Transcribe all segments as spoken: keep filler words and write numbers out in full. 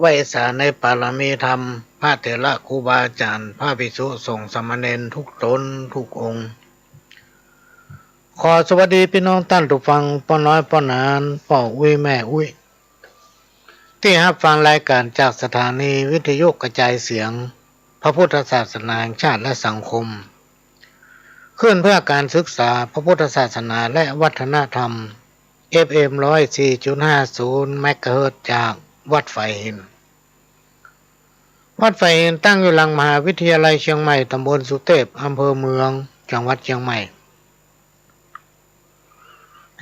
ไหว้สาในปารมีธรรม พระเถระครูบาอาจ๋ารย์ พระภิกษุสงฆ์สามเณรทุกต๋นทุกองค์ ขอสวัสดีปี้น้องต้านผู้ฟัง ป้อน้อยป้อหนาน ป้ออุ๊ยแม่อุ๊ย ตี้ฮับฟังรายก๋านจากสถานีวิทยุกระจายเสียงพระพุทธศาสนาแห่งชาติและสังคม คลื่นเพื่อการศึกษาพระพุทธศาสนาและวัฒนธรรม เอฟเอ็ม ร้อยสี่จุดห้าศูนย์ เมกะเฮิรตซ์ จากวัดฝายหิน วัดฝายหินตั้งอยู่หลังมหาวิทยาลัยเชียงใหม่ ตำบลสุเตพ อำเภอเมือง จังหวัดเชียงใหม่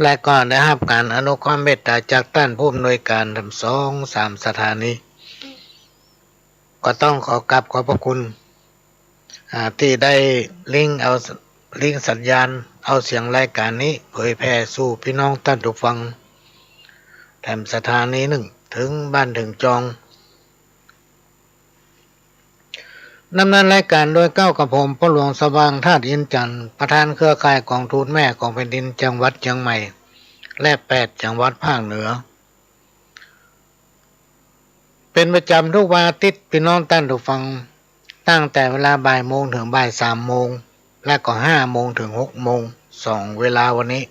และก็ได้ฮับก๋านอนุเคราะห์เมตต๋าจากต้านผู้อำนวยก๋านแถมสองสามสถานี ก็ต้องขอกราบขอบพระคุณ อ่า ตี้ได้ลิงก์เอา ลิงก์สัญญาณ เอาเสียงรายก๋านนี้เผยแผ่สู่ปี้น้องต้านผู้ฟัง แถมสถานีนึ่ง เถิงบ้านเถิงจอง ดำเนินรายก๋านโดยเก้ากับผม ป้อหลวงสว่าง ธาตุอินทร์จันทร์ ประธานเครือข่ายก๋องทูตแม่ของแผ่นดินจังหวัดเชียงใหม่ และแปดจังหวัดภาคเหนือ เป๋นประจ๋ำทุกวันอาทิตย์ ปี้น้องต้านผู้ฟัง ตั้งแต่เวลาบ่ายโมงเถิงบ่ายสามโมง และก็ห้าโมงเถิงหกโมง สองเวลาวันนี้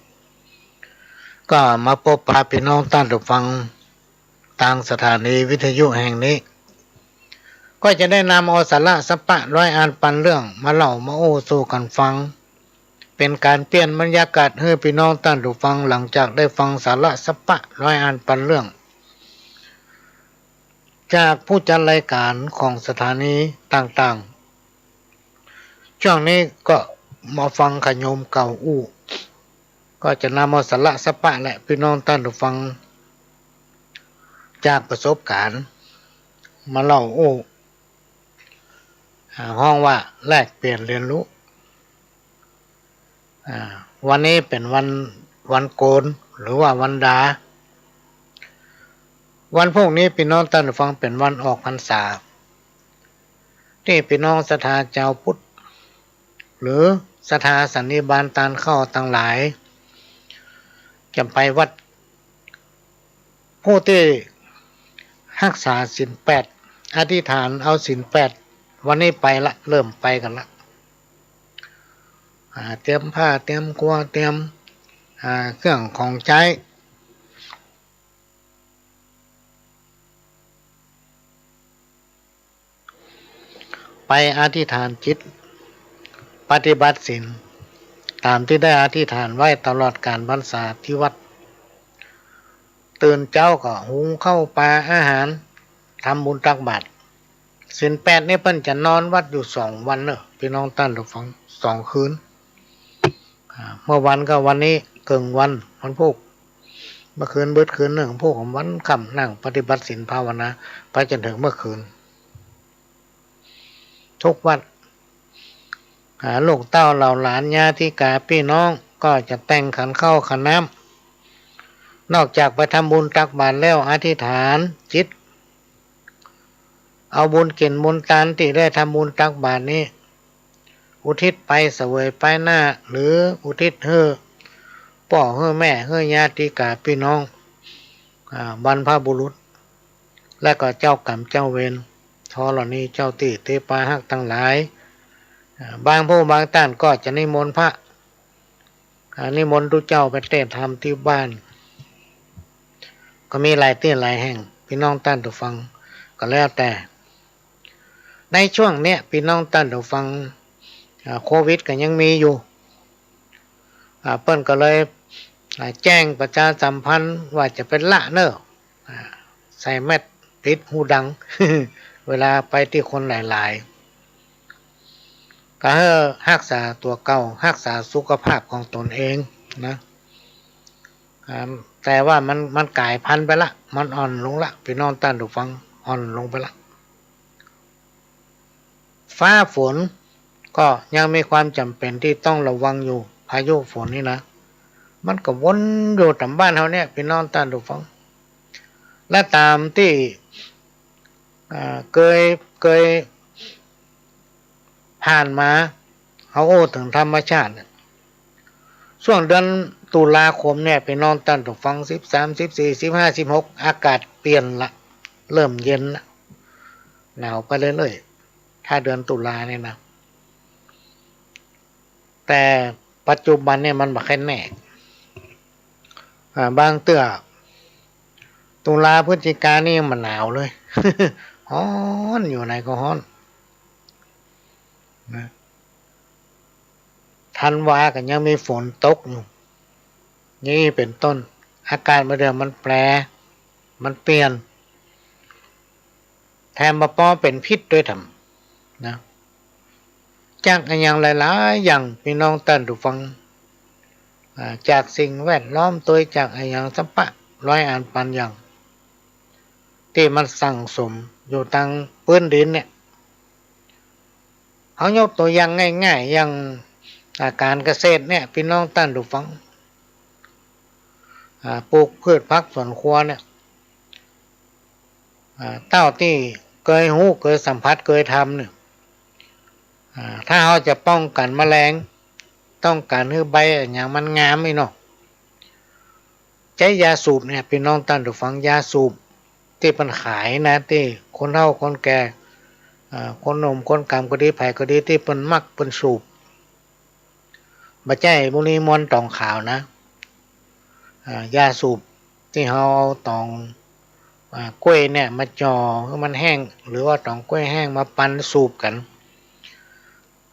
ก็มาปบปะปี้น้องต้านผู้ฟัง ตางสถานีวิทยุแห่งนี้ ก็จะได้นำเอาสาระสัพพะร้อยอันปันเรื่องมาเล่ามาอู้สู่กั๋นฟัง เป๋นก๋านเปลี่ยนบรรยากาศหื้อปี้น้องต้านผู้ฟัง หลังจากได้ฟังสาระสัพพะร้อยอันปันเรื่อง จากผู้จัดรายก๋านของสถานีต่างๆ ช่วงนี้ก็มาฟังขะโยมเก่าอู้ ก็จะนำเอาสาระสัพพะแหละ ปี้น้องต้านผู้ฟัง จากประสบก๋ารณ์มาเล่าอู้ อ่า ฮ้องว่าแลกเปลี่ยนเรียนรู้ อ่า วันนี้เป๋นวัน วันโกน หรือว่าวันดา วันพูกนี้ปี้น้องต้านผู้ฟังเป๋นวันออกพรรษา ตี้ปี้น้องศรัทธาจาวพุทธ หรือศรัทธาสันนิบาตตานเข้าตังหลาย จะไปวัด ผู้ตี้ฮักษาศีลแปด อธิษฐานเอาศีลแปด วันนี้ไปละ เริ่มไปกั๋นละ อ่า เตรียมผ้า เตรียมครัว เตรียม อ่า เครื่องของใจ๊ ไปอธิษฐานจิต ปฏิบัติศีล ต๋ามตี้ได้อธิษฐานไว้ตลอดก๋าลพรรษาตี้วัด ตื่นเจ๊าก็หุงข้าวป๋าอาหาร ทำบุญตักบาตร ศีลแปดนี่เปิ้นจะนอนวัดอยู่สองวันเน่อ ปี้น้องต้านผู้ฟัง สองคืน อ่า เมื่อวันก็วันนี้เกิ่งวัน วันพูก เมื่อคืนบึดคืนนึ่ง พูกวันค่ำนั่งปฏิบัติศีลภาวนา ไปจ๋นเถิงเมื่อคืน ทุกวัด อ่า ลูกเต้าเหล่าหลานญาติกาปี้น้องก็จะแต่งขันข้าวขันน้ำ นอกจากไปทำบุญตักบาตรแล้ว อธิษฐานจิต เอาบุญกิ๋นบุญตานตี้ได้ทำบุญตักบาตรนี้ อุทิศไปเสวยไปหน้า หรืออุทิศหื้อป้อหื้อแม่หื้อญาติกาปี้น้อง อ่า บรรพบุรุษ และก็เจ้ากรรมเจ้าเวร ธรณีเจ้าตี้ตี้ปาฮักตังหลาย อ่า บางผู้บางต้านก็จะนิมนต์พระ อ่า นิมนต์ตุ๊เจ้าไปเตศน์ธรรมตี้บ้าน ก็มีหลายตี้หลายแห่ง ปี้น้องต้านผู้ฟัง ก็แล้วแต่ ในช่วงเนี้ย ปี้น้องต้านผู้ฟัง อ่า โควิดก็ยังมีอยู่ อ่า เปิ้นก็เลย อ่า แจ้งประชาสัมพันธ์ว่าจะไปละเน่อ อ่า ใส่แมสก์ ปิดหูดัง เวลาไปตี้คนหลายๆ ก็หื้อฮักษาตั๋วเก่า ฮักษาสุขภาพของต๋นเองนะ อ่า แต่ว่ามัน มันก๋ายพันธุ์ไปละ มันอ่อนลงละ ปี้น้องต้านผู้ฟัง อ่อนลงไปละ ฟ้าฝนก็ยังมีความจ๋ำเป๋นตี้ต้องระวังอยู่ พายุฝนนี่นะ มันก็วนอยู่ต๋ามบ้านเฮาเนี่ย ปี้น้องต้านผู้ฟัง และต๋ามตี้ อ่า เกย เกยผ่านมา เฮาอู้เถิงธรรมชาติเนี่ย ช่วงเดือนตุลาคมเนี่ย ปี้น้องต้านผู้ฟัง สิบสาม สิบสี่ สิบห้า สิบหก อากาศเปลี่ยนละ เริ่มเย็นละ หนาวไปเรื่อยๆ ถ้าเดือนตุลาเนี่ยนะ แต่ปัจจุบันเนี่ยมันบ่แค่นแน่ อ่า บางเตื้อ ตุลาพฤศจิกานี่ยังบ่หนาวเลย ฮ้อน อยู่ไหนก็ฮ้อนนะ ธันวาก็ยังมีฝนตกอยู่ นี่เป็นต้น อากาศบางเตื้อมันแปร มันเปลี่ยน แถมบ่ปอเป๋นพิษตวยถ่ำนะ จากอะหยังหลายๆ อย่าง ปี้น้องต้านผู้ฟัง อ่า จากสิ่งแวดล้อมตวย จากอะหยังสะปะร้อยอันปันอย่าง ตี้มันสั่งสมอยู่ตังปื๊นดินเนี่ย เฮายกตั๋วอย่างง่ายๆ อย่าง อ่า ก๋านเกษตรเนี่ย ปี้น้องต้านผู้ฟัง อ่า ปลูกพืชผักสวนครัวเนี่ย อ่า เต้าตี้เกยฮู้ เกยสัมผัส เกยทำเนี่ย อ่า ถ้าเฮาจะป้องกั๋นแมลง ต้องก๋านหื้อใบอะหยังมันงามอี้เนาะ ใจ๊ยาสูบเนี่ย ปี้น้องต้านผู้ฟัง ยาสูบตี้เปิ้นขายนะ ตี้คนเฒ่าคนแก่ อ่า คนหนุ่มคนก๋ำก็ดี ใผก็ดี ตี้เปิ้นมักเปิ้นสูบ บ่ใจ้บุหรี่มวนต๋องขาวนะ อ่า ยาสูบตี้เฮาเอาต๋อง อ่า ก๊วยเนี่ยมาจ่อหื้อมันแห้ง หรือว่าต๋องก๊วยแห้งมาปั่นสูบกั๋น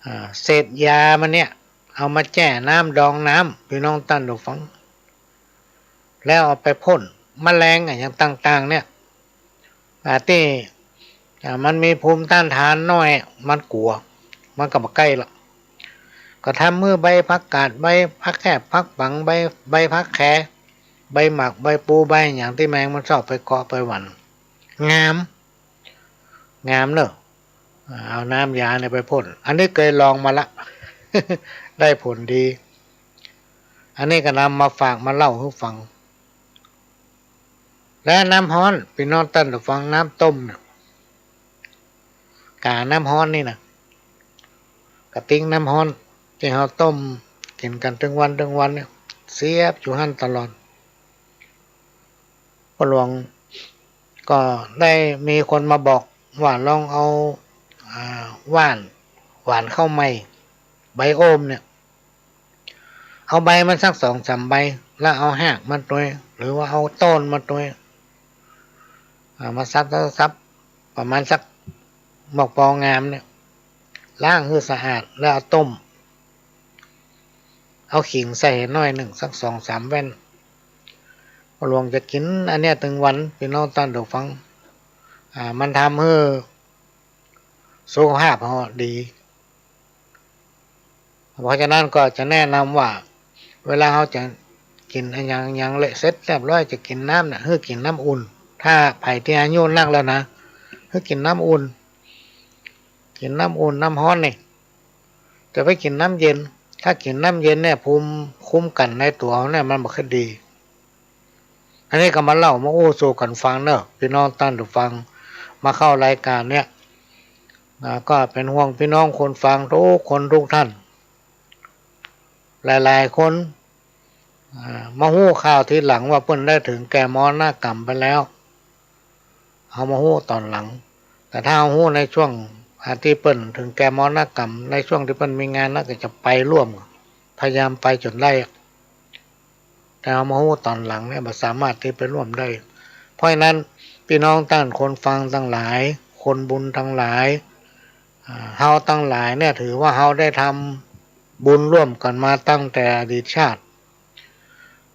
อ่า เศษยามันเนี่ย เอามาแจ้น้ำดองน้ำ ปี้น้องต้านผู้ฟัง แล้วเอาไปพ่นแมลงอะหยังต่างๆ เนี่ย อ่า ตี้ อ่า มันมีภูมิต้านทานน้อย มันกั๋ว มันก็บ่ใก้ละ ก็ทำหื้อใบผักกาด ใบผักแคบ ผักปัง ใบ ใบผักแข ใบหมาก ใบปู ใบอะหยังตี้แมงมันชอบไปเกาะไปหวั่น งาม งามเนาะ อ่า เอาน้ำยาเนี่ยไปพ่น อันนี้เกยลองมาละ ได้ผลดี อันนี้ก็นำมาฝากมาเล่าหื้อฟัง และน้ำฮ้อน ปี้น้องต้านผู้ฟัง น้ำต้มเนี่ย ก๋าน้ำฮ้อนนี่นะ ก๋าติ๊งน้ำฮ้อนตี้เฮาต้มกิ๋นกั๋นตึงวันตึงวันเนี่ย เสียบอยู่หั้นตลอด ป้อหลวงก็ได้มีคนมาบอกว่าลองเอา อ่า หว่าน หว่านข้าวใหม่ ใบโอมเนี่ย เอาใบมันสักสองสามใบ แล้วเอาฮากมันตวย หรือว่าเอาต้นมันตวย อ่า มาสับ สับ สับ ประมาณสักหมอกปองามเนี่ย ล้างหื้อสะอาด แล้วเอาต้ม เอาขิงใส่หน้อยนึ่ง สักสองสามแว่น ป้อหลวงจะกิ๋นอันเนี้ยตึงวัน ปี้น้องต้านผู้ฟัง อ่า มันทำหื้อสุขภาพเฮาดี เพราะฉะนั้นก็จะแนะนำว่า เวลาเฮาจะกิ๋นอะหยัง อะหยังเละเสร็จเรียบร้อย จะกิ๋นน้ำน่ะ หื้อกิ๋นน้ำอุ่น ถ้าใผตี้อายุนักแล้วนะ หื้อกิ๋นน้ำอุ่น กิ๋นน้ำอุ่น น้ำฮ้อนนี่ จะไปกิ๋นน้ำเย็น ถ้ากิ๋นน้ำเย็นเนี่ย ภูมิคุ้มกั๋นในตั๋วเฮาเนี่ยมันบ่ค่อยดี อันนี้ก็มาเล่ามาอู้สู่กั๋นฟังเนาะ ปี้น้องต้านผู้ฟัง มาเข้ารายก๋านเนี่ย อ่า ก็เป๋นห่วงปี้น้องคนฟังกู้คนกู้ต้าน หลายๆ คน อ่า มาฮู้ข่าวทีหลังว่าเปิ้นได้เถิงแก่มรณกรรมไปแล้ว เฮามาฮู้ต๋อนหลัง แต่ถ้าเฮาฮู้ในช่วง อ่า ตี้เปิ้นเถิงแก่มรณกรรม ในช่วงตี้เปิ้นมีงานนะ ก็จะไปร่วม พยายามไปจ๋นได้ แต่เฮามาฮู้ต๋อนหลังเนี่ย บ่สามารถตี้ไปร่วมได้ เพราะฉะนั้น ปี้น้องต้านคนฟังตังหลาย คนบุญตังหลาย อ่า เฮาตังหลายเนี่ย ถือว่าเฮาได้ทำบุญร่วมกั๋นมาตั้งแต่อดีตชาติ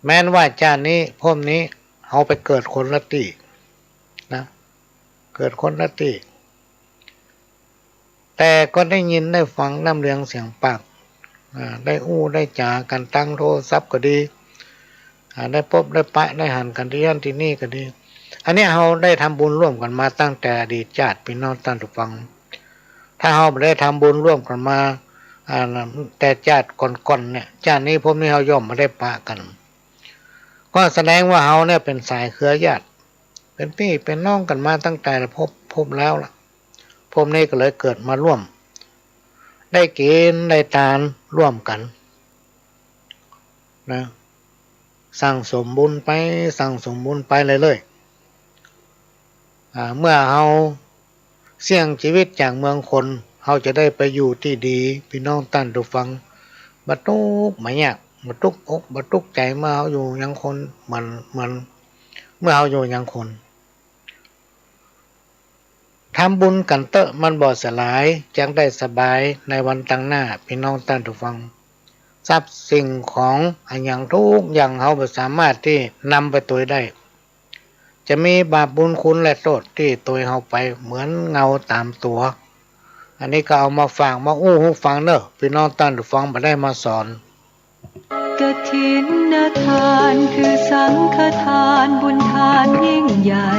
แม้นว่าจาตินี้ภพนี้ เฮาไปเกิดคนละตี้นะ เกิดคนละตี้ แต่ก็ได้ยินได้ฟังน้ำเสียงเสียงปาก อ่า ได้อู้ได้จ๋ากั๋นตางโทรศัพท์ก็ดี อ่า ได้ปบได้ปะได้หันกั๋นตี้หั้นตี้นี่ก็ดี อันเนี้ยเฮาได้ทำบุญร่วมกั๋นมาตั้งแต่อดีตจาติ ปี้น้องต้านผู้ฟัง ถ้าเฮาบ่ได้ทำบุญร่วมกั๋นมา อ่า แต่จาติก่อนๆ เนี่ย จาตินี้ภพนี้เฮาย่อมบ่ได้ปะกั๋น ก็แสดงว่าเฮาเนี่ยเป๋นสายเครือญาติ เป๋นปี้เป๋นน้องกั๋นมาตั้งแต่ภพ ภพแล้วล่ะ ภพนี้ก็เลยเกิดมาร่วม ได้กิ๋นได้ตานร่วมกั๋นนะ สั่งสมบุญไป สั่งสมบุญไปเรื่อยๆ อ่า เมื่อเฮาเสี่ยงจีวิตจากเมืองคน เฮาจะได้ไปอยู่ตี้ดี ปี้น้องต้านผู้ฟัง บ่ตุ๊กข์บ่ยาก บ่ตุ๊กข์อกบ่ตุ๊กข์ใจ๋ เมื่อเฮาอยู่ยังคน เหมือน เหมือน เมื่อเฮาอยู่ยังคน ทำบุญกั๋นเต๊อะ มันบ่สลาย จักได้สบายในวันตังหน้า ปี้น้องต้านผู้ฟัง ทรัพย์สิ่งของอะหยังทุกอย่าง เฮาบ่สามารถตี้นำไปตวยได้ จะมีบาปบุญคุณและโต้ษตี้ตวยเฮาไปเหมือนเงาต๋ามตั๋ว อันนี้ก็เอามาฝากมาอู้หื้อฟังเน่อ ปี้น้องต้านผู้ฟัง บ่ได้มาสอน กฐินทานคือสังฆทานบุญทานยิ่งใหญ่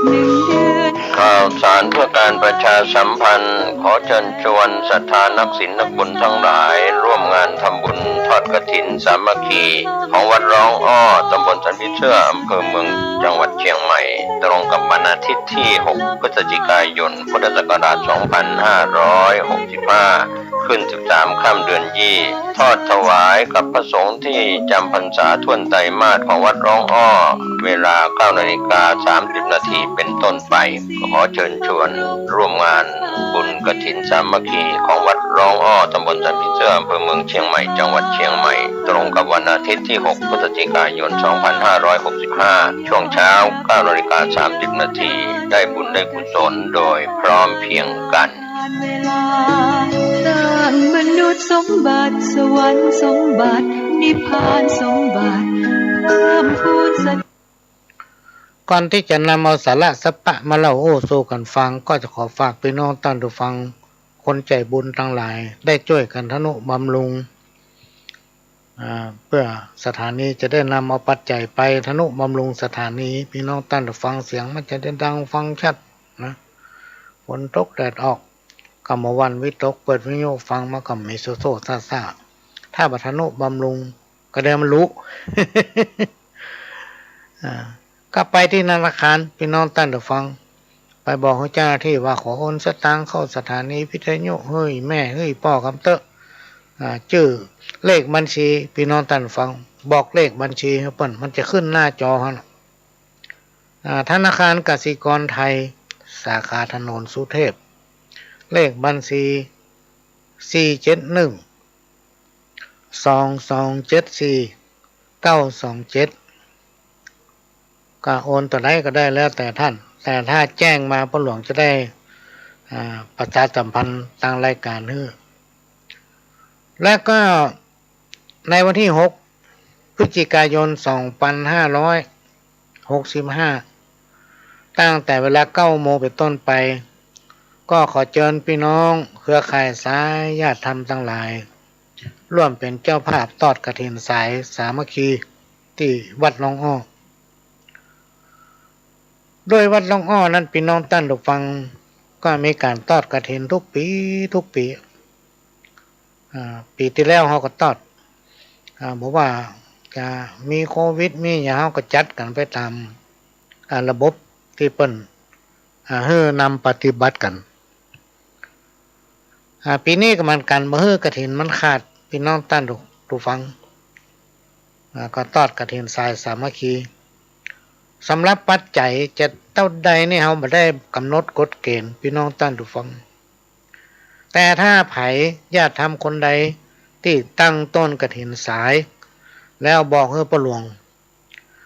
หนึ่งเดือน ข่าวสารเพื่อการประชาสัมพันธ์ ขอเจิญชวนศรัทธานักศีลนักบุญทั้งหลาย ร่วมงานทำบุญทอดกฐินสามัคคี ของวัดร้องอ้อ ตำบลสันผีเสื้อ อำเภอเมือง จังหวัดเชียงใหม่ ตรงกับวันอาทิตย์ที่ หก พฤศจิกายน พุทธศักราช สองพันห้าร้อยหกสิบห้า ขึ้น สิบสาม ค่ำเดือนยี่ ทอดถวายกับพระสงฆ์ที่จำพรรษาถ้วนไตรมาสของวัดร้องอ้อ เวลา เก้านาฬิกาสามสิบนาทีเป็นต้นไป ขอเชิญชวนร่วมงานบุญกฐินสามัคคีของวัดร้องอ้อ ตำบลสันผีเสื้อ อำเภอเมืองเชียงใหม่ จังหวัดเชียงใหม่ ตรงกับวันอาทิตย์ที่ หก พฤศจิกายน สองพันห้าร้อยหกสิบห้า ช่วงเช้า เก้านาฬิกาสามสิบนาที ได้บุญได้กุศลโดยพร้อมเพรียงกัน เวลา สร้างมนุษย์สมบัติ สวรรค์สมบัติ นิพพานสมบัติ เพิ่มพูนสติ ก่อนตี้จะนำเอาสาระสัพพะมาเล่าอู้สู่กั๋นฟัง ก็จะขอฝากปี้น้องต้านผู้ฟัง คนใจ๋บุญตังหลาย ได้จ้วยกั๋นทนุบำรุง อ่า เปื้อสถานีจะได้นำเอาปัจจัยไปทนุบำรุงสถานี ปี้น้องต้านผู้ฟัง เสียงมันจะได้ดังฟังชัดนะ ฝนตกแดดออก ก็เมื่อวานวิตก เปิดวิทยุฟังมาก็มีโซ่ๆซ่าๆ ถ้าบ่ทนุบำรุงก็เดี๋ยวมันรู้ อ่า ก็ไปตี้ธนาคาร ปี้น้องต้านผู้ฟัง ไปบอกหื้อเจ้าหน้าตี้ว่าขอโอนสตางค์เข้าสถานีวิทยุ หื้อแม่หื้อป้อกำเต๊อะ อ่า จื้อเลขบัญชี ปี้น้องต้านผู้ฟัง บอกเลขบัญชีหื้อเปิ้น มันจะขึ้นหน้าจอหั้น อ่า ธนาคารกสิกรไทย สาขาถนนสุเทพ เลขบัญชี สี่เจ็ดหนึ่ง สองสองเจ็ดสี่ เก้าสองเจ็ด ก็โอนตั๋วใดก็ได้แล้วแต่ท่าน แต่ถ้าแจ้งมาป้อหลวงจะได้ อ่า ประชาสัมพันธ์ตางรายก๋านหื้อ และก็ในวันตี้ หก พฤศจิกายน สองพันห้าร้อยหกสิบห้า ตั้งแต่เวลา เก้าโมงเป๋นต้นไป ก็ขอเจิญปี้น้องเครือข่ายสายญาติธรรมตังหลาย ร่วมเป๋นเจ้าภาพตอดกฐินสายสามัคคีตี้วัดร้องอ้อ โดยวัดร้องอ้อนั้น ปี้น้องต้านผู้ฟัง ก็มีก๋านตอดกฐินทุกปี๋ ทุกปี๋ อ่า ปี๋ตี้แล้วเฮาก็ตอด อ่า บ่ว่าจะมีโควิดมีหยัง เฮาก็จัดกั๋นไปต๋าม อ่า ระบบตี้เปิ้น อ่า หื้อนำปฏิบัติกั๋น อ่า ปี๋นี้ก็เหมือนกั๋น บ่หื้อกฐินมันขาด ปี้น้องต้านผู้ฟัง อ่า ก็ตอดกฐินสายสามัคคี สำหรับปัจจัยจะเต้าใดนี่ เฮาบ่ได้ก๋ำหนดกฎเกณฑ์ ปี้น้องต้านผู้ฟัง แต่ถ้าใผญาติธรรมคนใดตี้ตั้งต้นกฐินสาย แล้วบอกหื้อป้อหลวง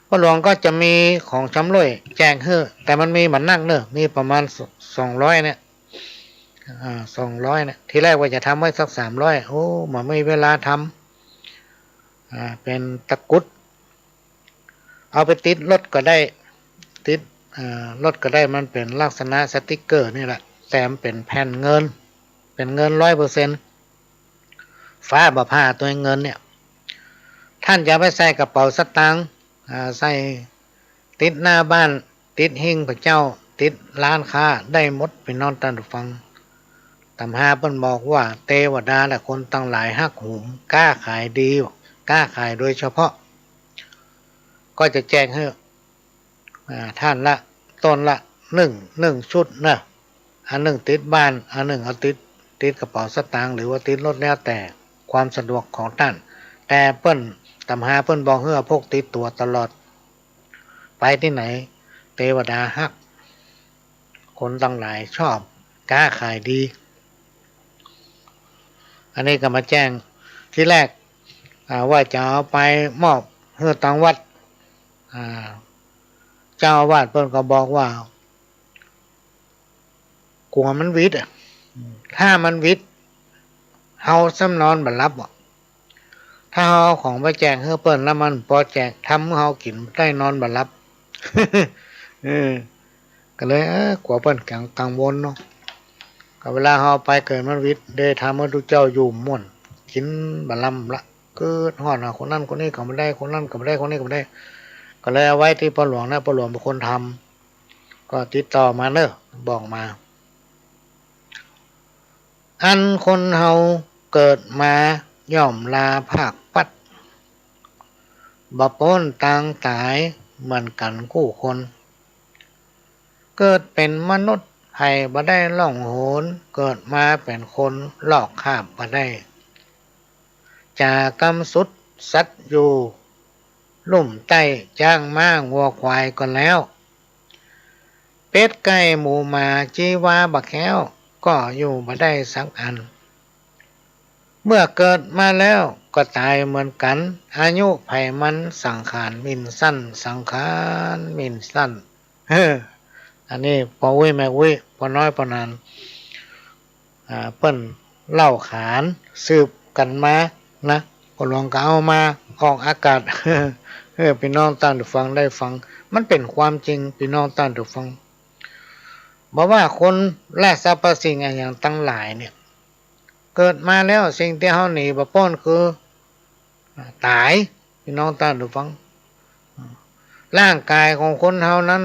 ป้อหลวงก็จะมีของชำร่วยแจกหื้อ แต่มันมีบ่นักเน่อ มีประมาณ สองร้อยเนี่ย อ่า สองร้อยเนี่ย ทีแรกว่าจะทำไว้สัก สามร้อย โอ้ บ่มีเวลาทำ อ่า เป๋นตะกรุด เอาไปติดรถก็ได้ ติด อ่า รถก็ได้ มันเป๋นลักษณะสติ๊กเกอร์นี่แหละ แต่มันเป๋นแผ่นเงิน เป๋นเงินร้อยเปอร์เซ็นต์ ฟ้าบ่ผ่า ตั๋วเงินเนี่ย ท่านจะเอาไปใส่กระเป๋าสตางค์ อ่า ใส่ติดหน้าบ้าน ติดหิ้งพระเจ้า ติดร้านค้า ได้หมด ปี้น้องต้านผู้ฟัง ตำราเปิ้นบอกว่า เตวดาและคนตังหลายฮักโหม ก๊าขายดี ก๊าขายโดยเฉพาะ ก็จะแจกหื้อ อ่า ท่านละ ต้นละ นึ่ง นึ่งชุดเน่อ อันนึ่งติดบ้าน อันนึ่งเอาติด ติดกระเป๋าสตางค์ หรือว่าติดรถ แล้วแต่ความสะดวกของท่าน แต่เปิ้น ตำราเปิ้นบอกหื้อเอาพกติดตั๋วตลอด ไปตี้ไหน เตวดาฮัก คนตังหลายชอบ ก๊าขายดี อันนี้ก็มาแจ้ง ทีแรก อ่า ว่าจะเอาไปมอบหื้อตังวัด อ่า เจ้าอาวาสเปิ้นก็บอกว่า กั๋วมันหวิดอะ ถ้ามันหวิด เฮาซ้ำนอนบ่หลับอะ ถ้าเฮาเอาของไปแจกหื้อเปิ้นแล้วมันปอแจก ทำหื้อเฮากิ๋นได้นอนบ่หลับ เออ ก็เลย เออ กั๋วเปิ้นกัง กังวลเนาะ ก็เวลาเฮาไปเกิดมันหวิด เดะทำหื้อตุ๊เจ้าอยู่ม่วน กิ๋นบ่หลับละ กึ๊ดฮ้อนอะ คนนั้นคนนี้ก็บ่ได้ คนนั้นก็บ่ได้ คนนี้ก็บ่ได้ ก็เลยเอาไว้ตี้ป้อหลวงนะ ป้อหลวงเป๋นคนทำ ก็ติดต่อมาเน่อ บอกมา อันคนเฮาเกิดมาย่อมลาพรากพลัด บ่ป๊นตางต๋ายเหมือนกั๋นกู้คน เกิดเป๋นมนุษย์ไผบ่ได้ล่องหน เกิดมาเป๋นคนลอกคราบบ่ได้ จ๋ากำสุดสัตว์อยู่ลุ่มใต้ จ๊างม้างัวควายก็แล้ว เป็ดไก่หมูหมาจีวาบ่แคล้ว ก็อยู่บ่ได้สักอัน เมื่อเกิดมาแล้วก็ต๋ายเหมือนกั๋น อายุไผมัน สังขารหมิ่นสั้น สังขารหมิ่นสั้น เฮ้อ อันนี้ป้ออุ๊ยแม่อุ๊ย ป้อน้อยป้อหนาน อ่า เปิ้นเล่าขานสืบกั๋นมานะ ป้อหลวงก็เอามาออกอากาศ หื้อปี้น้องต้านผู้ฟังได้ฟัง มันเป๋นความจริง ปี้น้องต้านผู้ฟัง บ่ว่าคนและสรรพสิ่งอะหยังตังหลายเนี่ย เกิดมาแล้วสิ่งตี้เฮาหนีบ่ป๊นคือ อ่า ต๋าย ปี้น้องต้านผู้ฟัง อ่า ร่างกายของคนเฮานั้น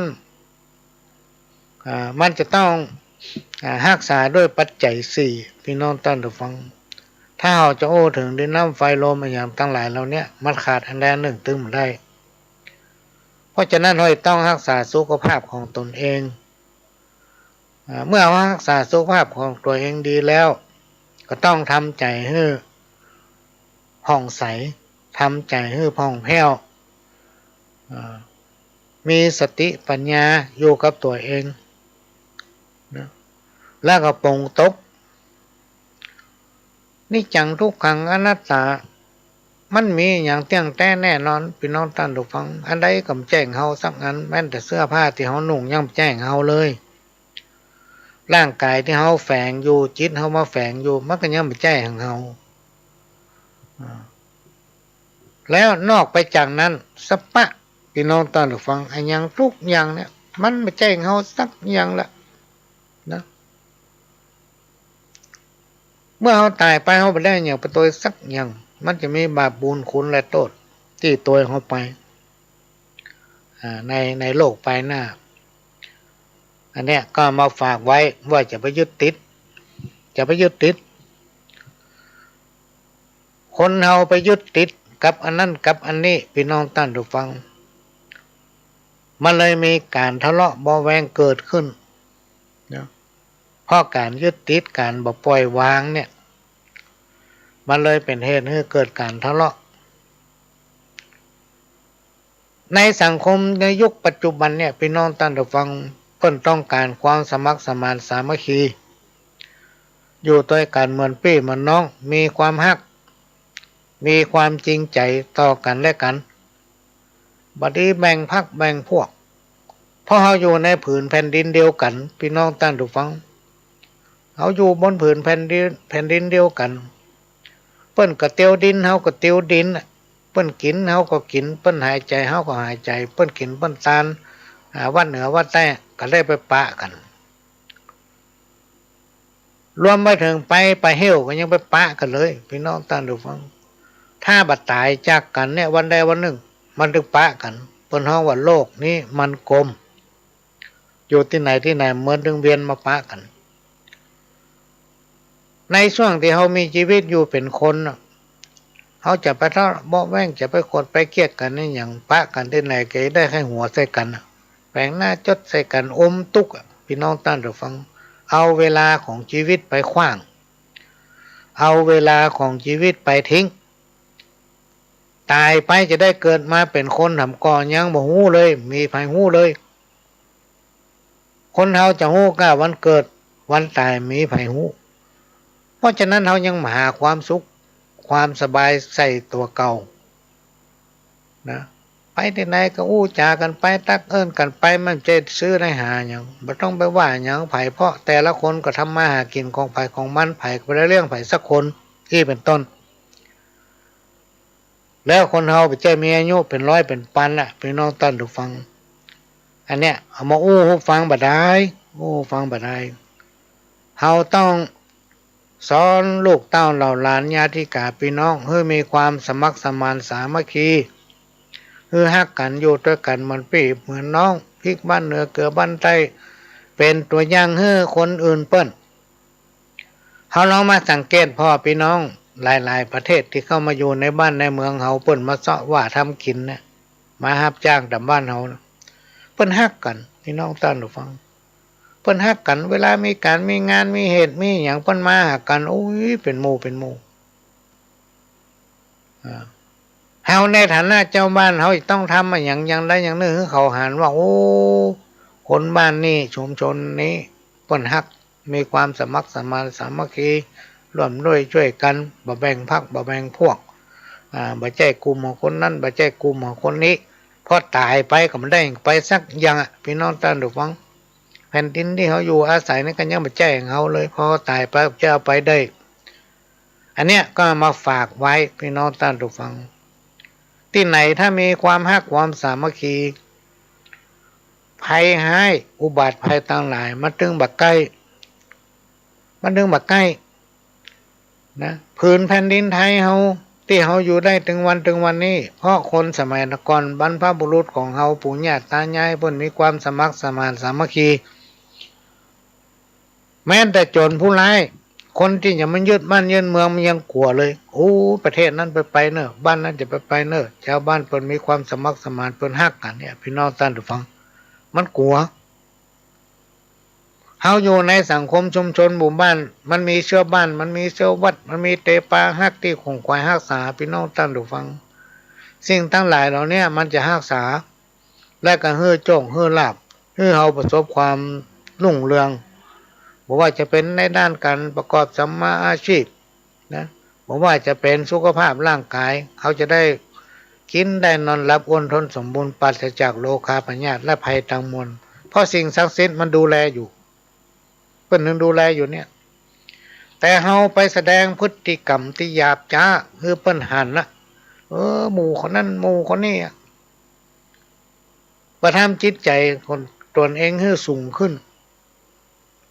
อ่า มันจะต้อง อ่า ฮักษาด้วยปัจจัยสี่ ปี้น้องต้านผู้ฟัง ถ้าเฮาจะอู้เถิงดินน้ำไฟลมอะหยังตังหลายเหล่าเนี้ย มันขาดอันใดอันนึ่งตึงบ่ได้ เพราะฉะนั้นเฮาต้องฮักษาสุขภาพของตนเอง อ่า เมื่อเฮาฮักษาสุขภาพของตั๋วเองดีแล้ว ก็ต้องทำใจ๋หื้อผ่องใส ทำใจ๋หื้อผ่องแผ้ว อ่า มีสติปัญญาอยู่กับตั๋วเองนะ แล้วก็ปลงตก นิจจังทุกขังอนัตตา มันมีอะหยังเตี้ยงแต๊แน่นอน ปี้น้องต้านผู้ฟัง อันใดก็บ่ใจ้ของเฮาสักอัน แม้แต่เสื้อผ้าตี้เฮานุ่งยังบ่ใจ้ของเฮาเลย ร่างกายตี้เฮาแฝงอยู่ จิตเฮามาแฝงอยู่ มันก็ยังบ่ใจ้ของเฮา อ่า แล้วนอกไปจากนั้น สัพพะ ปี้น้องต้านผู้ฟัง อะหยังทุกอย่างเนี่ย มันบ่ใจ้ของเฮาสักอย่างละนะ เมื่อเฮาต๋ายไป เฮาบ่ได้อะหยังไปตวยสักอย่าง มันจะมีบาปบุญคุณและโต้ษ ตี้ตวยเฮาไป อ่า ใน ในโลกไปหน้า อันเนี้ยก็มาฝากไว้ว่าจะไปยึดติด จะไปยึดติด คนเฮาไปยึดติดกับอันนั้นกับอันนี้ ปี้น้องต้านผู้ฟัง มันเลยมีก๋านทะเลาะเบาะแว้งเกิดขึ้นนะ เพราะก๋านยึดติด ก๋านบ่ปล่อยวางเนี่ย มันเลยเป๋นเหตุหื้อเกิดก๋านทะเลาะ ในสังคมในยุคปัจจุบันเนี่ย ปี้น้องต้านผู้ฟัง เปิ้นต้องก๋านความสมัครสมานสามัคคี อยู่ตวยกั๋นเหมือนปี้เหมือนน้อง มีความฮัก มีความจริงใจ๋ต่อกั๋นและกั๋น บ่ดีแบ่งพรรคแบ่งพวก เพราะเฮาอยู่ในผืนแผ่นดินเดียวกั๋น ปี้น้องต้านผู้ฟัง เฮาอยู่บนผืนแผ่นดิน แผ่นดินเดียวกั๋น เปิ้นก็เตียวดิน เฮาก็เตียวดินน่ะ เปิ้นกิ๋น เฮาก็กิ๋น เปิ้นหายใจ๋ เฮาก็หายใจ๋ เปิ้นกิ๋น เปิ้นตาน อ่า วัดเหนือวัดใต้ก็ได้ไปปะกั๋น รวมไปเถิงไป ไปเหี่ยวก็ยังไปปะกั๋นเลย ปี้น้องต้านผู้ฟัง ถ้าบ่ต๋ายจากกั๋นเนี่ย วันใดวันนึ่ง มันตึงปะกั๋น เปิ้นฮ้องว่าโลกนี้มันกลม อยู่ตี้ไหนตี้ไหน มันตึงเวียนมาปะกั๋น ในช่วงตี้เฮามีจีวิตอยู่เป๋นคนน่ะ เฮาจะไปทะเลาะเบาะแว้ง จะไปโกรธไปเกลียดกั๋นเนี่ย อย่างปะกั๋นตี้ไหนก็ได้แค่หัวใส่กั๋นน่ะ แป๋งหน้าจดใส่กั๋น อมตุ๊กข์อะ ปี้น้องต้านผู้ฟัง เอาเวลาของจีวิตไปขว้าง เอาเวลาของจีวิตไปทิ้ง ต๋ายไปจะได้เกิดมาเป๋นคนหำก่อ ยังบ่ฮู้เลย มีใผฮู้เลย คนเฮาจะฮู้ก้าวันเกิดวันต๋าย บ่มีใผฮู้ เพราะฉะนั้นเฮายังมาหาความสุขความสบายใส่ตั๋วเก่านะ ไปตี้ไหนก็อู้จ๋ากั๋นไป ตักเอิ้นกั๋นไป มันจะซื้อได้หาหยัง บ่ต้องไปว่าหยังใผ เพราะแต่ละคนก็ทำมาหากิ๋นของใผของมัน ใผก็บ่ได้เลี้ยงใผสักคน อี้เป๋นต้น แล้วคนเฮาบ่ใจ้มีอายุเป๋นร้อยเป๋นปันละ ปี้น้องต้านผู้ฟัง อันเนี้ยเอามาอู้หื้อฟังบ่ดาย อู้หื้อฟังบ่ดาย เฮาต้องสอนลูกเต้าเหล่าหลานญาติกาปี้น้อง หื้อมีความสมัครสมานสามัคคี หื้อฮักกั๋นอยู่ตวยกั๋นเหมือนปี้เหมือนน้อง พริกบ้านเหนือเกลือบ้านใต้ เป๋นตั๋วอย่างหื้อคนอื่นเปิ้น เฮาลองมาสังเกตผ่อปี้น้องหลายๆ ประเทศตี้เข้ามาอยู่ในบ้านในเมืองเฮา เปิ้นมาเซาะว่าทำกิ๋นเนี่ย มาฮับจ้างต๋ามบ้านเฮานะ เปิ้นฮักกั๋น ปี้น้องต้านผู้ฟัง เปิ้นฮักกั๋น เวลามีก๋านมีงานมีเหตุมีหยัง เปิ้นมาหากั๋น โอ้ย เป๋นหมู่เป๋นหมู่ อ่า เฮาในฐานะเจ้าบ้าน เฮาจะต้องทำอะหยังอย่างใดอย่างนึ่งหื้อเขาหันว่า โอ้ คนบ้านนี้ ชุมชนนี้ เปิ้นฮัก มีความสมัครสมานสามัคคี ร่วมด้วยช่วยกั๋น บ่แบ่งพรรค บ่แบ่งพวก อ่า บ่ใจ้กลุ่มของคนนั้น บ่ใจ้กลุ่มของคนนี้ พอต๋ายไปก็บ่ได้ไปสักอย่างอะ ปี้น้องต้านผู้ฟัง แผ่นดินตี้เฮาอยู่อาศัยนี่ก็ยังบ่ใจ้ของเฮาเลย พอต๋ายไปจะเอาไปได้ อันเนี้ยก็มาฝากไว้ปี้น้องต้านผู้ฟัง ตี้ไหนถ้ามีความฮักความสามัคคี ภัยฮ้ายอุบัติภัยตังหลายมันตึงบ่ใก้ มันตึงบ่ใก้นะ ผืนแผ่นดินไทยเฮาตี้เฮาอยู่ได้ตึงวันตึงวันนี้ เพราะคนสมัยก่อนบรรพบุรุษของเฮาปู่ย่าต๋ายายเปิ้นมีความสมัครสมานสามัคคี แม้แต่โจรผู้ร้าย คนตี้จะมายึดบ้านยึดเมืองมันยังกั๋วเลย โอ้ ประเทศนั้นไปไปเน่อ บ้านนั้นจะไปไปเน่อ จาวบ้านเปิ้นมีความสมัครสมาน เปิ้นฮักกั๋นเนี่ย ปี้น้องต้านผู้ฟัง มันกั๋ว เฮาอยู่ในสังคมชุมชนหมู่บ้าน มันมีเชื้อบ้าน มันมีเชื้อวัด มันมีเตปาฮักตี้ขงขวายฮักษา ปี้น้องต้านผู้ฟัง สิ่งตังหลายเหล่าเนี้ยมันจะฮักษา และก็หื้อโจ้งหื้อลาภ หื้อเฮาประสบความรุ่งเรือง บ่ว่าจะเป๋นในด้านก๋านประกอบสัมมาอาชีพนะ บ่ว่าจะเป๋นสุขภาพร่างกาย เฮาจะได้กิ๋นได้นอนหลับอ้วนท้นสมบูรณ์ ปราศจากโรคาพยาธิและภัยตังมวล เพราะสิ่งศักดิ์สิทธิ์มันดูแลอยู่ เปิ้นถึงดูแลอยู่เนี่ย แต่เฮาไปแสดงพฤติกรรมตี้หยาบจ๊า หื้อเปิ้นหันนะ เออ หมู่คนนั้น หมู่คนนี้อะ บ่ทำจิตใจ๋ของตนเองหื้อสูงขึ้น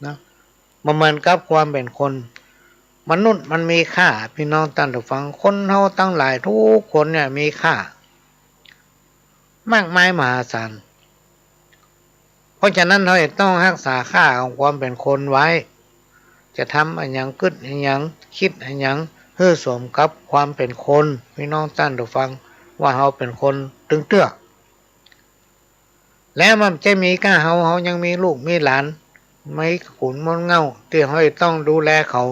นะ บ่เหมือนกับความเป๋นคน มนุษย์มันมีค่า ปี้น้องต้านผู้ฟัง คนเฮาตังหลายกู้คนเนี่ยมีค่า มากมายมหาศาล เพราะฉะนั้นเฮาจะต้องฮักษาค่าของความเป๋นคนไว้ จะทำอะหยัง กึ๊ดอะหยัง กึ๊ดอะหยัง หื้อสมกับความเป๋นคน ปี้น้องต้านผู้ฟัง ว่าเฮาเป๋นคนตึงเตื้อ แล้วมันจะมีก้าเฮา เฮายังมีลูกมีหลาน มีขุนมูลเหง้าตี้เฮาจะต้องดูแลเขา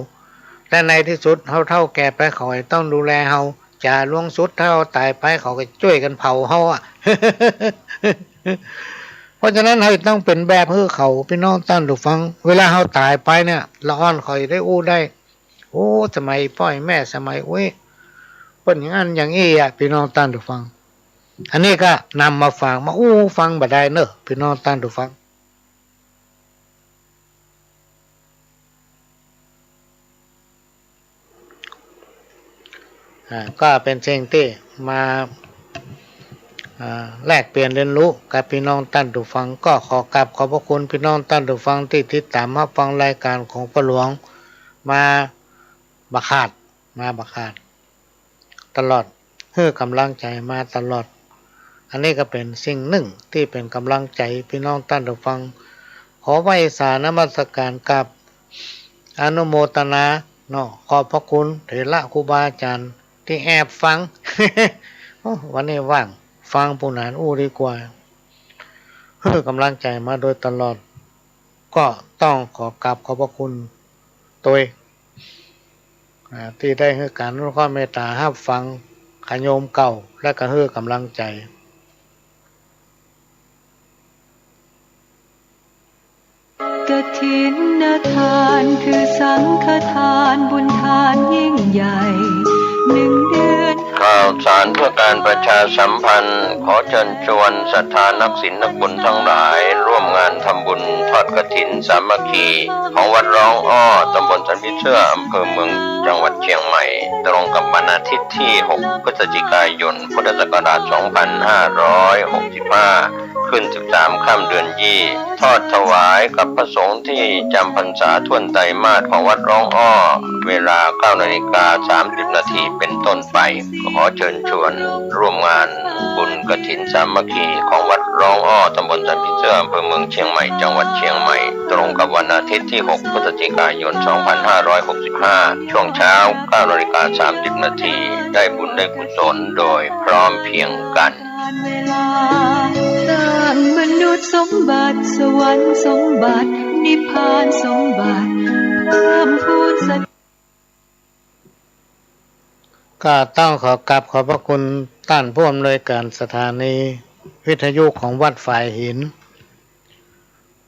และในตี้สุดเฮาเฒ่าแก่ไป เขาจะต้องดูแลเฮา จ๋าลวงสุดถ้าเฮาต๋ายไป เขาก็จ้วยกั๋นเผาเฮาอะ เพราะฉะนั้นเฮาจะต้องเป๋นแบบหื้อเขา ปี้น้องต้านผู้ฟัง เวลาเฮาต๋ายไปเนี่ย ละอ่อนเขาจะได้อู้ได้ โอ้ สมัยป้อยแม่ สมัยอุ๊ย เปิ้นอย่างนั้นอย่างอี้อะ ปี้น้องต้านผู้ฟัง อันนี้ก็นำมาฝาก มาอู้ฟังบ่ดายเน่อ ปี้น้องต้านผู้ฟัง อ่า ก็เป๋นสิ่งตี้มา อ่า แลกเปลี่ยนเรียนรู้กับปี้น้องต้านผู้ฟัง ก็ขอกราบขอบพระคุณปี้น้องต้านผู้ฟังตี้ติดต๋ามฮับฟังรายก๋านของป้อหลวงมาบ่ขาด มาบ่ขาด ตลอด หื้อก๋ำลังใจ๋มาตลอด อันนี้ก็เป๋นสิ่งนึ่งตี้เป๋นก๋ำลังใจ๋ปี้น้องต้านผู้ฟัง ขอไหว้สานมัสก๋านกราบอนุโมตนาเนาะ ขอบพระคุณเถระครูบาอาจ๋ารย์ตี้แอบฟัง โอ้ วันนี้ว่าง ฟังผู้หนานอู้ดีกว่า หื้อก๋ำลังใจ๋มาโดยตลอด ก็ต้องขอกราบขอบพระคุณตวย อ่า ตี้ได้หื้อก๋านอนุเคราะห์เมตต๋าฮับฟัง ขะโยมเก่า และก็หื้อก๋ำลังใจ๋ ข ฐินทานคือสังฆทานบุญทานยิ่งใหญ่ หนึ่งเดือน ข่าวสารเพื่อการประชาสัมพันธ์ ขอเชิญชวนศรัทธานักศีลนักบุญทั้งหลาย ร่วมงานทำบุญทอดกฐินสามัคคี ของวัดร้องอ้อ ตำบลสันผีเสื้อ อำเภอเมือง จังหวัดเชียงใหม่ ตรงกับวันอาทิตย์ที่ หก พฤศจิกายน พุทธศักราช สองพันห้าร้อยหกสิบห้า ขึ้น สิบสาม ค่ำเดือนยี่ ทอดถวายกับพระสงฆ์ที่จำพรรษาถ้วนไตรมาสของวัดร้องอ้อ เวลา เก้านาฬิกาสามสิบนาทีเป็นต้นไป ขอเชิญชวนร่วมงานบุญกฐินสามัคคีของวัดร้องอ้อ ตำบลสันผีเสื้อ อำเภอเมืองเชียงใหม่ จังหวัดเชียงใหม่ ตรงกับวันอาทิตย์ที่ หก พฤศจิกายน สองพันห้าร้อยหกสิบห้า ช่วงเช้า เก้านาฬิกาสามสิบนาที ได้บุญได้กุศลโดยพร้อมเพรียงกัน เวลา สร้างมนุษย์สมบัติ สวรรค์สมบัติ นิพพานสมบัติ เพิ่มพูนสติ ก็ต้องขอกราบขอบพระคุณต้านผู้อำนวยการสถานีวิทยุของวัดฝายหิน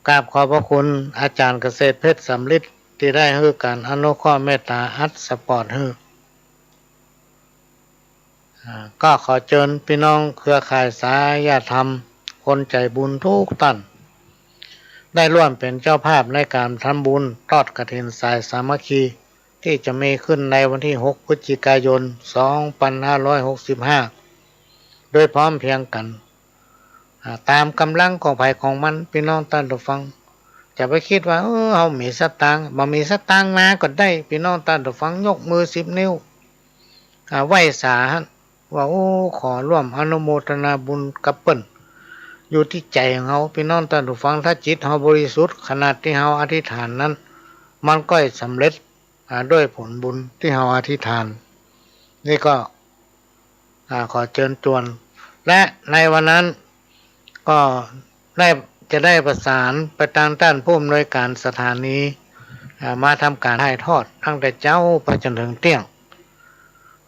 กราบขอบพระคุณอาจ๋ารย์เกษตรเพชรสำริด ตี้ได้หื้อก๋านอนุเคราะห์เมตตาอัดสปอตหื้อ อ่า ก็ขอเจิญปี้น้องเครือข่ายสายธรรม คนใจ๋บุญกู้ต้าน ได้ร่วมเป๋นเจ้าภาพในก๋านทำบุญทอดกฐินสายสามัคคี ตี้จะมีขึ้นในวันตี้ หก พฤศจิกายน สองพันห้าร้อยหกสิบห้า โดยพร้อมเพรียงกั๋น อ่า ต๋ามก๋ำลังของใผของมัน ปี้น้องต้านผู้ฟัง จะไปกึ๊ดว่า เออ เฮามีสตางค์ บ่มีสตางค์มาก็ได้ ปี้น้องต้านผู้ฟัง ยกมือสิบนิ้ว อ่า ไหว้สาหั้น ว่า โอ้ ขอร่วมอนุโมทนาบุญกับเปิ้น อยู่ตี้ใจ๋ของเฮา ปี้น้องต้านผู้ฟัง ถ้าจิตเฮาบริสุทธิ์ขนาดตี้เฮาอธิษฐานนั้น มันก็สำเร็จ อ่า ด้วยผลบุญตี้เฮาอธิษฐาน นี่ก็ อ่า ขอเจิญจวน และในวันนั้นก็ได้ จะได้ประสานไปตางต้านผู้อำนวยการสถานี อ่า มาทำก๋านถ่ายทอดตั้งแต่เจ๊าไปจ๋นเถิงเตี้ยง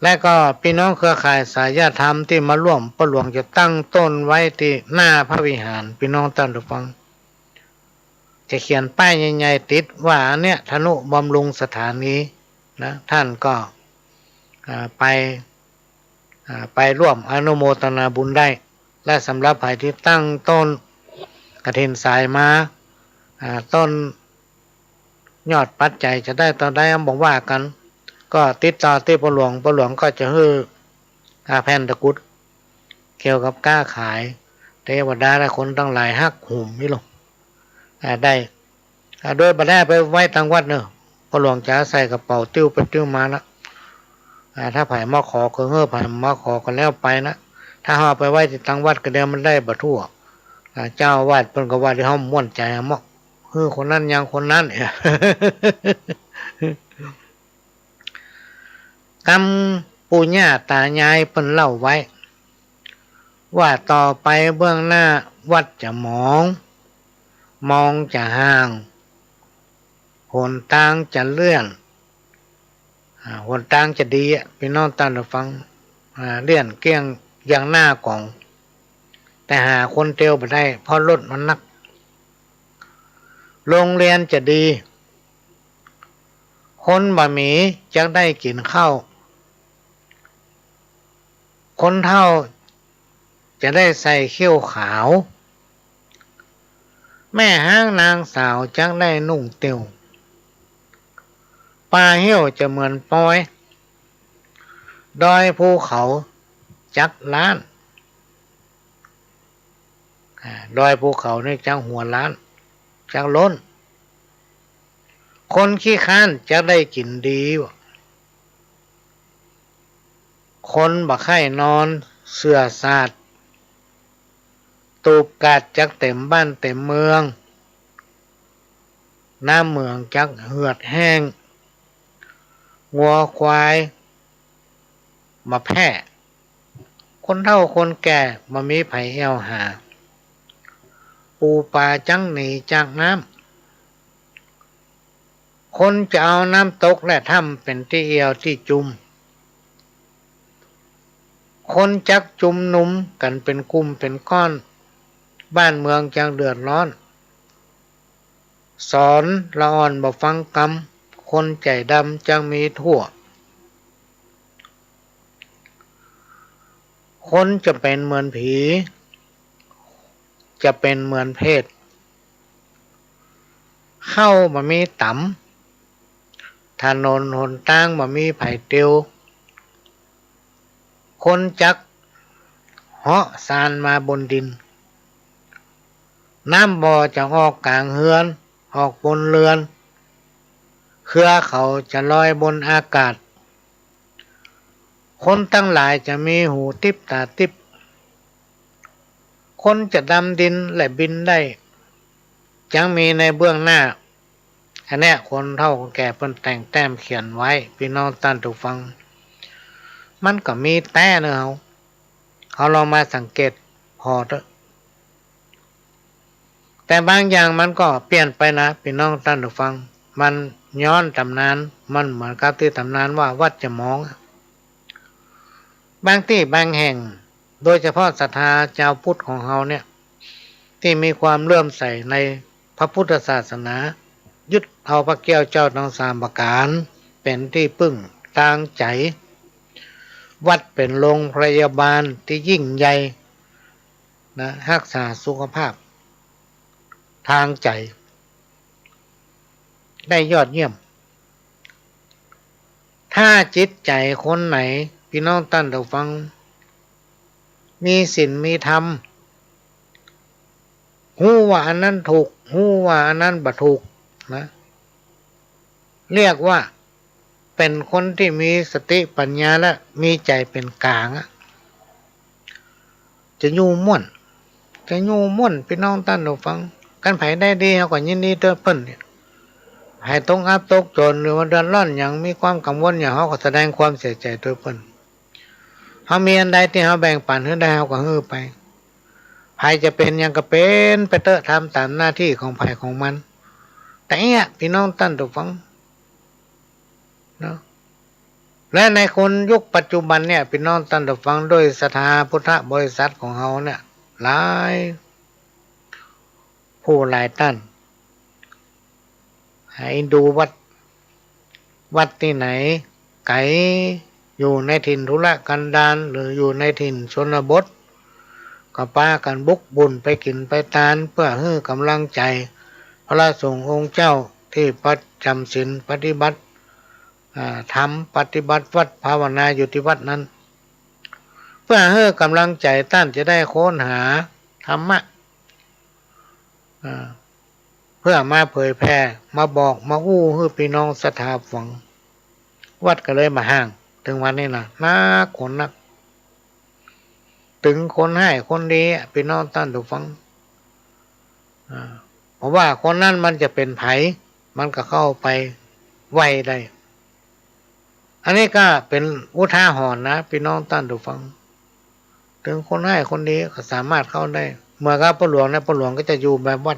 และก็ปี้น้องเครือข่ายสายธรรมตี้มาร่วม ป้อหลวงจะตั้งต้นไว้ตี้หน้าพระวิหาร ปี้น้องต้านผู้ฟัง จะเขียนป้ายใหญ่ๆ ติดว่าอันเนี้ยทนุบำรุงสถานีนะ ต้านก็ อ่า ไป อ่า ไปร่วมอนุโมทนาบุญได้ และสำหรับใผตี้ตั้งต้นกฐินสายมา อ่า ต้นยอดปัจจัยจะได้เต้าใดบ่ว่ากั๋น ก็ติดต่อตี้ป้อหลวง ป้อหลวงก็จะหื้อ อ่า แผ่นตะกรุด เกี่ยวกับก๊าขาย เตวดาและคนตังหลายฮักหุมนี่ลง อ่า ได้ อ่า โดยบ่ได้ไปไว้ตางวัดเนาะ ป้อหลวงจะใส่กระเป๋าติ้วไปติ้วมานะ อ่า ถ้าใผมาขอก็หื้อ ใผบ่มาขอก็แล้วไปนะ ถ้าเฮาเอาไปไว้ตี้ตางวัดก็เดี๋ยวมันได้บ่ทั่ว อ่า เจ้าอาวาสเปิ้นก็ว่าตี้เฮาม่วนใจ๋อะเมาะ หื้อคนนั้นยังคนนั้น กำปู่ย่าต๋ายายเปิ้นเล่าไว้ ว่าต่อไปเบื้องหน้าวัดจะหมอง มองจะห่าง หนตางจะเลื่อน อ่า หนตางจะดีอะ ปี้น้องต้านผู้ฟัง อ่า เลื่อนเกี้ยงยังหน้าก๋อง แต่หาคนเตียวบ่ได้ เพราะรถมันนัก โรงเรียนจะดี คนบ่มีจักได้กิ๋นข้าว คนเฒ่าจะได้ใส่เขี้ยวขาว แม่ฮ้างนางสาวจักได้นุ่งเตียว ป่าเฮี้ยวจะเหมือนปอย ดอยภูเขาจักล้าน อ่า ดอยภูเขานี่จักหัวล้าน จักล้น คนขี้คร้านจักได้กิ๋นดี คนบ่ใค่นอนเสื่อสาด ตูบกาดจักเต๋มบ้านเต๋มเมือง น้ำเหมืองจักเหือดแห้ง งัวควายบ่แพร่ คนเฒ่าคนแก่บ่มีใผแอ่วหา ปู๋ป๋าจักหนีจากน้ำ คนจะเอาน้ำตกและถ้ำเป๋นตี้เอี่ยวตี้จุม คนจักจุมนุมกั๋นเป๋นกลุ่มเป๋นก้อน บ้านเมืองจักเดือดร้อน สอนละอ่อนบ่ฟังกำ คนใจ๋ดำจักมีทั่ว คนจะเป๋นเหมือนผี จะเป๋นเหมือนเปรต ข้าวบ่มีต๋ำ ถนนหนตางบ่มีใผเตียว คนจักเหาะซานมาบนดิน น้ำบ่จะออกก๋างเฮือน ออกบนเฮือน เครือเขาจะลอยบนอากาศ คนตังหลายจะมีหูติ๊บต๋าติ๊บ คนจะดำดินและบินได้ จักมีในเบื้องหน้า อันเนี้ยคนเฒ่าคนแก่เปิ้นแต่งแต้มเขียนไว้ ปี้น้องต้านผู้ฟัง มันก็มีแต๊เนาะ เฮา เฮาลองมาสังเกตผ่อเต๊อะ แต่บางอย่างมันก็เปลี่ยนไปนะ ปี้น้องต้านผู้ฟัง มันย้อนต๋ำนาน มันเหมือนกับตี้ต๋ำนานว่าวัดจะหมองอะ บางตี้บางแห่ง โดยเฉพาะศรัทธาจาวพุทธของเฮาเนี่ย ตี้มีความเลื่อมใสในพระพุทธศาสนา ยึดเอาพระแก้วเจ้าตังสามประก๋านเป๋นตี้ปึ้งตางใจ๋ วัดเป๋นโรงพยาบาลตี้ยิ่งใหญ่นะ ฮักษาสุขภาพตางใจ๋ ได้ยอดเยี่ยม ถ้าจิตใจ๋คนไหน ปี้น้องต้านผู้ฟัง มีศีลมีธรรม ฮู้ว่าอันนั้นถูก ฮู้ว่าอันนั้นบ่ถูกนะ เรียกว่าเป๋นคนตี้มีสติปัญญาและมีใจ๋เป๋นก๋างอะ จะอยู่ม่วน จะอยู่ม่วน ปี้น้องต้านผู้ฟัง คันใผได้ดี เฮาก็ยินดีตวยเปิ้นเนี่ย ใผตกอับตกจ๋น หรือว่าเดือดร้อนหยัง มีความกังวลหยัง เฮาก็แสดงความเสียใจ๋ตวยเปิ้น เฮามีอันใดตี้เฮาแบ่งปั๋นหื้อได้ เฮาก็หื้อไป ใผจะเป๋นหยังก็เป๋นไปเต๊อะ ทำต๋ามหน้าตี้ของใผของมัน แต่เอี้ย ปี้น้องต้านผู้ฟังเนาะ และในคนยุคปัจจุบันเนี่ย ปี้น้องต้านผู้ฟัง โดยศรัทธาพุทธบริษัทของเฮาเนี่ย หลายผู้หลายต้าน ให้ดูวัด วัดตี้ไหนไก๋ อยู่ในถิ่นทุรกันดาร หรืออยู่ในถิ่นชนบท ก็ปากั๋นบุกบุ่นไปกิ๋นไปตาน เปื้อหื้อก๋ำลังใจ๋พระสงฆ์องค์เจ้าตี้ประจ๋ำศีลปฏิบัติ อ่า ธรรม ปฏิบัติวัตรภาวนาอยู่ตี้วัดนั้น เปื้อหื้อก๋ำลังใจ๋ต้านจะได้ค้นหาธรรมะ อ่า เปื้อมาเผยแผ่ มาบอก มาอู้หื้อปี้น้องศรัทธาฟัง วัดก็เลยบ่าฮ้าง เถิงวันนี้นะ นักคนนัก เถิงคนฮ้ายคนดีอะ ปี้น้องต้านผู้ฟัง อ่า เพราะว่าคนนั้นมันจะเป๋นใผ มันก็เข้าไปไหว้ได้ อันนี้ก็เป๋นอุทาหรณ์นะ ปี้น้องต้านผู้ฟัง เถิงคนฮ้ายคนดีก็สามารถเข้าได้ เหมือนกับป้อหลวงเนี่ย ป้อหลวงก็จะอยู่แบบวัด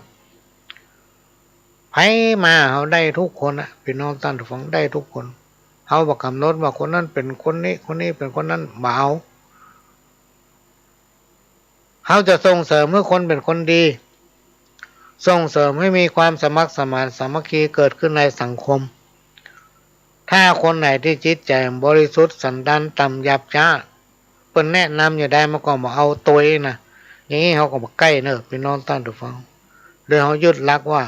ใผมาเฮาได้กู้คนอะ ปี้น้องต้านผู้ฟัง ได้กู้คน เฮาบ่ก๋ำหนดว่าคนนั้นเป๋นคนนี้ คนนี้เป๋นคนนั้น บ่เอา เฮาจะส่งเสริมหื้อคนเป๋นคนดี ส่งเสริมหื้อมีความสมัครสมานสามัคคีเกิดขึ้นในสังคม ถ้าคนไหนตี้จิตใจ๋บริสุทธิ์ สันดานต่ำหยาบจ๊า เปิ้นแนะนำอย่างใดมันก็บ่เอาตวยนะ อย่างนี้เฮาก็บ่ใก้เน่อ ปี้น้องต้านผู้ฟัง โดยเฮายึดหลักว่า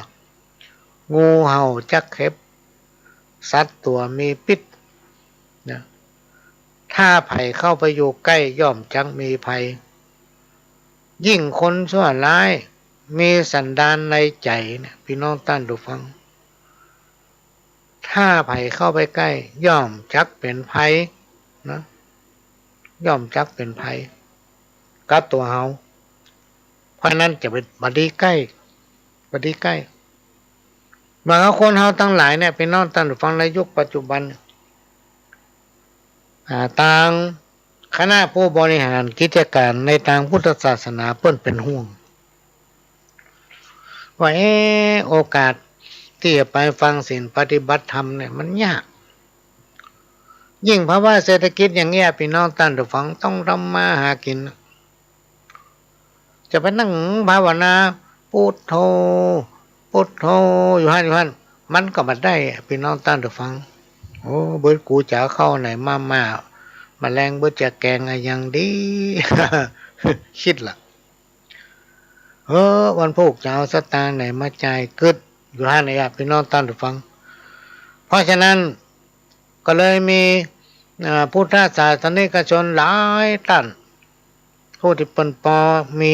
งูเห่าจักเข็บ สัตว์ตั๋วมีพิษนะ ถ้าใผเข้าไปอยู่ใก้ย่อมจักมีภัย ยิ่งคนชั่วร้ายมีสันดานในใจ๋เนี่ย ปี้น้องต้านผู้ฟัง ถ้าใผเข้าไปใก้ย่อมจักเป๋นภัยนะ ย่อมจักเป๋นภัยกับตั๋วเฮา เพราะฉะนั้นจะบ่ดีใก้ บ่ดีใก้ เหมือนกับคนเฮาตังหลายเนี่ย ปี้น้องต้านผู้ฟัง ในยุคปัจจุบัน อ่า ตางคณะผู้บริหารกิจก๋านในตางพุทธศาสนาเปิ้นเป๋นห่วง ว่า เอ๊ะ โอกาสตี้จะไปฟังศีลปฏิบัติธรรมเนี่ยมันยาก ยิ่งภาวะเศรษฐกิจอย่างเงี้ย ปี้น้องต้านผู้ฟัง ต้องทำมาหากิ๋น จะไปนั่งภาวนา พุทโธ พุทโธ อยู่หั้น อยู่หั้น มันก็บ่ได้ ปี้น้องต้านผู้ฟัง โอ้ เบิดกูจะเอาข้าวไหนมาม่า มาแลงเบิดจะแกงอะยังดี กึ๊ดละ เออ วันพูกจะเอาสตางค์ไหนมาจ่าย กึ๊ดอยู่หั้นเนี่ย ปี้น้องต้านผู้ฟัง เพราะฉะนั้น ก็เลยมี อ่า พุทธศาสนิกชนหลายต้าน ผู้ตี้เปิ้นปอมี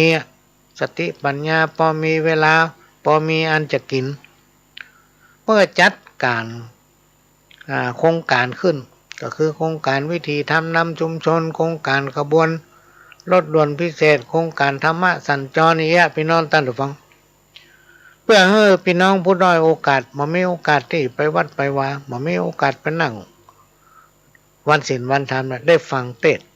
สติปัญญา ปอมีเวลา ปอมีอันจะกิ๋น เปิ้นก็จัดก๋าน อ่า โครงก๋านขึ้น ก็คือโครงก๋านวิถีธรรมนำชุมชน โครงก๋านขบวนรถด่วนพิเศษ โครงก๋านธรรมสัญจรอย่างเงี้ย ปี้น้องต้านผู้ฟัง เปื้อหื้อปี้น้องผู้ด้อยโอกาส บ่มีโอกาสตี้ไปวัดไปวา บ่มีโอกาสไปนั่งวันศีลวันธรรมน่ะ ได้ฟังเตสน์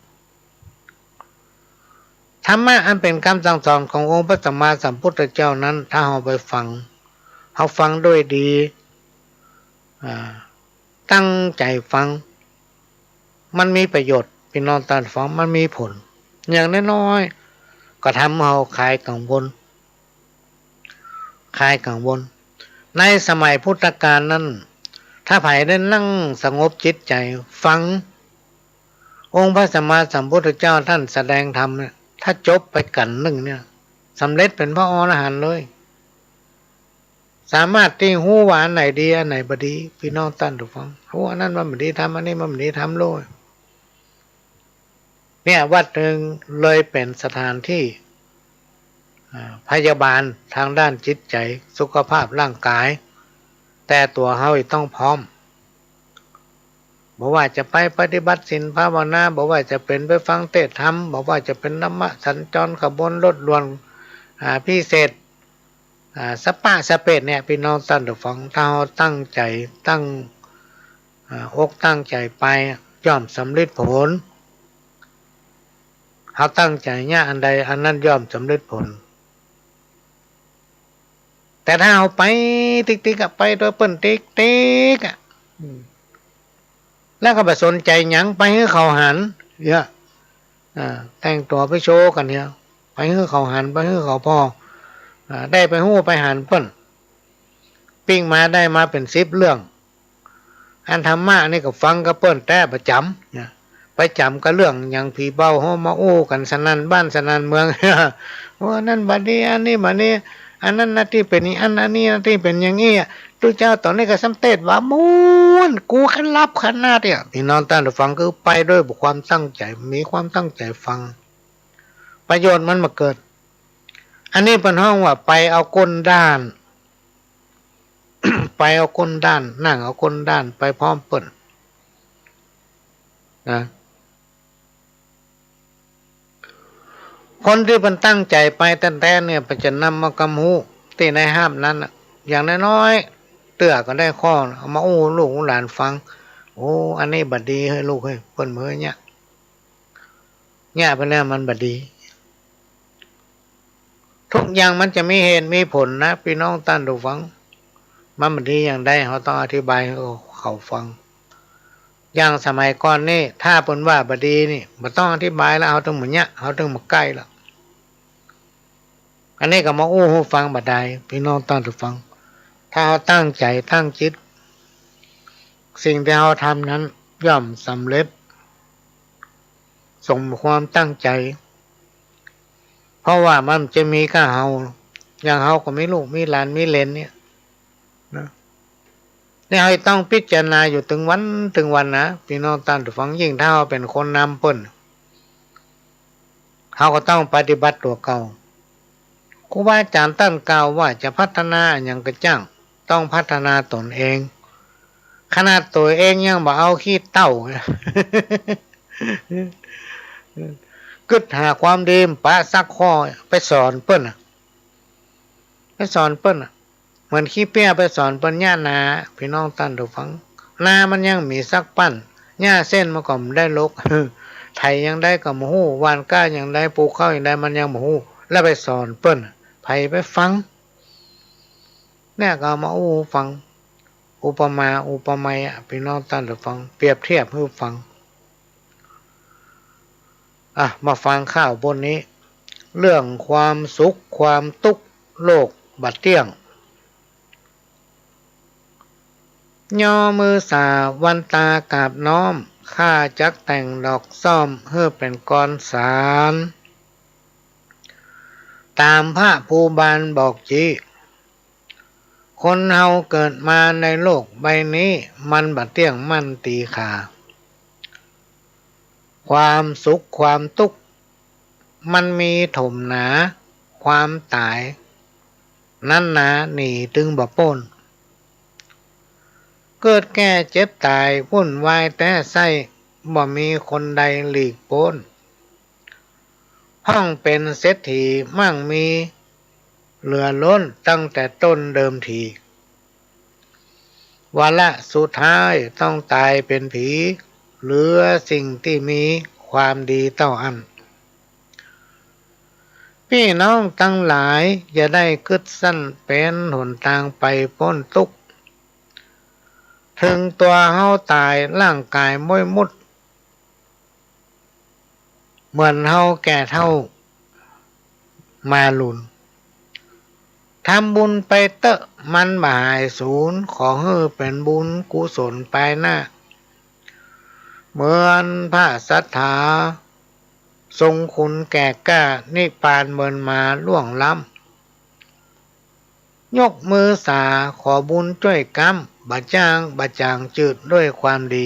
ธรรมะอันเป๋นกำสั่งสอนขององค์พระสัมมาสัมพุทธเจ้านั้น ถ้าเฮาไปฟัง เฮาฟังด้วยดี อ่า ตั้งใจ๋ฟัง มันมีประโยชน์ ปี้น้องต้านฟัง มันมีผล อย่างน้อยๆ ก็ทำเฮาคลายกังวล คลายกังวล ในสมัยพุทธกาลนั้น ถ้าใผได้นั่งสงบจิตใจ๋ฟัง องค์พระสัมมาสัมพุทธเจ้าต้านแสดงธรรมเนี่ย ถ้าจบไปกัณฑ์นึ่งเนี่ย สำเร็จเป๋นพระอรหันต์เลย สามารถตี้ฮู้ว่าอันไหนดี อันไหนบ่ดี ปี้น้องต้านผู้ฟัง ฮู้อันนั้นมันบ่ดีทำ อันนี้มันบ่ดีทำโลด เนี่ย วัดหนึ่งเลยเป๋นสถานตี้ อ่า พยาบาลตางด้านจิตใจ๋ สุขภาพร่างก๋าย แต่ตั๋วเฮาอีกต้องพร้อม บ่ว่าจะไปปฏิบัติศีลภาวนา บ่ว่าจะเป๋นไปฟังเตสน์ธรรม บ่ว่าจะเป๋นธรรมสัญจร ขบวนรถด่วน อ่า พิเศษ อ่า สะปะสะเปดเนี่ย ปี้น้องต้านผู้ฟัง ถ้าเฮาตั้งใจ๋ ตั้ง อ่า อกตั้งใจ๋ไป ย่อมสำริดผล เฮาตั้งใจ๋เยียะอันใด อันนั้นย่อมสำริดผล แต่ถ้าเฮาไปติ๊กๆ อะ ไปโดยเปิ้นติ๊กๆ อะ อืม แล้วก็บ่สนใจ๋หยัง ไปหื้อเขาหัน เยียะ อ่า แต่งตั๋วไปโชว์กั๋นเนี่ย ไปหื้อเขาหัน ไปหื้อเขาผ่อ อ่า ได้ไปฮู้ไปหันเปิ้น ปิ้งมาได้มาเป๋นสิบเรื่อง อันธรรมะนี่ก็ฟังกับเปิ้นแต๊ประจ๋ำเนี่ย ไปจ๋ำกับเรื่องหยังผีเบา เฮามาอู้กั๋นสนั่นบ้านสนั่นเมือง ว่าอันนั้นบ่ดี อันนี้บ่ดี อันนั้นนะตี้เป๋นอย่างอั้น อันนี้นะตี้เป๋นอย่างอี้อะ ตุ๊เจ้าต๋อนนี้ก็สำเตสน์ว่าม่วน กูขะหลับขนาดเนี่ย ปี้น้องต้านผู้ฟัง คือไปโดยบ่ความตั้งใจ๋ มีความตั้งใจ๋ฟัง ประโยชน์มันบ่เกิด อันนี้เปิ้นฮ้องว่าไปเอาก้นด้าน ไปเอาก้นด้าน นั่งเอาก้นด้านไปพร้อมเปิ้น นะ คนตี้เปิ้นตั้งใจ๋ไปแต๊ๆ เนี่ย เปิ้นจะนำเอากำฮู้ตี้ได้ฮับนั้นน่ะ อย่างน้อยๆ เตื้อก็ได้ข้อ เอามาอู้ลูกอู้หลานฟัง โอ้ อันนี้บ่ดีเฮ้ยลูกเฮ้ย เปิ้นบ่หื้อเยียะ เยียะไปแล้วมันบ่ดี ทุกอย่างมันจะมีเหตุมีผลนะ ปี้น้องต้านผู้ฟัง มันบ่ดีอย่างใด เฮาต้องอธิบายหื้อเขาฟัง อย่างสมัยก่อนนี่ ถ้าเปิ้นว่าบ่ดีนี่ บ่ต้องอธิบายแล้ว เฮาตึงบ่เยียะ เฮาตึงบ่ใก้แล้ว อันนี้ก็มาอู้หื้อฟังบ่ดาย ปี้น้องต้านผู้ฟัง ถ้าเฮาตั้งใจ๋ตั้งจิต สิ่งตี้เฮาทำนั้นย่อมสำเร็จ สมความตั้งใจ๋ เพราะว่ามันจะมีก้าเฮา อย่างเฮาก็มีลูกมีหลานมีเหลนเนี่ยนะ เนี่ยเฮาต้องพิจารณาอยู่ตึงวันตึงวันนะ ปี้น้องต้านผู้ฟัง ยิ่งถ้าเฮาเป๋นคนนำเปิ้น เฮาก็ต้องปฏิบัติตั๋วเก่า ครูบาอาจ๋ารย์ต้านกล่าวว่าจะพัฒนาอะหยังก็จ้าง ต้องพัฒนาตนเอง ขนาดตั๋วเองยังบ่เอาขี้เต้า กึ๊ดหาความดีบ่ปะสักข้อ ไปสอนเปิ้นน่ะ ไปสอนเปิ้นน่ะ เหมือนขี้เปี้ยไปสอนเปิ้นหญ้านา ปี้น้องต้านผู้ฟัง นามันยังบ่มีสักปั้น หญ้าเส้นมันก็บ่ได้รก ไถอย่างใดก็บ่ฮู้ หว่านกล้าอย่างใด ปลูกข้าวอย่างใด มันยังบ่ฮู้ แล้วไปสอนเปิ้น ใผไปฟัง เนี่ยก็เอามาอู้ฟัง อุปมาอุปไมยอะ ปี้น้องต้านผู้ฟัง เปรียบเทียบหื้อฟัง อ่ะ มาฟังข่าวบนนี้ เรื่องความสุขความตุ๊กข์ โลกบ่เตี้ยง ย่อมือสาวันตากราบน้อม ข้าจักแต่งดอกซ่อมหื้อเป๋นกลอนสรร ต๋ามพระภูบาลบอกจี๊ คนเฮาเกิดมาในโลกใบนี้ มันบ่เตี้ยงมั่นตี๋ขา ความสุขความตุ๊กข์ มันมีถมหนา ความต๋ายนั้นหนาหนีตึงบ่ป๊น เกิดแก่เจ็บต๋ายวุ่นวายแต๊ไส้ บ่มีคนใดหลีกป๊น พ่องเป๋นเศรษฐีมั่งมีเหลือล้นตั้งแต่ต้นเดิมที วาระสุดท้ายต้องต๋ายเป๋นผี เหลือสิ่งตี้มีความดีเต้าอั้น ปี้น้องตังหลายอย่าได้กึ๊ดสั้น เป๋นหนตางไปป๊นตุ๊กข์ เถิงตั๋วเฮาต๋ายร่างก๋ายม้วยมุด เหมือนเฮาแก่เฒ่ามาลุน ทำบุญไปเต๊อะมันบ่หายสูญ ขอหื้อเป๋นบุญกุศลปายหน้า เหมือนพระศรัทธา ทรงคุณแก่กล้า นิพพานเมินมาล่วงล้ำ ยกมือสาขอบุญจ้วยก๊ำ บ่จ้างบ่จ๋างจืดด้วยความดี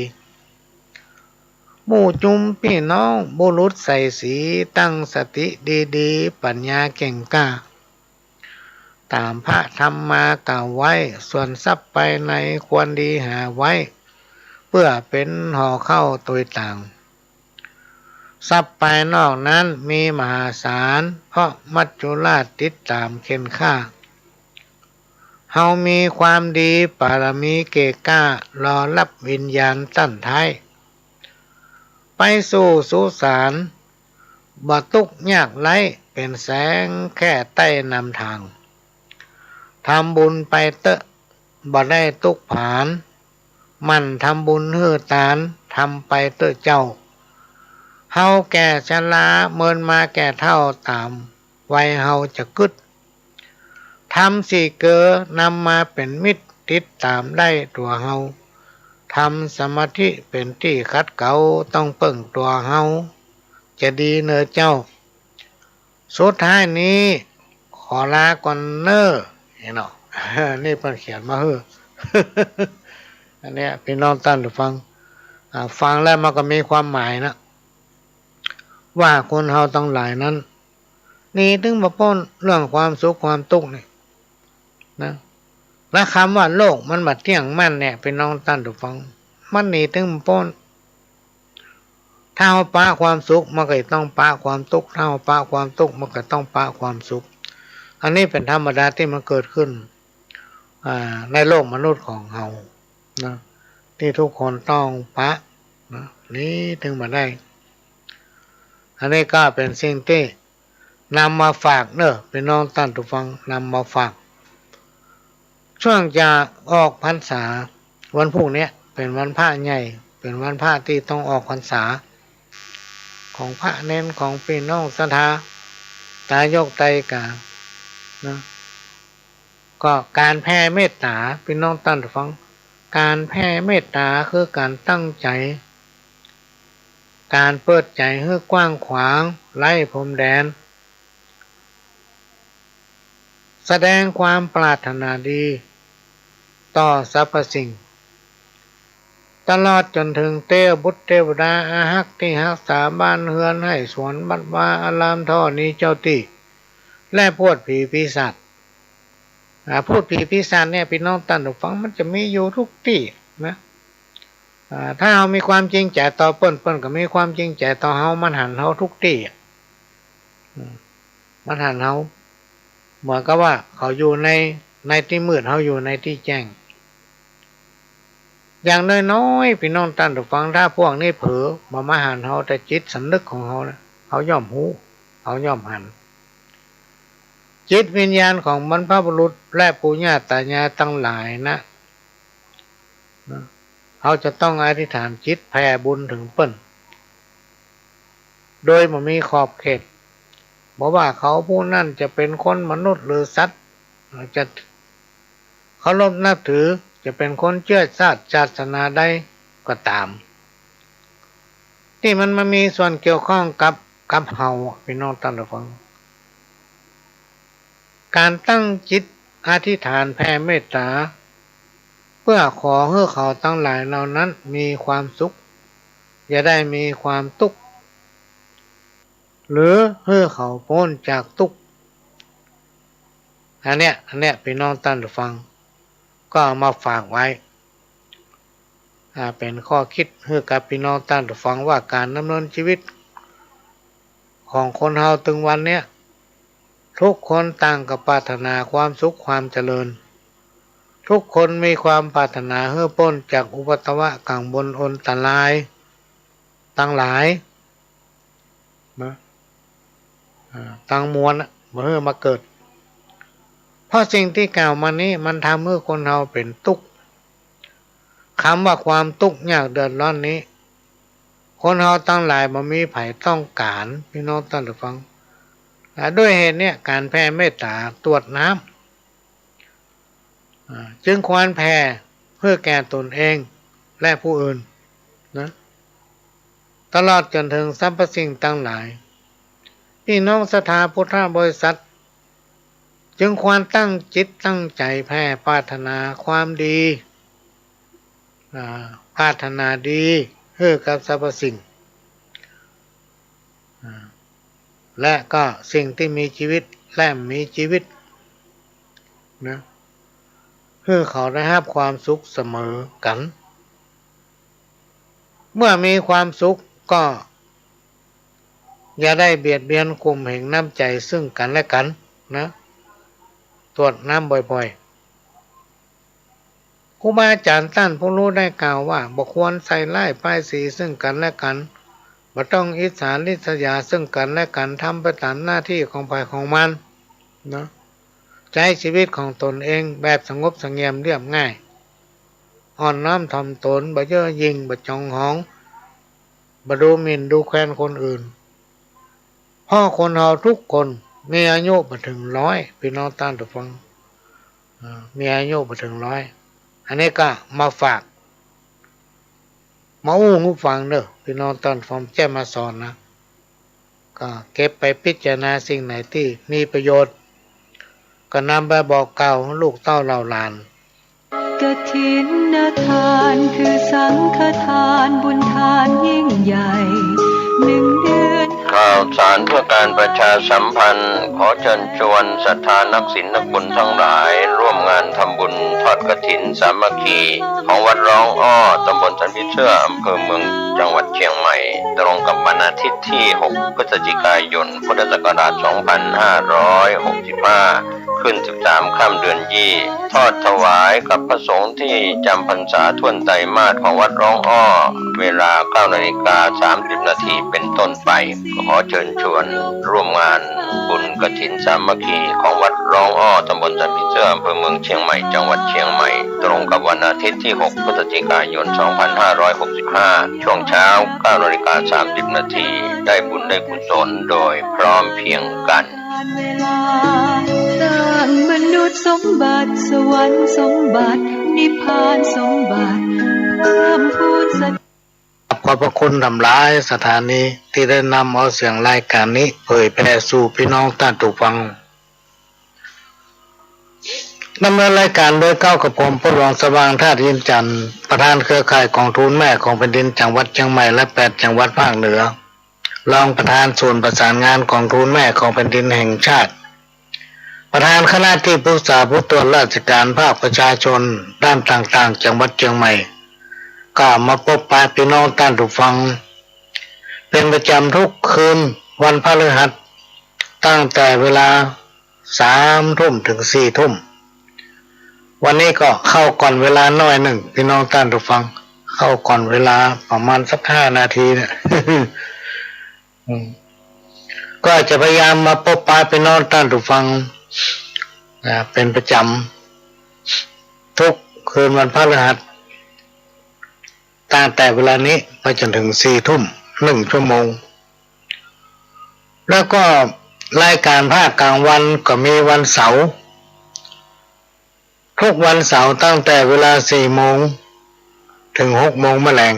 หมู่จุมปี้น้องบุรุษใส่สี ตั้งสติดีๆ ปัญญาเก่งกล้า ต๋ามพระธรรมมากล่าวไว้ ส่วนทรัพย์ภายในควรดีหาไว้ เปื้อเป๋นห่อข้าวตวยตาง ทรัพย์ภายนอกนั้นมีมหาศาล เพราะมัจจุราชติดต๋ามเข่นฆ่า เฮามีความดีปารมีเก่งกล้า รอฮับวิญญาณต้านท้าย ไปสู่สุสาน บ่ตุ๊กข์ยากไร้ เป๋นแสงแค่ใต้นำตาง ทำบุญไปเต๊อะ บ่ได้ตุ๊กข์ผาน หมั่นทำบุญหื้อตาน ทำไปเต๊อะเจ้า เฮาแก่ชราเมินมาแก่เฒ่า ต๋ามวัยเฮาจะกึ๊ด ธรรมสี่เกลอนำมาเป๋นมิตร ติดต๋ามได้ตั๋วเฮา ธรรมสมาธิเป๋นตี้ขัดเกลา ต้องเปิ้งตั๋วเฮา จะดีเน่อเจ้า สุดท้ายนี้ขอลาก่อนเน่อ นี่เนาะ นี่เปิ้นเขียนมาหื้อ อันเนี้ย ปี้น้องต้านผู้ฟัง อ่า ฟังแล้วมันก็มีความหมายนะ ว่าคนเฮาตังหลายนั้น หนีตึงบ่ป๊นเรื่องความสุขความตุ๊กข์นี่นะ และกำว่าโลกมันบ่เตี้ยงมั่นเนี่ย ปี้น้องต้านผู้ฟัง มันหนีตึงบ่ป๊น ถ้าเฮาปะความสุข มันก็จะต้องปะความตุ๊กข์ ถ้าเฮาปะความตุ๊กข์ มันก็ต้องปะความสุข อันนี้เป๋นธรรมดาตี้มันเกิดขึ้น อ่า ในโลกมนุษย์ของเฮานะ ตี้ทุกคนต้องปะนะ หนีตึงบ่ได้ อันนี้ก็เป๋นสิ่งตี้นำมาฝากเน่อ ปี้น้องต้านผู้ฟัง นำมาฝาก ช่วงจะออกพรรษา วันพูกเนี้ยเป๋นวันพระใหญ่ เป๋นวันพระตี้ต้องออกพรรษา ของพระเณร ของปี้น้องศรัทธา ตายกไตรกานะ ก็ก๋านแผ่เมตต๋า ปี้น้องต้านผู้ฟัง ก๋านแผ่เมตต๋าคือก๋านตั้งใจ๋ ก๋านเปิดใจ๋หื้อกว้างขวาง ไร้พรมแดน แสดงความปรารถนาดีต่อสรรพสิ่ง ตลอดจ๋นเถิงเตวบุตรเตวดาอาฮักตี้ฮักษาบ้านเฮือนไฮ่สวนวัดวาอารามถ่อนี้เจ้าตี้ และพูดผีปีศาจ อ่า พูดผีปีศาจเนี่ย ปี้น้องต้านผู้ฟัง มันจะมีอยู่ทุกตี้นะ อ่า ถ้าเฮามีความจริงใจ๋ต่อเปิ้น เปิ้นก็มีความจริงใจ๋ต่อเฮา มันหันเฮาทุกตี้อะ อืม มันหันเฮา เหมือนกับว่าเขาอยู่ใน ในตี้มืด เฮาอยู่ในตี้แจ้ง อย่างน้อยๆ ปี้น้องต้านผู้ฟัง ถ้าพวกนี้เผลอมา มาหันเฮา แต่จิตสำนึกของเฮานะ เฮาย่อมฮู้ เฮาย่อมหัน จิตวิญญาณของบรรพบุรุษและปู่ย่าต๋ายายตังหลายนะ นะ เฮาจะต้องอธิษฐานจิตแผ่บุญเถิงเปิ้น โดยบ่มีขอบเขต บ่ว่าเขาผู้นั้นจะเป๋นคนมนุษย์หรือสัตว์ จะเคารพนับถือ จะเป๋นคนเจื้อจาติศาสนาใดก็ต๋าม ตี้มันมามีส่วนเกี่ยวข้องกับ กับเฮา ปี้น้องต้านผู้ฟัง ก๋านตั้งจิตอธิษฐานแผ่เมตต๋า เปื้อขอหื้อเขาตังหลายเหล่านั้นมีความสุข อย่าได้มีความตุ๊กข์ หรือหื้อเขาป๊นจากตุ๊กข์ อันเนี้ย อันเนี้ย ปี้น้องต้านผู้ฟัง ก็เอามาฝากไว้ อ่า เป๋นข้อคิดหื้อกับปี้น้องต้านผู้ฟังว่าก๋านดำเนินจีวิตของคนเฮาตึงวันเนี้ย ทุกคนต่างก็ปรารถนาความสุขความเจริญ ทุกคนมีความปรารถนาหื้อป๊นจากอุปัทวะกังวลอันตรายตังหลาย นะ อ่า ตังมวลน่ะ บ่หื้อมาเกิด เพราะสิ่งตี้กล่าวมานี้มันทำหื้อคนเฮาเป๋นตุ๊กข์ กำว่าความตุ๊กข์ยากเดือดร้อนนี้ คนเฮาตังหลายบ่มีใผต้องก๋าน ปี้น้องต้านผู้ฟัง และด้วยเหตุเนี้ย ก๋านแผ่เมตต๋าตวดน้ำ อ่า จึงควรแผ่หื้อแก่ตนเองและผู้อื่นนะ ตลอดจ๋นเถิงสรรพสิ่งตังหลาย ปี้น้องศรัทธาพุทธบริษัท จึงควรตั้งจิตตั้งใจ๋แผ่ปรารถนาความดี อ่า ปรารถนาดีหื้อกับสรรพสิ่ง อ่า และก็สิ่งตี้มีจีวิตและบ่มีจีวิตนะ หื้อเขาได้ฮับความสุขเสมอกั๋น เมื่อมีความสุขก็อย่าได้เบียดเบียนข่มเหงน้ำใจ๋ซึ่งกั๋นและกั๋นนะ ตวดน้ำบ่อยๆ ครูบาอาจ๋ารย์ต้านผู้ฮู้ได้กล่าวว่า บ่ควรใส่ร้ายป้ายสีซึ่งกั๋นและกั๋น บ่ต้องอิจฉาริษยาซึ่งกั๋นและกั๋น ทำไปต๋ามหน้าตี้ของใผของมันเนาะ ใจ๊จีวิตของตนเองแบบสงบเสงี่ยมเรียบง่าย อ่อนน้อมถ่อมตน บ่เย่อหยิ่ง บ่จองหอง บ่ดูหมิ่นดูแควนคนอื่น เพราะคนเฮาทุกคนมีอายุบ่เถิงร้อย ปี้น้องต้านผู้ฟัง อ่า มีอายุบ่เถิงร้อย อันนี้ก็มาฝาก มาอู้หื้อฟังเน่อ ปี้น้องต้านผู้ฟัง บ่ใจ้มาสอนนะ ก็เก็บไปพิจารณาสิ่งไหนตี้มีประโยชน์ ก็นำไปบอกกล่าวลูกเต้าเหล่าหลาน กฐินทานคือสังฆทานบุญทานยิ่งใหญ่ หนึ่งเดือน ข่าวสารเพื่อการประชาสัมพันธ์ ขอเชิญชวนศรัทธานักศีลนักบุญทั้งหลาย ร่วมงานทำบุญทอดกฐินสามัคคี ของวัดร้องอ้อ ตำบลสันผีเสื้อ อำเภอเมือง จังหวัดเชียงใหม่ ตรงกับวันอาทิตย์ที่ หก พฤศจิกายน พุทธศักราช สองพันห้าร้อยหกสิบห้า ขึ้น สิบสาม ค่ำเดือนยี่ ทอดถวายกับพระสงฆ์ที่จำพรรษาถ้วนไตรมาสของวัดร้องอ้อ เวลา เก้านาฬิกาสามสิบนาทีเป็นต้นไป ขอเชิญชวนร่วมงานบุญกฐินสามัคคีของวัดร้องอ้อ ตำบลสันผีเสื้อ อำเภอเมืองเชียงใหม่ จังหวัดเชียงใหม่ ตรงกับวันอาทิตย์ที่ หก พฤศจิกายน สองพันห้าร้อยหกสิบห้า ช่วงเช้า เก้านาฬิกาสามสิบนาที ได้บุญได้กุศลโดยพร้อมเพรียงกัน เวลา สร้างมนุษย์สมบัติ สวรรค์สมบัติ นิพพานสมบัติ เพิ่มพูนสติ ขอบพระคุณหลายๆ สถานีตี้ได้นำเอาเสียงรายก๋านนี้เผยแผ่สู่ปี้น้องต้านผู้ฟัง ดำเนินรายก๋านโดยเก้ากับผม พ่อหลวงสว่าง ธาตุอินทร์จันทร์ ประธานเครือข่ายกองทุนแม่ของแผ่นดินจังหวัดเชียงใหม่และแปดจังหวัดภาคเหนือ รองประธานศูนย์ประสานงานกองทุนแม่ของแผ่นดินแห่งชาติ ประธานคณะตี้ปรึกษาผู้ตรวจราชการภาคประชาชนด้านต่างๆ จังหวัดเชียงใหม่ ก็มาปะปนปี้น้องต้านผู้ฟัง เป๋นประจ๋ำทุกคืนวันพฤหัส ตั้งแต่เวลา สามทุ่มเถิงสี่ทุ่ม วันนี้ก็เข้าก่อนเวลาหน้อยนึ่ง ปี้น้องต้านผู้ฟัง เข้าก่อนเวลาประมาณสักห้านาทีเนี่ย อืม ก็จะพยายามมาปะปนปี้น้องต้านผู้ฟัง อ่า เป๋นประจ๋ำทุกคืนวันพฤหัส ตั้งแต่เวลานี้ไปจ๋นเถิงสี่ทุ่ม นึ่งชั่วโมง แล้วก็รายก๋านภาคกลางวันก็มีวันเสาร์ ทุกวันเสาร์ตั้งแต่เวลาสี่โมงเถิงหกโมงแมลง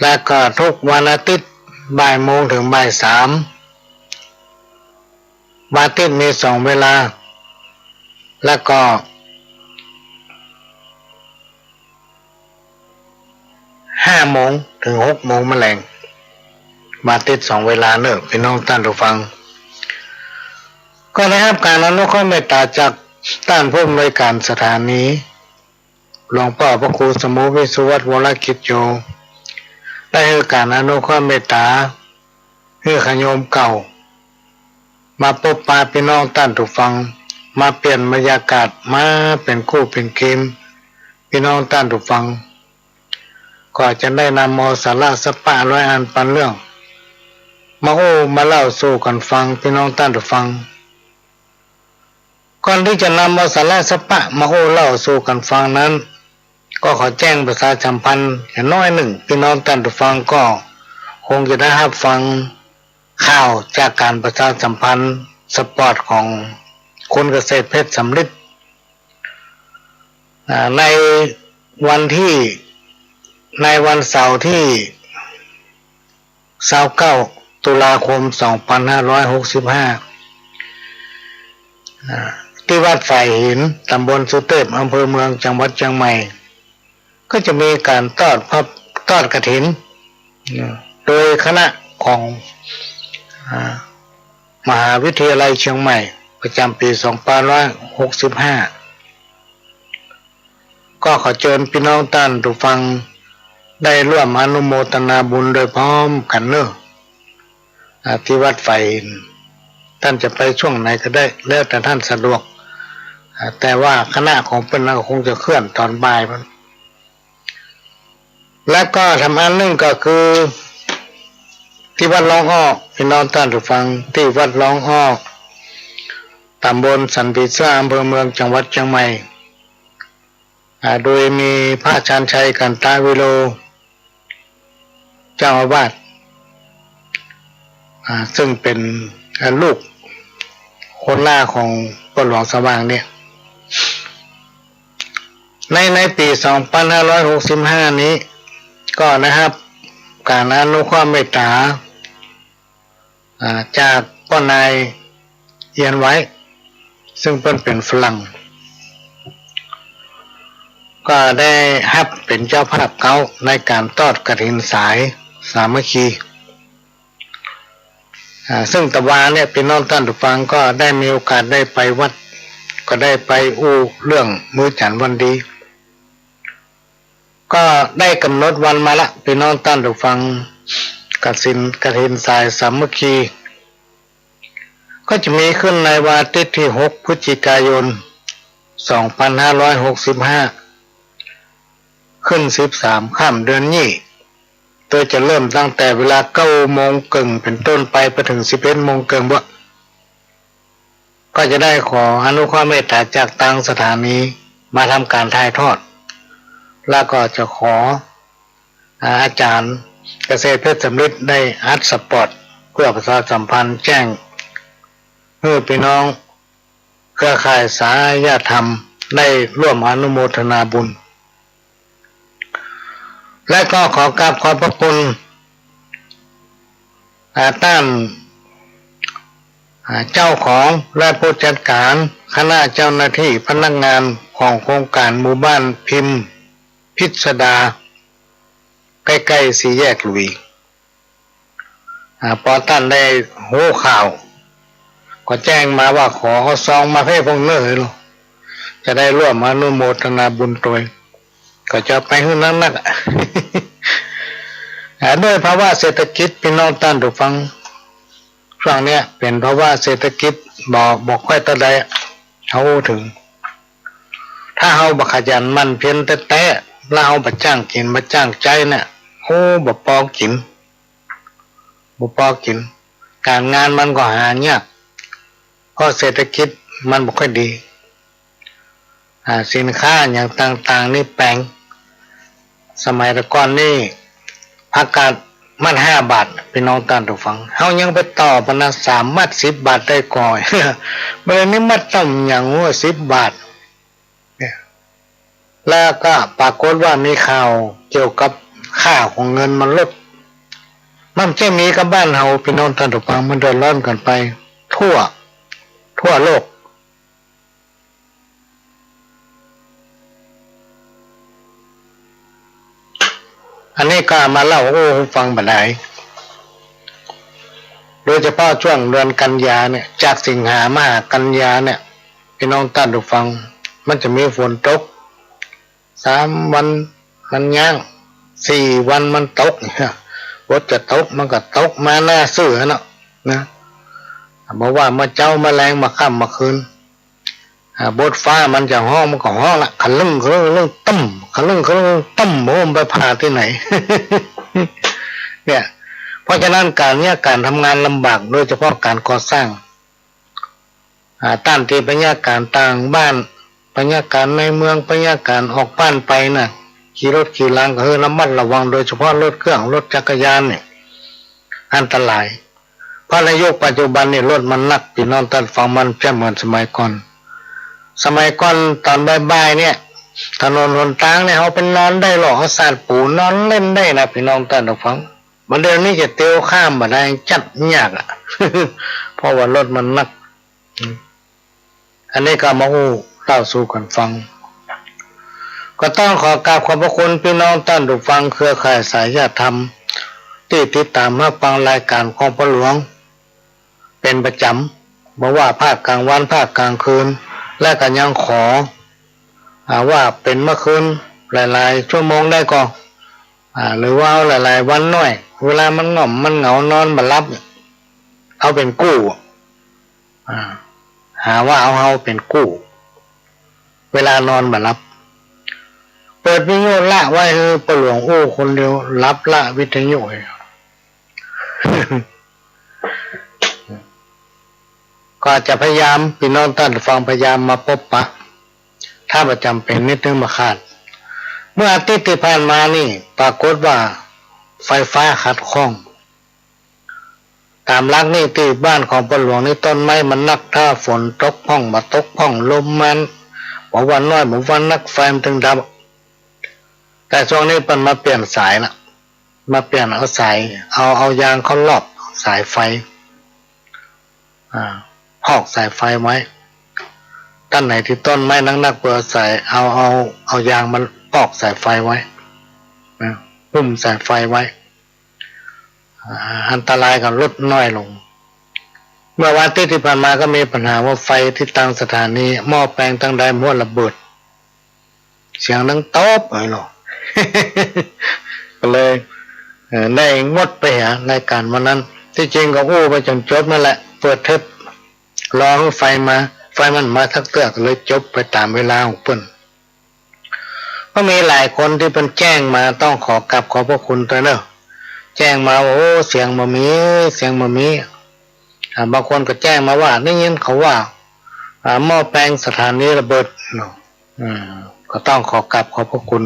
และก็ทุกวันอาทิตย์บ่ายโมงเถิงบ่ายสาม วันอาทิตย์มีสองเวลา และก็ ห้าโมงเถิงหกโมงแมลง วันอาทิตย์สองเวลาเน่อ ปี้น้องต้านผู้ฟัง ก็ได้ฮับก๋านอนุเคราะห์เมตต๋าจากต้านผู้อำนวยก๋านสถานี หลวงป้อพระครูสมุห์ วิสุวัฒน์ วรกิจโย ได้หื้อก๋านอนุเคราะห์เมตต๋า หื้อข้าโยมเก่า มาปบปะปี้น้องต้านผู้ฟัง มาเปลี่ยนบรรยากาศ มาเป๋นกู้เป๋นเกม ปี้น้องต้านผู้ฟัง ก็จะได้นำเอาสาระสัปปะร้อยอันปันเรื่อง มาอู้มาเล่าสู่กั๋นฟัง ปี้น้องต้านผู้ฟัง ก่อนตี้จะนำเอาสาระสัปปะมาอู้เล่าสู่กั๋นฟังนั้น ก็ขอแจ้งประชาสัมพันธ์หน้อยนึ่ง ปี้น้องต้านผู้ฟังก็คงจะได้ฮับฟัง ข่าวจากก๋านประชาสัมพันธ์สปอร์ตของคุณเกษตรเพชรสำริด อ่า ในวันตี้ ในวันเสาร์ตี้ซาวเก้า ตุลาคม สองปันห้าร้อยหกสิบห้า อ่า ตี้วัดฝายหิน ต๋ำบลสุเตพ อำเภอเมือง จังหวัดเจียงใหม่ ก็จะมีก๋านทอดผ้า ทอดกฐิน โดยคณะของ อ่า มหาวิทยาลัยเชียงใหม่ ประจ๋ำปี๋ สองปันห้าร้อยหกสิบห้า ก็ขอเจิญปี้น้องต้านผู้ฟัง ได้ร่วมอนุโมทนาบุญโดยพร้อมกั๋นเน่อ อ่า ตี้วัดฝายหิน ต้านจะไปช่วงไหนก็ได้ แล้วแต่ต้านสะดวก อ่า แต่ว่าคณะของเปิ้นก็คงจะเคลื่อนต๋อนบ่าย แล้วก็แถมอันนึ่งก็คือ ตี้วัดร้องอ้อ ปี้น้องต้านผู้ฟัง ตี้วัดร้องอ้อ ต๋ำบลสันผีเสื้อ อำเภอเมือง จังหวัดเจียงใหม่ อ่า โดยมีพระชาญชัย กันตะวิโร เจ้าอาวาส อ่า ซึ่งเป๋น อ่า ลูกคนหล้าของป้อหลวงสว่างเนี่ย ใน ในปี๋ สองปันห้าร้อยหกสิบห้า นี้ ก็ได้ฮับก๋านอนุเคราะห์เมตต๋า อ่า จากป้อนายเอียนไวท์ ซึ่งเปิ้นเป๋นฝรั่ง ก็ได้ฮับเป๋นเจ้าภาพเก๊าในก๋านทอดกฐินสายสามัคคี อ่า ซึ่งตะวาเนี่ย ปี้น้องต้านผู้ฟังก็ได้มีโอกาสได้ไปวัด ก็ได้ไปอู้เรื่องมื้อจั๋นวันดี ก็ได้ก๋ำหนดวันมาละ ปี้น้องต้านผู้ฟัง กฐิน กฐินสายสามัคคี ก็จะมีขึ้นในวันอาทิตย์ตี้หก พฤศจิกายน สองปันห้าร้อยหกสิบห้า ขึ้นสิบสามค่ำเดือนยี่ โดยจะเริ่มตั้งแต่เวลาเก้าโมงเกิ่งเป๋นต้นไป ไปเถิงสิบเอ็ดโมงเกิ่งเบ้อ ก็จะได้ขออนุเคราะห์เมตต๋าจากตางสถานีมาทำก๋านถ่ายทอด แล้วก็จะขอ อ่า อาจ๋ารย์เกษตรเพชรสำริดได้อัดสปอต เพื่อประชาสัมพันธ์แจ้งหื้อปี้น้องเครือข่ายสายญาติธรรมได้ร่วมอนุโมทนาบุญ และก็ขอกราบขอบพระคุณ อ่า ต้าน อ่า เจ้าของและผู้จัดก๋าน คณะเจ้าหน้าตี้พนักงานของโครงก๋านหมู่บ้านพิมพ์พิสดา ใก้ๆ สี่แยกหลุย อ่า ปอต้านได้ฮู้ข่าว ก็แจ้งมาว่าขอเอาซองมาเพ่พวกเน่อ จะได้ร่วมอนุโมทนาบุญตวย ก็จะไปหื้อนักๆ อะ อ่า ด้วยภาวะเศรษฐกิจ ปี้น้องต้านผู้ฟัง ช่วงเนี้ยเป๋นภาวะเศรษฐกิจบ่ บ่ค่อยเต้าใด เฮาอู้เถิง ถ้าเฮาบ่ขยันหมั่นเพียรแต๊ๆ แล้วเฮาบ่จ้างกิ๋นบ่จ้างใจ๊เนี่ย โอ้ บ่ปอกิ๋น บ่ปอกิ๋น ก๋านงานมันก็หายาก เพราะเศรษฐกิจมันบ่ค่อยดี อ่า สินค้าอย่างต่างๆ นี่แปง สมัยแต่ก่อนนี่ ผักกาดมัดห้าบาท ปี้น้องต้านผู้ฟัง เฮายังไปต่อปะนะ สามมัดสิบบาทได้ก่อ บ่าเดี่ยวนี้มัดต้ำหยังหัวสิบบาท แล้วก็ปรากฏว่ามีข่าวเกี่ยวกับค่าของเงินมันลด มันจะมีกับบ้านเฮา พี่น้องต้านผู้ฟัง มันเดือดร้อนกั๋นไปทั่ว ทั่วโลก อันนี้ก็เอามาเล่าอู้ฟังบ่าดาย โดยเฉพาะช่วงเดือนกันยาเนี่ย จากสิงหามาหากันยาเนี่ย พี่น้องต้านผู้ฟัง มันจะมีฝนตก สามวันมันยั้ง สี่วันมันตก บดจะตกมันก็ตกมาหน้าซื่อหั้นเนาะ นะ บ่ว่าเมื่อเจ๊าเมื่อแลง เมื่อค่ำเมื่อคืน อ่า บดฟ้ามันจะฮ้องมันก็ฮ้องละ คะลึ่งคะลึ่งตึ้ม คะลึ่งคะลึ่งตึ้ม โอ้ มันไปผ่าตี้ไหน เนี่ย เพราะฉะนั้นก๋านเนี้ย ก๋านทำงานลำบาก โดยเฉพาะก๋านก่อสร้าง อ่า ต้านตี้พนักงานต่างบ้าน พนักงานในเมือง พนักงานออกบ้านไปน่ะ ขี่รถขี่ลางก็หื้อระมัดระวัง โดยเฉพาะรถเครื่อง รถจักรยานเนี่ย อันตราย เพราะในยุคปัจจุบันนี่รถมันหนัก พี่น้องต้านฟัง มันจะเหมือนสมัยก่อน สมัยก่อนต๋อนบ่ายๆ เนี่ย ถนนหนตางเนี่ย เฮาไปนอนได้หลอ เฮาสาดปูนอนเล่นได้นะ พี่น้องต้านฟัง บ่าเดี่ยวนี้จะเตียวข้ามบ่ได้ จัดยากอะ เพราะว่ารถมันหนัก อันนี้ก็มาอู้เล่าสู่กั๋นฟัง ก็ต้องขอกราบขอบพระคุณพี่น้องต้านผู้ฟังเครือข่ายสายญาติธรรม ตี้ติดต๋ามฮับฟังรายก๋านของป้อหลวงเป๋นประจ๋ำ บ่ว่าภาคก๋างวันภาคก๋างคืน และก็ยังขอ อ่า ว่าเป๋นเมื่อคืนหลายๆ ชั่วโมงได้ก่อ อ่า หรือว่าเอาหลายๆ วันหน้อย เวลามันง่อมมันเหงานอนบ่หลับ เอาเป๋นกู้ อ่า หาว่าเอาเฮาเป๋นกู้ เวลานอนบ่หลับ เปิดวิทยุละไว้หื้อป้อหลวงอู้คนเดียว หลับละวิทยุ ก็จะพยายาม พี่น้องต้านฟังพยายามมาปบปะ ถ้าบ่จ๋ำเป๋นนิดนึ่งบ่ขาด เมื่ออาทิตย์ตี้ผ่านมานี่ปรากฏว่าไฟฟ้าขัดข้อง ต๋ามหลักนี่ตี้บ้านของป้อหลวงนี่ต้นไม้มันหนัก ถ้าฝนตกพ่องบ่ตกพ่อง ลมมัน บ่ว่าน้อยบ่ว่านัก ไฟมันตึงดับ แต่ช่วงนี้เปิ้นมาเปลี่ยนสายละ มาเปลี่ยนเอาสาย เอา เอายางเข้าลอบสายไฟ อ่า พอกสายไฟไว้ ต้านไหนตี้ต้นไม้หนักๆ เปิ้นเอาสาย เอา เอา เอายางมาปอกสายไฟไว้ นะ หุ้มสายไฟไว้ อ่า อันตรายก็ลดน้อยลง เมื่อวันอาทิตย์ตี้ผ่านมาก็มีปัญหาว่าไฟตี้ตังสถานี หม้อแปลงตังใดหมดระเบิด เสียงดังโต๊บเลยเนาะ ก็เลย เอ่อ ได้งดไปหารายก๋านวันนั้น ตี้จริงก็อู้ไปจ๋นจบนั่นแหละ เปิดเทปรอหื้อไฟมา ไฟมันบ่มาสักเตื้อ ก็เลยจบไปต๋ามเวลาของเปิ้น ก็มีหลายคนตี้เปิ้นแจ้งมา ต้องขอกราบขอบพระคุณตวยเนาะ แจ้งมาว่า โอ้ เสียงบ่มี เสียงบ่มี อ่า บางคนก็แจ้งมาว่า ได้ยินเขาว่า อ่า หม้อแปลงสถานีระเบิดเนาะ อืม ก็ต้องขอกราบขอบพระคุณ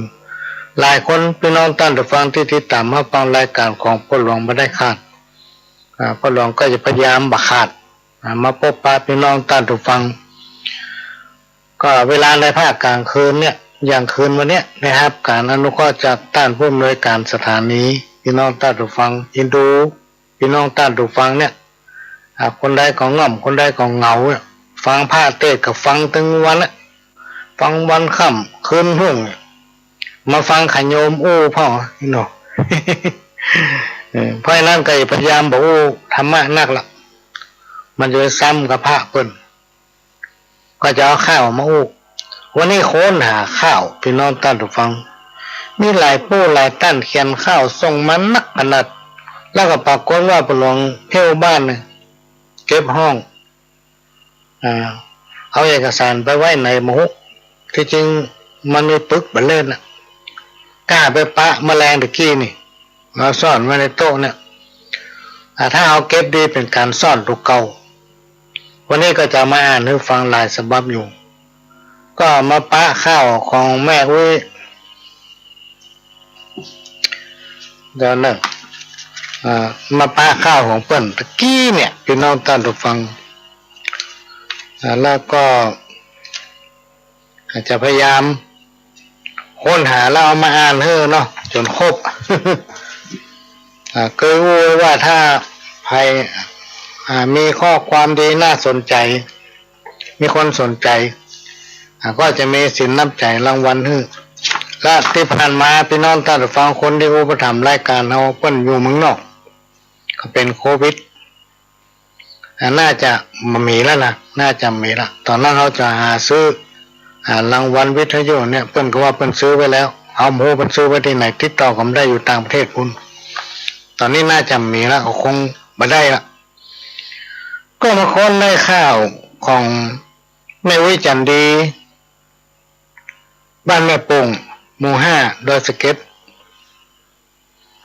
หลายคน พี่น้องต้านผู้ฟังตี้ติดต๋ามฮับฟังรายก๋านของป้อหลวงบ่ได้ขาด อ่า ป้อหลวงก็จะพยายามบ่ขาด อ่า มาปบปะพี่น้องต้านผู้ฟัง ก็เวลาในภาคก๋างคืนเนี่ย อย่างคืนวันเนี้ย ได้ฮับก๋านอนุเคราะห์จากต้านผู้อำนวยก๋านสถานี พี่น้องต้านผู้ฟัง เอ็นดู พี่น้องต้านผู้ฟังเนี่ย อ่า คนใดก็ง่อม คนใดก็เหงาเนี่ย ฟังพระเตสน์ก็ฟังตึงวันน่ะ ฟังวันค่ำคืนฮุ่งเนี่ย มาฟังขะโยมอู้พ่องเนาะ เออ เพราะฉะนั้นก็พยายามบ่อู้ธรรมะนักละ มันจะไปซ้ำกับพระเปิ้น ก็จะเอาข่าวมาอู้ วันนี้ค้นหาข่าว พี่น้องต้านผู้ฟัง มีหลายผู้หลายต้านเขียนข่าวส่งมานักขนาด แล้วก็ปรากฏว่าป้อหลวงเที่ยวบ้านเนี่ย เก็บห้อง อ่า เอาเอกสารไปไว้ไหนบ่ฮู้ ตี้จริงมันมีปึกเบ้อเล่นน่ะ ก้าไปปะเมื่อแลงตะกี้นี่ เอาซ่อนไว้ในโต๊ะเนี่ย อ่า ถ้าเฮาเก็บดีเป๋นก๋านซ่อนตั๋วเก่า วันนี้ก็จะมาอ่านหื้อฟังหลายฉบับอยู่ ก็มาปะข่าวของแม่อุ๊ย เดี๋ยวเน่อ อ่า มาปะข่าวของเปิ้นตะกี้เนี่ย พี่น้องต้านผู้ฟัง อ่า แล้วก็ อาจจะพยายาม ค้นหาแล้วเอามาอ่านหื้อเนาะ จ๋นครบ อ่า เกยอู้ไว้ว่าถ้าใผ อ่า มีข้อความดีน่าสนใจ๋ มีคนสนใจ๋ อ่า ก็จะมีสินน้ำใจ๋รางวัลหื้อ และตี้ผ่านมาปี้น้องต้านฟังคนตี้อุปถัมภ์รายก๋านเฮาเปิ้นอยู่เมืองนอก ก็เป๋นโควิด อ่า น่าจะบ่มีแล้วนะ น่าจะบ่มีละ ต๋อนนั้นเฮาจะหาซื้อ อ่า รางวัลวิทยุเนี่ย เปิ้นก็ว่าเปิ้นซื้อไว้แล้ว เฮาบ่ฮู้เปิ้นซื้อไว้ตี้ไหน ติดต่อก็บ่ได้ อยู่ต่างประเทศปู๊น ต๋อนนี้น่าจะบ่มีละ ก็คงบ่ได้ละ ก็มาค้นได้ข่าวของแม่อุ๊ยจั๋นดี บ้านแม่โป่ง หมู่ห้า ดอยสะเก็ด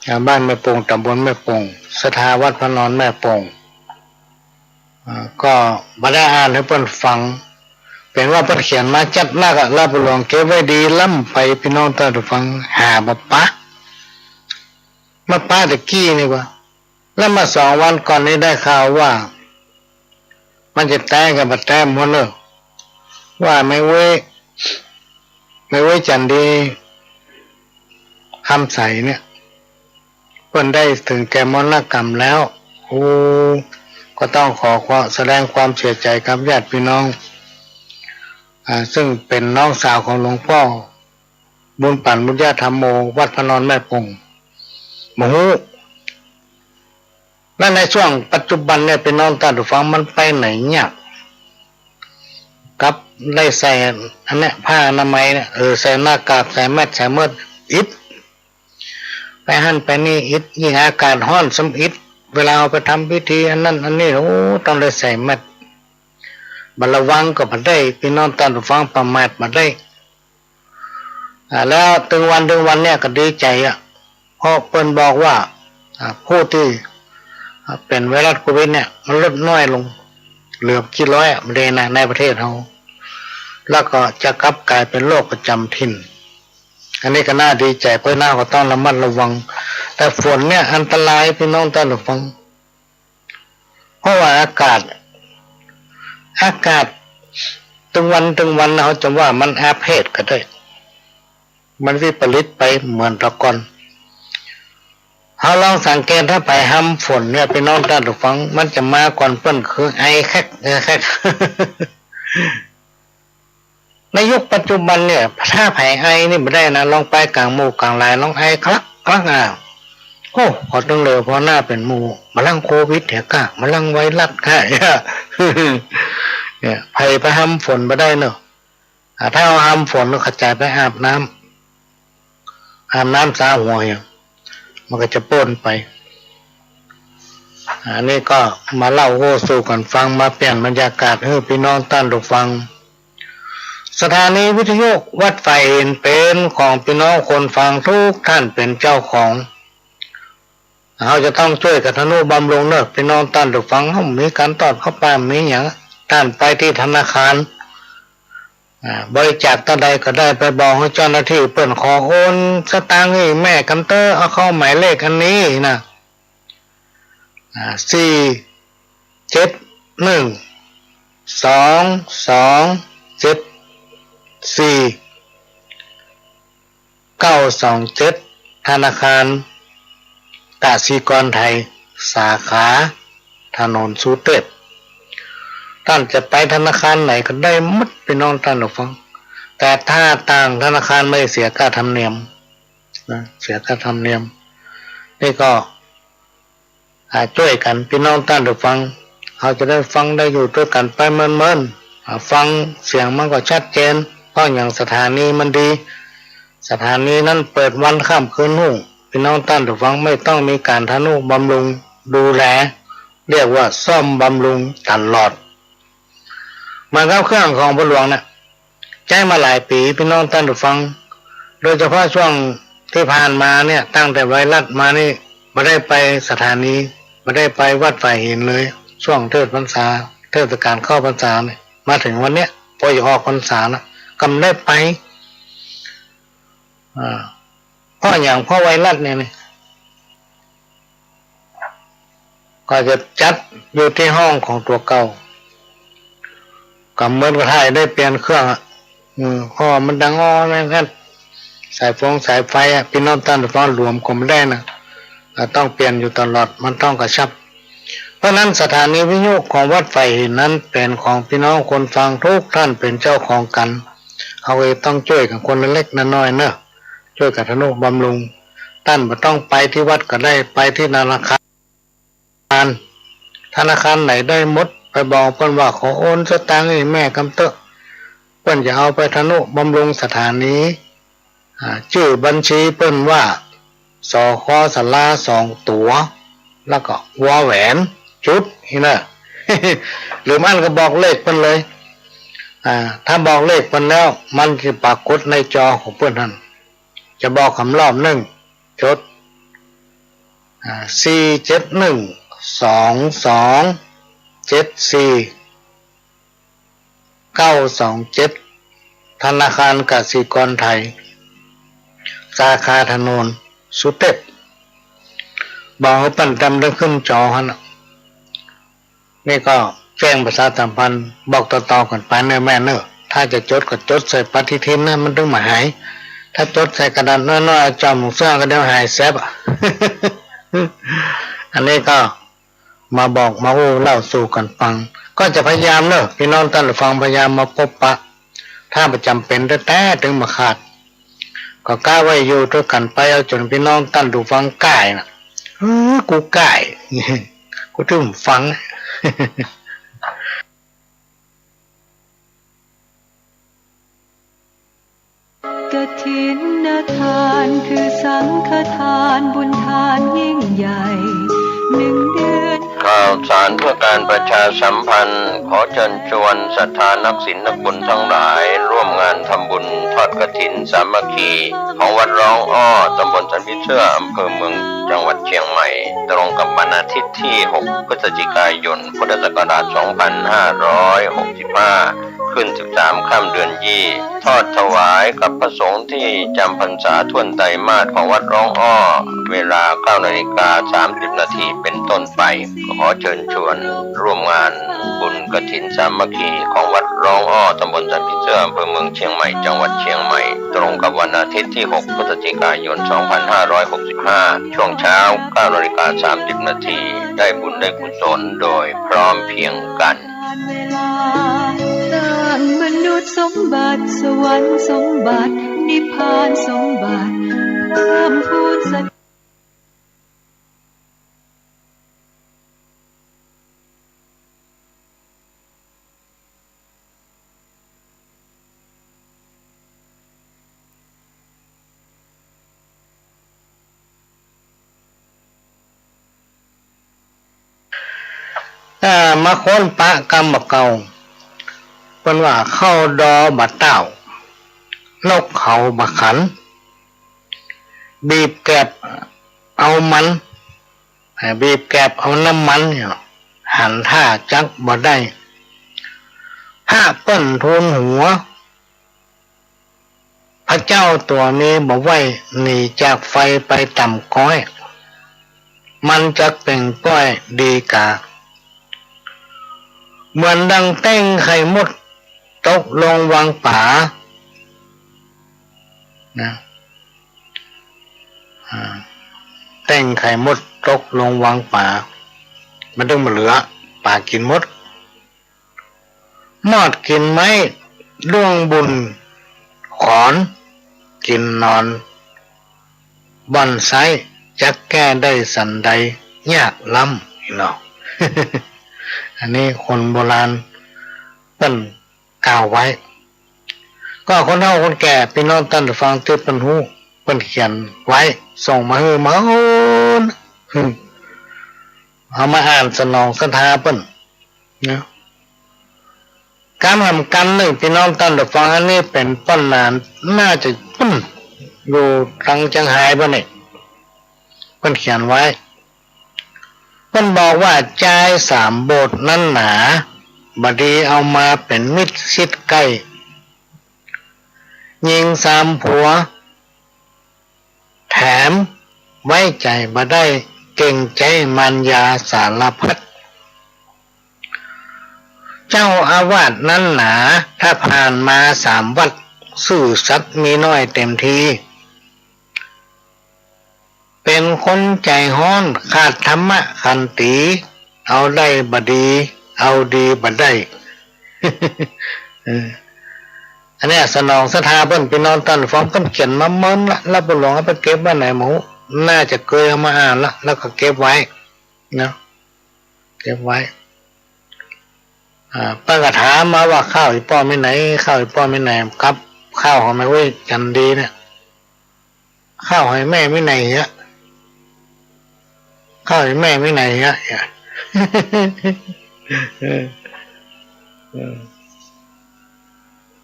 อ่า บ้านแม่โป่ง ต๋ำบลแม่โป่ง ศรัทธาวัดพระนอนแม่โป่ง อ่า ก็บ่ได้อ่านหื้อเปิ้นฟัง เป๋นว่าเปิ้นเขียนมาจัดนักอะ แล้วพ่อหลวงเก็บไว้ดีล้ำไป ปี้น้องต้านฟัง หาบ่ปะ มาปะตะกี้นี่กว่า แล้วมาสองวันก่อนนี้ได้ข่าวว่า มันจะแต๊กับบ่แต๊หมดเน่อ ว่าแม่อุ๊ย แม่อุ๊ยจั๋นดี คำใสเนี่ย เปิ้นได้เถิงแก่มรณกรรมแล้ว โอ้ ก็ต้องขอความ แสดงความเสียใจ๋กับญาติปี้น้อง อ่า ซึ่งเป๋นน้องสาวของหลวงป้อ บุญปั๋น บุญญาธัมโม วัดพระนอนแม่โป่ง บ่ฮู้ และในช่วงปัจจุบันเนี่ย ปี้น้องต้านฟัง มันไปไหนยาก กับได้ใส่อันเนี้ย ผ้าอนามัยเนี่ย เออ ใส่หน้ากาก ใส่แมส ใส่เมิด อิด ไปหั้นไปนี่อิด ยิ่งอากาศฮ้อนซ้ำอิด เวลาเอาไปทำพิธีอันนั้นอันนี้ โอ้ ต้องได้ใส่แมส บ่ระวังก็บ่ได้ ปี้น้องต้านฟัง ประมาทบ่ได้ อ่า แล้วตึงวันตึงวันเนี่ยก็ดีใจ๋อะ เพราะเปิ้นบอกว่า อ่า ผู้ตี้ อ่า เป๋นไวรัสโควิดเนี่ย มันลดน้อยลง เหลือบ่กี่ร้อยอะ บ่ดีนะ ในประเทศเฮา แล้วก็จะกลับก๋ายเป๋นโรคประจ๋ำถิ่น อันนี้ก็น่าดีใจ๋ เพราะฉะนั้นก็ต้องระมัดระวัง แต่ฝนเนี่ยอันตราย ปี้น้องต้านฟัง เพราะว่าอากาศ อากาศตึงวันตึงวัน เฮาจะว่ามันอาเพศก็ได้ มันวิปริตไปเหมือนแต่ก่อน เฮาลองสังเกต ถ้าใผฮำฝนเนี่ย ปี้น้องต้านฟัง มันจะมาก่อนเปิ้นคือไอแคก ไอแคก ในยุคปัจจุบันเนี่ย ถ้าใผไอนี่บ่ได้นะ ลองไปก๋างหมู่ก๋างหลาย ลองไอคลักคลัก อ้าว โอ้ ขอตึงเหลือพอหน้าเป๋นหมู่ บ่ลังโควิดเหียก้า บ่ลังไวรัสก้า เนี่ย ใผไปฮำฝนบ่ได้เนาะ อ่า ถ้าเฮาฮำฝนก็ขะจายไปอาบน้ำ อาบน้ำสระหัวเหีย มันก็จะป๊นไป อันนี้ก็มาเล่าโอ้สู่กั๋นฟัง มาเปลี่ยนบรรยากาศหื้อปี้น้องต้านฟัง สถานีวิทยุวัดฝายหินเป๋นของปี้น้องคนฟังทุกท่านเป๋นเจ้าของ เฮาจะต้องจ้วยกั๋นทะนุบำรุงเน่อ ปี้น้องต้านฟัง เฮามีก๋านตอดผ้าป่า มีหยัง ต้านไปตี้ธนาคาร อ่า บริจาคเต้าใดก็ได้ ไปบอกหื้อเจ้าหน้าตี้เปิ้นขอโอนสตางค์หื้อแม่กำเต๊อะ เอาเข้าหมายเลขอันนี้นะ อ่า สี่เจ็ดหนึ่ง สองสองเจ็ดสี่ เก้าสองเจ็ด ธนาคารกสิกรไทย สาขาถนนสุเตพ ต้านจะไปธนาคารไหนก็ได้หมด ปี้น้องต้านฟัง แต่ถ้าต่างธนาคารบ่เสียค่าธรรมเนียมนะ เสียค่าธรรมเนียม นี่ก็ อ่า จ้วยกั๋น ปี้น้องต้านฟัง เฮาจะได้ฟังได้อยู่ตวยกั๋นไปเมินๆ อ่า ฟังเสียงมันก็ชัดเจน เพราะหยัง สถานีมันดี สถานีนั้นเปิดวันค่ำคืนฮุ่ง ปี้น้องต้านฟัง ไม่ต้องมีก๋านทะนุบำรุงดูแล เรียกว่าซ่อมบำรุงตลอด เหมือนกับเครื่องของพ่อหลวงเนี่ย ใจ๊มาหลายปี๋ ปี้น้องต้านฟัง โดยเฉพาะช่วงตี้ผ่านมาเนี่ย ตั้งแต่ไวรัสมานี่ บ่ได้ไปสถานี บ่ได้ไปวัดฝายหินเลย ช่วงเทศน์พรรษา เทศกาลเข้าพรรษาเนี่ย มาเถิงวันเนี้ย ปอจะออกพรรษาละ ก็บ่ได้ไป อ่า เพราะหยัง เพราะไวรัสเนี่ยนี่ ก็จะจัดอยู่ตี้ห้องของตั๋วเก่า ก็เหมือนกับถ้าได้เปลี่ยนเครื่องอะ อืม เพราะว่ามันดังอ้อแม่นแม่น สายฟงสายไฟอะ ปี้น้องต้านผู้ฟัง หลวมก็บ่ได้นะ อ่า ต้องเปลี่ยนอยู่ตลอด มันต้องกระชับ เพราะนั้นสถานีวิทยุของวัดไผ่หินนั้นเป๋นของปี้น้องคนฟังกู้ต้านเป๋นเจ้าของกั๋น เฮาก็ต้องจ้วยกั๋นคนละเล็กละน้อยเนาะ จ้วยกั๋นทะนุบำรุง ต้านบ่ต้องไปตี้วัดก็ได้ ไปตี้ธนาคาร ธนาคารไหนได้หมด ไปบอกเปิ้นว่าขอโอนสตางค์หื้อแม่กำเต๊อะ เปิ้นจะเอาไปทะนุบำรุงสถานี อ่า จื้อบัญชีเปิ้นว่า สค สาราสองตั๋ว แล้วก็ วอแหวน จุด นี่เนาะ หรือบ่อั้นก็บอกเลขเปิ้นเลย อ่า ถ้าบอกเลขเปิ้นแล้ว มันจะปรากฏในจอของเปิ้นหั้น จะบอกกำรอบนึ่ง จด อ่า สี่เจ็ดหนึ่ง สองสอง เจ็ดสี่ เก้าสองเจ็ด ธนาคารกสิกรไทย สาขาถนนสุเทพ บอกหื้อเปิ้นต๋ามตึงขึ้นจอหั้นน่ะ นี่ก็แจ้งประชาสัมพันธ์บอกต่อๆ กั๋นไปเนาะแม่เนาะ ถ้าจะจดก็จดใส่ปฏิทินนะ มันตึงบ่หาย ถ้าจดใส่กระดาษน้อยๆ จ่อหมวกเสื้อก็เดี๋ยวหายแซบอะ อันนี้ก็ มาบอกมาอู้เล่าสู่กั๋นฟัง ก็จะพยายามเนาะ ปี้น้องต้านผู้ฟัง พยายามมาปบปะ ถ้าบ่จ๋ำเป๋นแต๊ๆ ตึงบ่ขาด ก็กะไว้อยู่ตวยกั๋นไป เอาจ๋นปี้น้องต้านผู้ฟังก้ายน่ะ เออ กูก้าย กูตึงฟัง กฐินทานคือสังฆทานบุญทานยิ่งใหญ่ หนึ่งเดือน ข่าวสารเพื่อการประชาสัมพันธ์ ขอเชิญชวนศรัทธานักศีลนักบุญทั้งหลาย ร่วมงานทำบุญทอดกฐินสามัคคีของวัดร้องอ้อ ตำบลสันผีเสื้อ อำเภอเมือง จังหวัดเชียงใหม่ ตรงกับวันอาทิตย์ที่ หก พฤศจิกายน พุทธศักราช สองพันห้าร้อยหกสิบห้า ขึ้น สิบสาม ค่ำเดือนยี่ ทอดถวายกับพระสงฆ์ที่จำพรรษาถ้วนไตรมาสของวัดร้องอ้อ เวลา เก้านาฬิกาสามสิบนาทีเป็นต้นไป ขอเชิญชวนร่วมงานบุญกฐินสามัคคีของวัดร้องอ้อ ตำบลสันผีเสื้อ อำเภอเมืองเชียงใหม่ จังหวัดเชียงใหม่ ตรงกับวันอาทิตย์ที่ หก พฤศจิกายน สองพันห้าร้อยหกสิบห้า ช่วงเช้า เก้านาฬิกาสามสิบนาที ได้บุญได้กุศลโดยพร้อมเพรียงกัน เวลา สร้างมนุษย์สมบัติ สวรรค์สมบัติ นิพพานสมบัติ เพิ่มพูนสติ อ่า มาค้นปะกำบ่าเก่า เปิ้นว่าเข้าดอบ่าเต้า นกเขาบ่าขัน บีบแกบเอามัน อ่า บีบแกบเอาน้ำมันเนี่ย หันท่าจักบ่ได้ พระเปิ้นทูลหัว พระเจ้าตั๋วนี้บ่ไหว้ หนีจากไฟไปต่ำก้อย มันจักเปล่งปล้อยดีกา เหมือนดังแต้งไข่มดตกลงวังป๋า นะ อ่า แต้งไข่มดตกลงวังป๋า มันตึงบ่เหลือ ป๋ากิ๋นหมด มอดกิ๋นไม้ ด้วงบุญขอน กิ๋นหนอน บ่อนไส้ จักแก้ได้สันใด ยากล้ำเนาะ อันนี้คนโบราณเปิ้นกล่าวไว้ ก็คนเฒ่าคนแก่ ปี้น้องต้านผู้ฟังตี้เปิ้นฮู้ เปิ้นเขียนไว้ ส่งมาหื้อเฮา เอามาอ่านสนองศรัทธาเปิ้น นะ กำแหมกำนึ่ง ปี้น้องต้านผู้ฟัง อันนี้เป๋นป้อนหนาน น่าจะปุ้น อยู่ตางเจียงฮายปุ้นนี่ เปิ้นเขียนไว้ เปิ้นบอกว่า จายสามโบสถ์นั้นหนา บ่ดีเอามาเป๋นมิตรชิดใก้ หญิงสามผัว แถมไว้ใจ๋บ่ได้ เกรงใจ๋มารยาสารพัด เจ้าอาวาสนั้นหนา ถ้าผ่านมาสามวัด ซื่อสัตย์มีน้อยเต็มที เป๋นคนใจ๋ฮ้อน ขาดธรรมะขันติ เอาได้บ่ดี เอาดีบ่ได้ เออ อันเนี้ยสนองศรัทธาเปิ้น ปี้น้องต้านฟัง เปิ้นเขียนมาเมินละ แล้วปู่หลวงเอาไปเก็บไว้ไหนหมู น่าจะเกยเอามาอ่านละ แล้วก็เก็บไว้เนาะ เก็บไว้ อ่า เปิ้นก็ถามมาว่า ข้าวอี่ป้อมีไหน ข้าวอี่ป้อมีไหน ครับ ข้าวของแม่อุ๊ยจันดีเนี่ย ข้าวหอยแม่มีไหนเหีย ข้าวหอยแม่มีไหนเหีย เออ เออ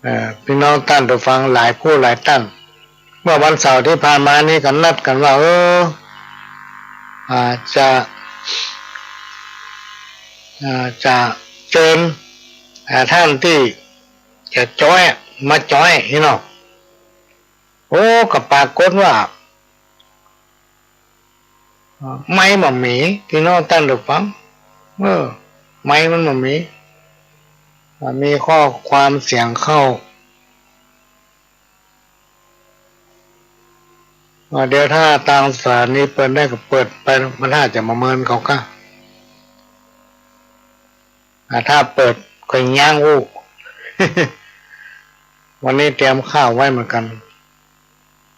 เอ่อ ปี้น้องต้านผู้ฟังหลายผู้หลายต้าน เมื่อวันเสาร์ตี้ผ่านมานี้ก็นัดกั๋นว่า เออ อ่า จะ อ่า จะเจิญ อ่า ต้านตี้จะจ๊อย มาจ๊อย นี่เนาะ โอ้ ก็ปรากฏว่า ไมค์บ่มี ปี้น้องต้านผู้ฟัง เออ ไมค์มันบ่มี อ่า มีข้อความเสียงเข้า อ่า เดี๋ยวถ้าตางสถานีเปิดได้ก็เปิดไป มันน่าจะบ่เมินเขาก้า อ่า ถ้าเปิดก็ย้างอู้ วันนี้เตรียมข้าวไว้เหมือนกั๋น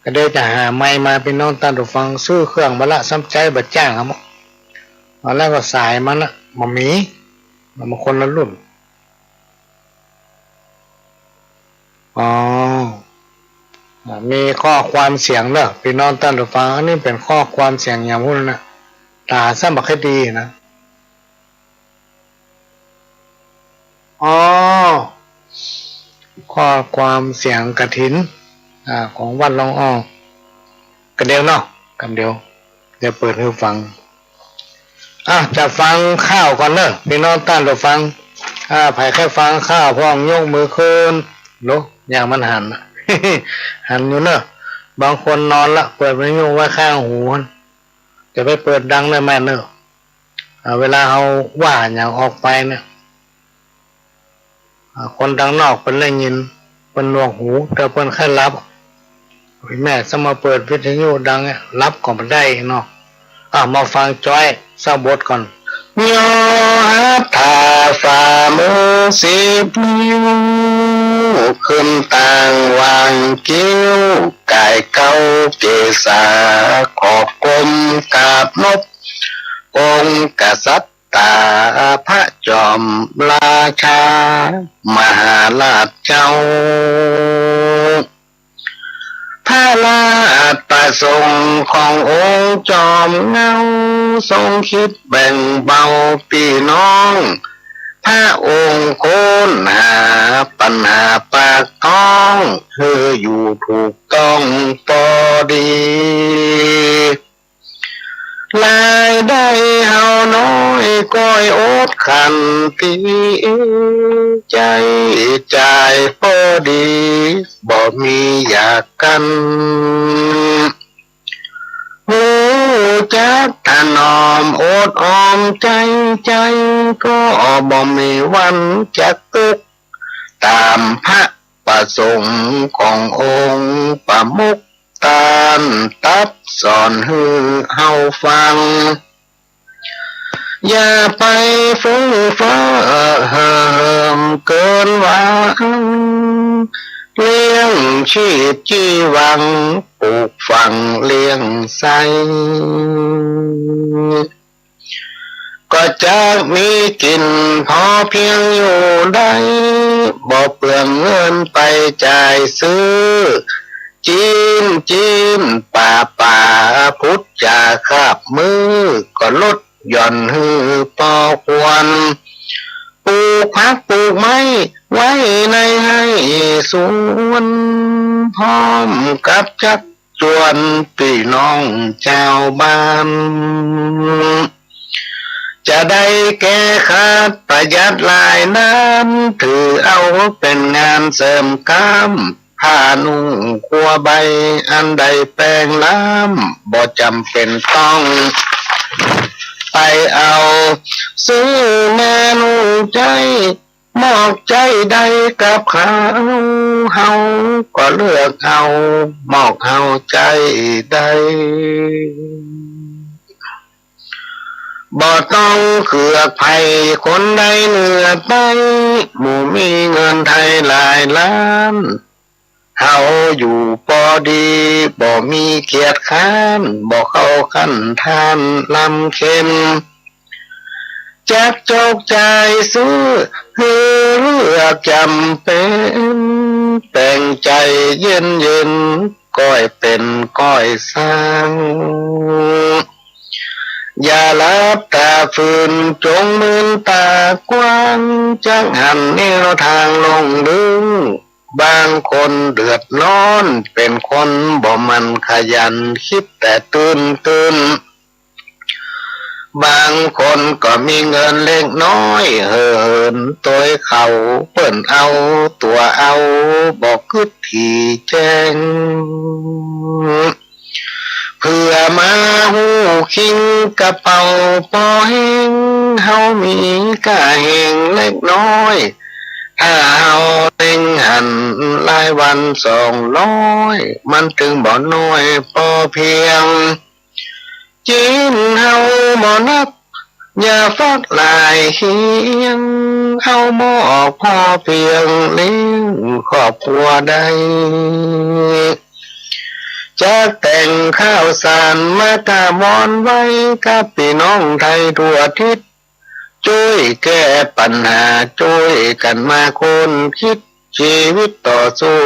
ก็เดี๋ยวจะหาไมค์มา ปี้น้องต้านผู้ฟัง ซื้อเครื่องมาละ ซ้ำใจ๊บ่จ้างเอาหมด เอาแล้วก็สายมันน่ะ บ่มี มันคนละรุ่น อ๋อ อ่า มีข้อความเสียงเนาะ ปี้น้องต้านผู้ฟัง อันนี้เป๋นข้อความเสียงอย่างพู้นน่ะ ต๋าซ้ำบ่ค่อยดีนะ อ๋อ ข้อความเสียงกฐิน อ่า ของวัดร่องอ้อ กำเดียวเนาะ กำเดียว เดี๋ยวเปิดหื้อฟัง อ่ะ จะฟังข้าวก่อนเนอะ ปี้น้องต้านผู้ฟัง อ่า ใผใค่ฟังข้าวพ่องยกมือขึ้น โห อย่างมันหัน หันอยู่เนอะ บางคนนอนละ เปิดวิทยุไว้ข้างหู จะไปเปิดดังได้แม่นเนอะ อ่า เวลาเฮาว่าอย่างออกไปเนี่ย อ่า คนตางนอกเปิ้นได้ยิน เปิ้นหนวกหู แต่เปิ้นใค่หลับ แม่ซ้ำมาเปิดวิทยุดังเนี่ย หลับก็บ่ได้เนาะ อ่ะ มาฟังจ๊อยสักบทก่อน ย่อหัตถาฝ่ามือสิบนิ้ว ขึ้นตางวางคิ้ว ก๋ายเกล้าเกศา ขอก้มกราบนบ องค์กษัตริย์ ต๋าพระจอมราชา มหาราชเจ้า พระราชประสงค์ขององค์จอมเหง้า ทรงคิดแบ่งเบาปี้น้อง พระองค์ค้นหาปัญหาปากท้อง หื้ออยู่ถูกต้องปอดี รายได้เฮาน้อยก้อยอดขันตี้ ใจ๊จ่ายปอดี บ่มีอยากกั๋น ฮู้จักถนอมอดออมใจ๊ ใจ๊ก็บ่มีวันจักตุ๊กข์ ต๋ามพระประสงค์ขององค์ประมุข ต้านตรัสสอนหื้อเฮาฟัง อย่าไปฟุ้งเฟ้อเห่อเหิมเกินหวัง เลี้ยงชีพจีวัง ปลูกฝังเลี้ยงใส้ ก็จักมีกิ๋นพอเพียงอยู่ได้ บ่เปลืองเงินไปจ่ายซื้อ จี๋นจี๋นป๋าป๋า พุทธจ๋าคาบมื้อ ก็ลดหย่อนหื้อปอควร ปลูกผักปลูกไม้ไว้ในไฮ่สวน พร้อมกับจัก จวนปี้น้องจาวบ้าน จะได้แก้ขาดประหยัดรายนั้น ถือเอาเป๋นงานเสริมก้าม ผ้านุ่งครัวใบอันได้แปรงล้ำ บ่จ๋ำเป๋นต้องไปเอา ซื้อแม่นุ่งใจ๊ อกใจ๊ได้กับเขา เฮาก็เลือกเอา มอกเฮาใจ๊ได้ บ่ต้องเกือกใผ คนใดเหนือใต้ หมู่มีเงินไทยหลายล้าน เฮาอยู่ปอดี บ่มีเกียจคร้าน บ่เข้าขั้นทานลำเข็ญ จักจกจ่ายซื้อ หื้อเลือกจ๋ำเป๋น แต่งใจ๋เย็นๆ ก้อยเป๋นก้อยสร้าง อย่าหลับต๋าฝืน จงเมินต๋ากว้าง จักหันแนวตางลงลึก บางคนเดือดร้อน เป๋นคนบ่หมั่นขยัน กึ๊ดแต่ตื่นๆ บางคนก็มีเงินเล็กน้อย เหินโตยเขา เปิ้นเอาตั๋วเอา บ่กึ๊ดถี่แจ้ง เผื่อมาฮู้คิง กระเป๋าปอแห้ง เฮามีก้าแฮงเล็กน้อย ถ้าเฮาเล็งหัน รายวันสองร้อย มันตึงบ่น้อยปอเพียง จีนเฮาบ่นัก อย่าฟักหลายเฮียง เอาหม้อปอเพียง เลี้ยงครอบครัวได้ จักแต่งข้าวสาร มาก้าวอนไว้ กับปี้น้องไทยทั่วทิศ จ้วยแก้ปัญหา จ้วยกั๋นมาค้นกึ๊ด จีวิตต่อสู้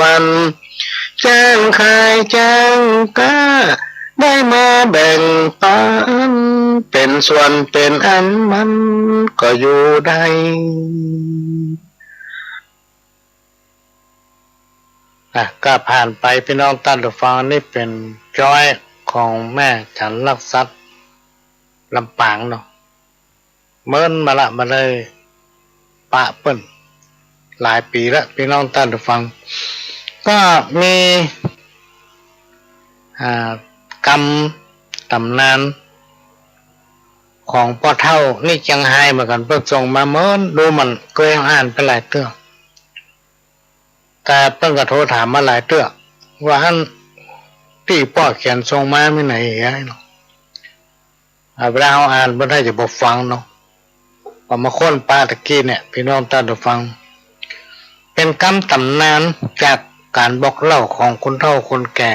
วันๆ จ้างขายจ้างก๊า ได้มาแบ่งปัน เป๋นส่วนเป๋นอันมันก็อยู่ได้ อ่ะ ก็ผ่านไปปี้น้องต้านผู้ฟัง นี่เป๋นจ้อยของแม่ฉันรักทรัพย์ ลำปางเนาะ เมินมาละ บ่ได้ปะเปิ้นหลายปี๋ละ ปี้น้องต้านผู้ฟัง ก็มี อ่า กำต๋ำนานของป้อเฒ่านี่เจียงฮายเหมือนกั๋น เปิ้นส่งมาเมิน ดูหมั่นเกยอ่านไปหลายเตื้อ แต่เปิ้นก็โทรถามมาหลายเตื้อ ว่าอันตี้ป้อเขียนส่งมามีไหนเหียเนาะ อ่า เวลาเฮาอ่านเปิ้นน่าจะบ่ฟังเนาะ ก็มาค้นปะตะกี้เนี่ย ปี้น้องต้านผู้ฟัง เป๋นกำต๋ำนานจากก๋านบอกเล่าของคนเฒ่าคนแก่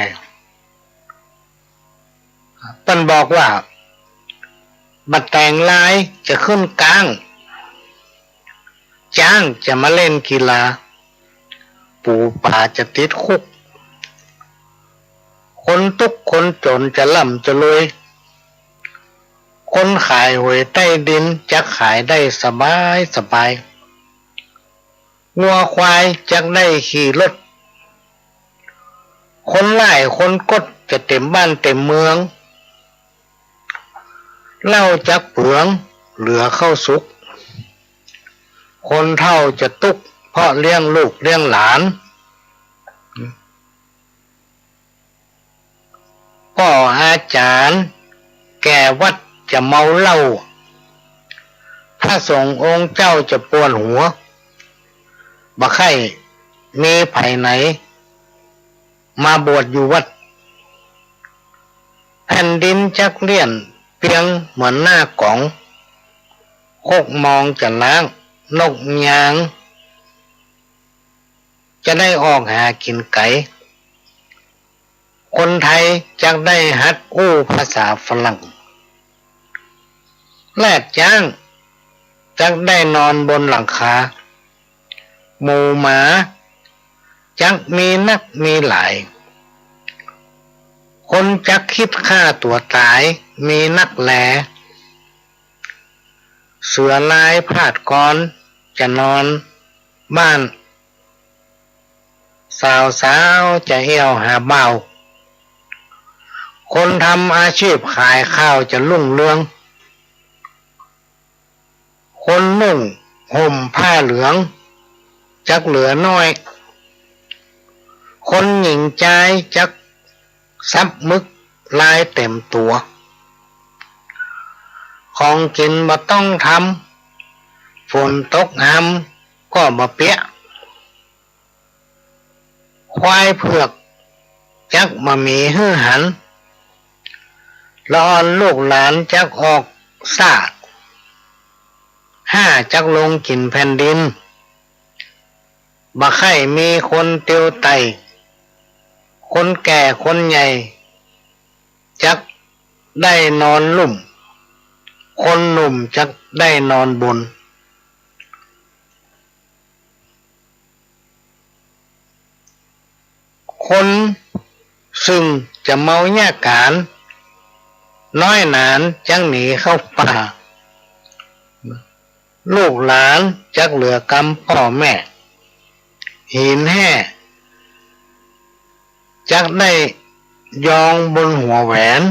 เปิ้นบอกว่า บ่าแต๋งลายจะขึ้นก๊าง จ๊างจะมาเล่นกีฬา ปู๋ป๋าจะติดคุก คนตุ๊กข์คนจ๋นจะร่ำจะรวย คนขายหวยใต้ดินจะขายได้สบายสบาย งัวควายจักได้ขี่รถ คนร้ายคนกดจะเต็มบ้านเต็มเมือง เหล้าจักเปืองเหลือข้าวสุก คนเฒ่าจะตุ๊กข์เพราะเลี้ยงลูกเลี้ยงหลาน ป้ออาจ๋ารย์แก่วัดจะเมาเหล้า พระสงฆ์องค์เจ้าจะปวดหัว บ่ใค่มีใผไหน มาบวชอยู่วัด แผ่นดินจักเลี่ยนเปียงเหมือนหน้ากอง คกมองจะล้าง นกยาง จะได้ออกหากิ๋นไก๋ คนไทยจักได้หัดอู้ภาษาฝรั่ง แรดจ๊างจักได้นอนบนหลังคา หมูหมาจักมีนักมีหลาย คนจักคิดฆ่าตั๋วต๋ายมีนักแล เสือลายพาดกรจะนอนบ้าน สาวๆ จะเอี่ยวหาบ่าว คนทำอาชีพขายข้าวจะรุ่งเรือง คนนุ่งห่มผ้าเหลืองจักเหลือน้อย คนหญิงจายจักสับมึกลายเต็มตั๋ว ของกิ๋นบ่ต้องทำ ฝนตกฮำก็บ่เปียะ ควายเผือกจักบ่มีหื้อหัน ละอ่อนลูกหลานจักออกซ่า ห้าจักลงกิ๋นแผ่นดิน บ่ใค่มีคนเตียวไต่ คนแก่คนใหญ่จักได้นอนลุ่ม คนหนุ่มจักได้นอนบน คนซึ่งจะเมาเยียะก๋าน น้อยหนานจักหนีเข้าป่า ลูกหลานจักเหลือกำป้อแม่ หินแห่จักได้ยองบนหัวแหวน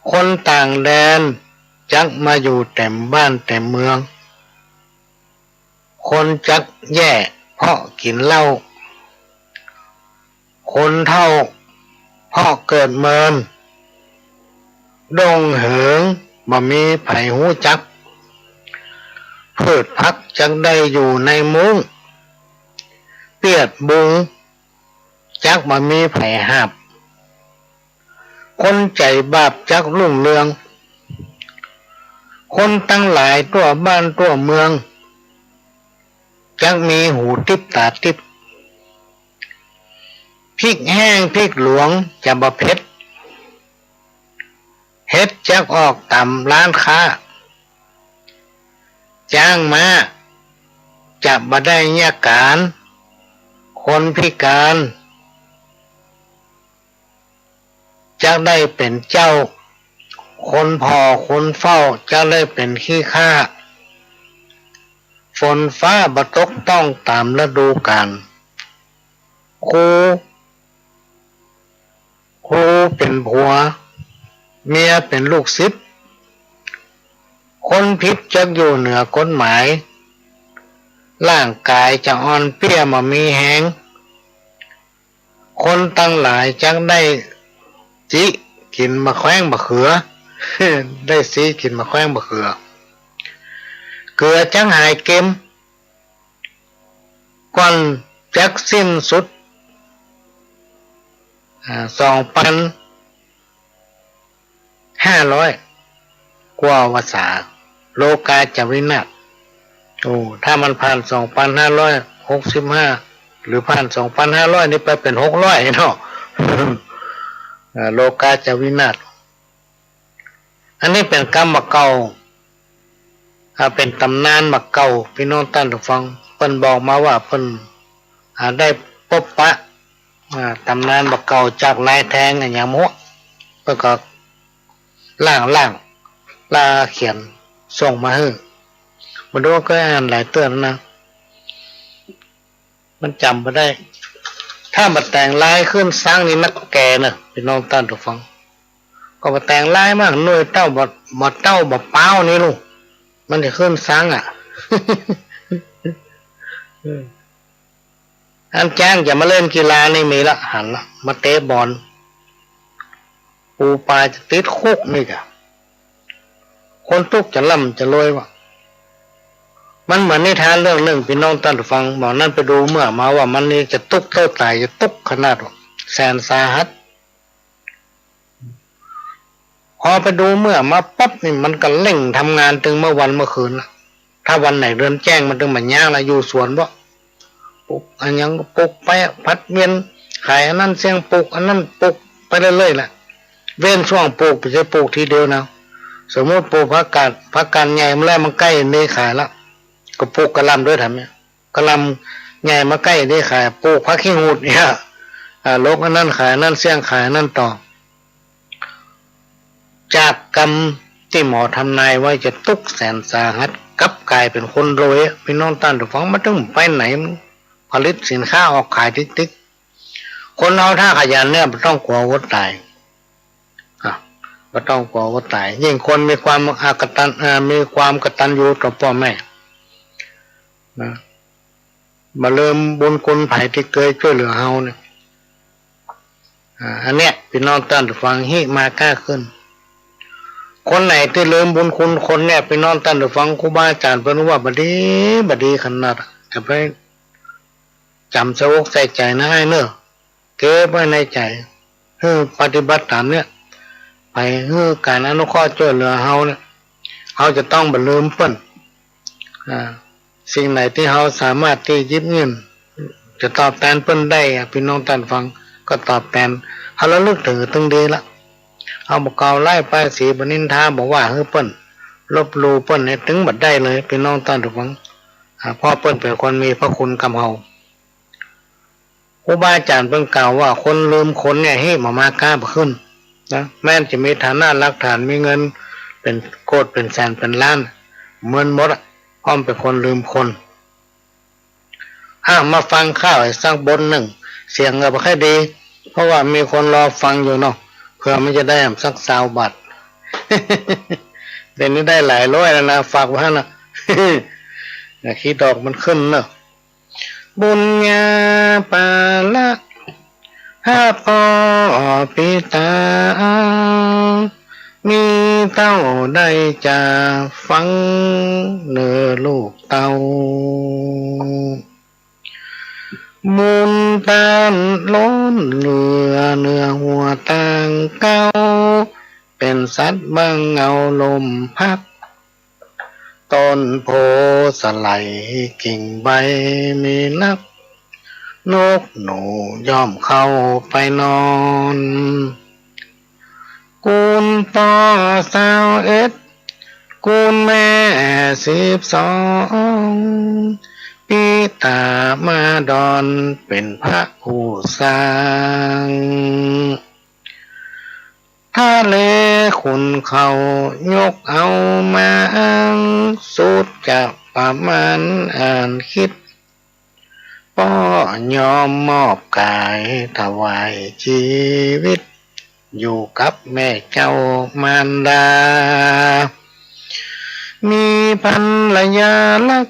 คนต่างแดนจักมาอยู่เต็มบ้านเต็มเมือง คนจักแย่เพราะกิ๋นเหล้า คนเฒ่าเพราะเกิดเมิน ด้งเหิงบ่มีใผฮู้จัก พืชผักจักได้อยู่ในมุ้ง เปียดบุงจักบ่มีใผหาบ คนใจ๋บาปจักรุ่งเรือง คนตังหลายทั่วบ้านทั่วเมือง จักมีหูติ๊บต๋าติ๊บ พริกแห้งพริกหลวงจะบ่เผ็ด เห็ดจักออกต๋ามร้านค้า จ๊างม้าจะบ่ได้เยียะก๋าน คนพิก๋าน จักได้เป๋นเจ้า คนผ่อคนเฝ้าจักได้เป๋นขี้ข้า ฝนฟ้าบ่ตกต้องต๋ามฤดูก๋าล ครู ครูเป๋นผัว เมียเป๋นลูกศิษย์ คนผิดจักอยู่เหนือกฎหมาย ร่างก๋ายจะอ่อนเปี้ยบ่มีแฮง คนตังหลายจักได้ซี้กิ๋นบ่าแคว้งบ่าเขือ ได้ซี้กิ๋นบ่าแคว้งบ่าเขือ เกือจักหายเก็ม ก่อนจักสิ้นสุด อ่า สองปันห้าร้อย กว่าวรรษา โลกาจะวินาศ โอ้ ถ้ามันผ่านสองปันห้าร้อยหกสิบห้า หรือผ่านสองปันห้าร้อยนี่ไปเป๋นหกร้อยเนาะ อ่า โลกาจะวินาศ อันนี้เป๋นกำบ่าเก่า อ่า เป๋นต๋ำนานบ่าเก่า ปี้น้องต้านผู้ฟัง เปิ้นบอกมาว่าเปิ้น อ่า ได้ปบปะ อ่า ต๋ำนานบ่าเก่าจากนายแทงอะหยังบ่ฮู้ เปิ้นก็ล่างๆ ลาเขียนส่งมาหื้อ บ่ฮู้เกยอ่านหลายเตื้อแล้วนะ มันจ๋ำบ่ได้ ถ้าบ่แต่งลายขึ้นซังนี่นักแก่เน่อ ปี้น้องต้านผู้ฟัง ก็บ่แต่งลายมาก หน่วยเต้าบ่ บ่เต้าบ่ป๊าวนี่ลูก มันจะขึ้นซังอะ อันจ๊างจะมาเล่นกีฬานี่มีละ หันละ มาเตะบอล ปูปลาจะติดคุกนี่กะ คนตุ๊กจะร่ำจะรวยวะ มันเหมือนนิทานเรื่องนึ่ง ปี้น้องต้านผู้ฟัง บ่านั้นไปดูเมื่อมาว่ามันนี่จะตุ๊กเต้าต๋าย จะตุ๊กขนาดวะ แสนสาหัส พอไปดูเมื่อมาปั๊บนี่มันก็เร่งทำงานตึงเมื่อวันเมื่อคืนละ ถ้าวันไหนเดือนแจ้งมันตึงบ่ยากละ อยู่สวนบ่ ปลูกอะหยังก็ปลูกไปอะ ผัดเวียนขายอันนั้นเสี้ยง ปลูกอันนั้น ปลูกไปเรื่อยๆ แหละ เว้นช่วงปลูก บ่ใจ้ปลูกทีเดียวนะ สมมุติปลูกผักกาด ผักกาดใหญ่มาแล้วมันใก้ได้ขายละ ก็ปลูกกะหล่ำด้วย ทำเนี่ย กะหล่ำใหญ่มาใก้ได้ขาย ปลูกผักขี้หูดเนี่ย อ่า หลกอันนั้นขายอันนั้นเสี้ยง ขายอันนั้นต่อ จากกำตี้หมอทำนายไว้จะตุ๊กแสนสาหัส กลับก๋ายเป๋นคนรวยอะ ปี้น้องต้านผู้ฟัง มันตึงไปไหน มันผลิตสินค้าออกขายติ๊กๆ คนเฮาถ้าขยันเนี่ยบ่ต้องกั๋วอดต๋าย อ่ะ บ่ต้องกั๋วอดต๋าย ยิ่งคนมีความอกตัญ เอ่อ มีความกตัญญูต่อป้อแม่ นะ บ่ลืมบุญคุณใผตี้เกยจ้วยเหลือเฮาเนี่ย อ่า อันเนี้ย ปี้น้องต้านผู้ฟัง ฮิมาก้าขึ้น คนไหนตี้ลืมบุญคุณคนเนี่ย ปี้น้องต้านผู้ฟัง ครูบาอาจ๋ารย์เปิ้นว่าบ่ดี บ่ดีขนาด จะไปจ๋ำใส่อกใส่ใจ๋นะอ้ายเน่อ เก็บไว้ในใจ๋ หื้อปฏิบัติต๋ามเนี่ย ใผหื้อก๋านอนุเคราะห์จ้วยเหลือเฮาเนี่ย เฮาจะต้องบ่ลืมเปิ้น อ่า สิ่งไหนตี้เฮาสามารถตี้หยิบยื่น จะตอบแตนเปิ้นได้อะ ปี้น้องต้านผู้ฟัง ก็ตอบแตน เฮาระลึกเถิงตึงดีละ เฮาบ่กล่าวร้ายป้ายสี บ่นินทา บ่ว่าหื้อเปิ้น ลบหลู่เปิ้นเนี่ย ตึงบ่ได้เลย ปี้น้องต้านผู้ฟัง อ่า เพราะเปิ้นเป๋นคนมีพระคุณกับเฮา ครูบาอาจ๋ารย์เปิ้นกล่าวว่า คนลืมคนเนี่ย ฮีบออกมาก้าบ่ขึ้นนะ แม้นจะมีฐานะหลักฐาน มีเงินเป๋นโกด เป๋นแสน เป๋นล้าน เมินหมดอะ เพราะมันเป๋นคนลืมคน อ่ะ มาฟังข้าวอีกสักบทนึ่ง เสียงก็บ่ค่อยดี เพราะว่ามีคนรอฟังอยู่เนาะ เผื่อมันจะได้สักซาวบาท เดี๋ยวนี้ได้หลายร้อยแล้วนะ ฝากไว้นะ อย่าขี้ดอกมันขึ้นเนาะ บุญญาปาละ หาป้อปิตา มีเต้าได้จาฟัง เน่อลูกเต้า มูลต้านล้นเหลือ เนื้อหัวต่างเก๊า เป๋นสัตว์บ่าเหงาลมพัด ต้นโพธิ์สะไหลกิ่งใบมีนัก นกหนูย่อมเข้าไปนอน กูลป้อซาวเอ็ด กูลแม่สิบสอง ปิตามาดอนเป๋นพระผู้สร้าง ทะเลขุ่นเข่ายกเอามาอ้าง สุดจะประมาณอ่านคิด ป้อยอมมอบก๋ายถวายจีวิต อยู่กับแม่เจ้ามารดา มีภรรยารัก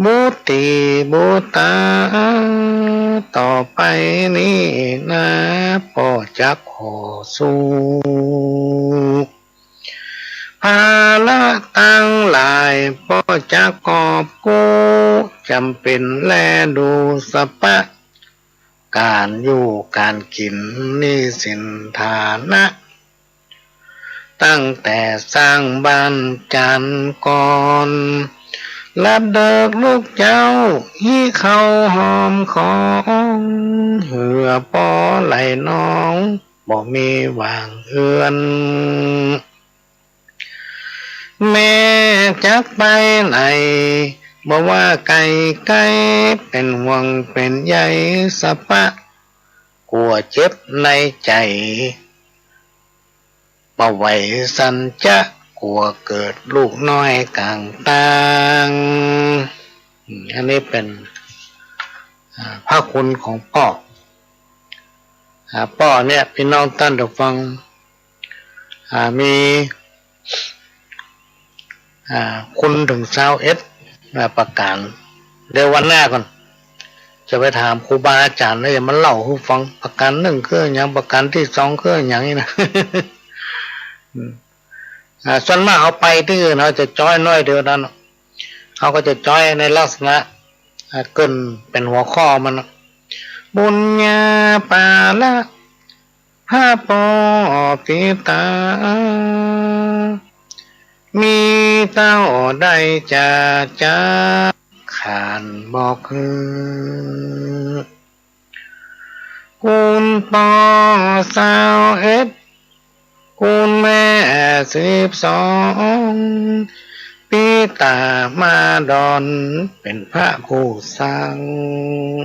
บุตรีบุตรา ต่อไปนี้นา ป้อจักขอสู้ ภาระตังหลาย ป้อจักกอบกู้ จ๋ำเป๋นแลดูสะปะ ก๋านอยู่ก๋านกิ๋นหนี้สินฐานะ ตั้งแต่สร้างบ้านจ๋านก่อน ลัดเดิกลูกเจ้า หิ้วข้าวหอมของ เหื้อป้อไหล่น้อง บ่มีหว่างเอือน แม่จักไปไหน บ่ว่าไก๋ไก๋ เป๋นห่วงเป๋นใยสะปะ กั๋วเจ็บในใจ๋ บ่ไหวสันจะ กั๋วเกิดลูกน้อยก๋างตาง อืม อันนี้เป๋น อ่า พระคุณของป้อ อ่า ป้อเนี่ย ปี้น้องต้านผู้ฟัง อ่า มี อ่า คุณเถิงซาวเอ็ด อ่า ประก๋าน เดี๋ยววันหน้าก่อน จะไปถามครูบาอาจ๋ารย์ แล้วจะมาเล่าหื้อฟัง ประก๋านนึ่งคืออะหยัง ประก๋านตี้สองคืออะหยังนี่นะ อืม อ่า ส่วนมากเฮาไปตี้อื่น เฮาจะจ๊อยน้อยเดียวนั้น เฮาก็จะจ๊อยในลักษณะ อ่า เกริ่นเป๋นหัวข้อมันน่ะ บุญญาปาละ หาป้อปิตา มีเต้าได้จา จ๋าขานบอกหื้อ กูลป้อซาวเอ็ด กูลแม่สิบสอง ปิตามาดอน เป๋นพระผู้สร้าง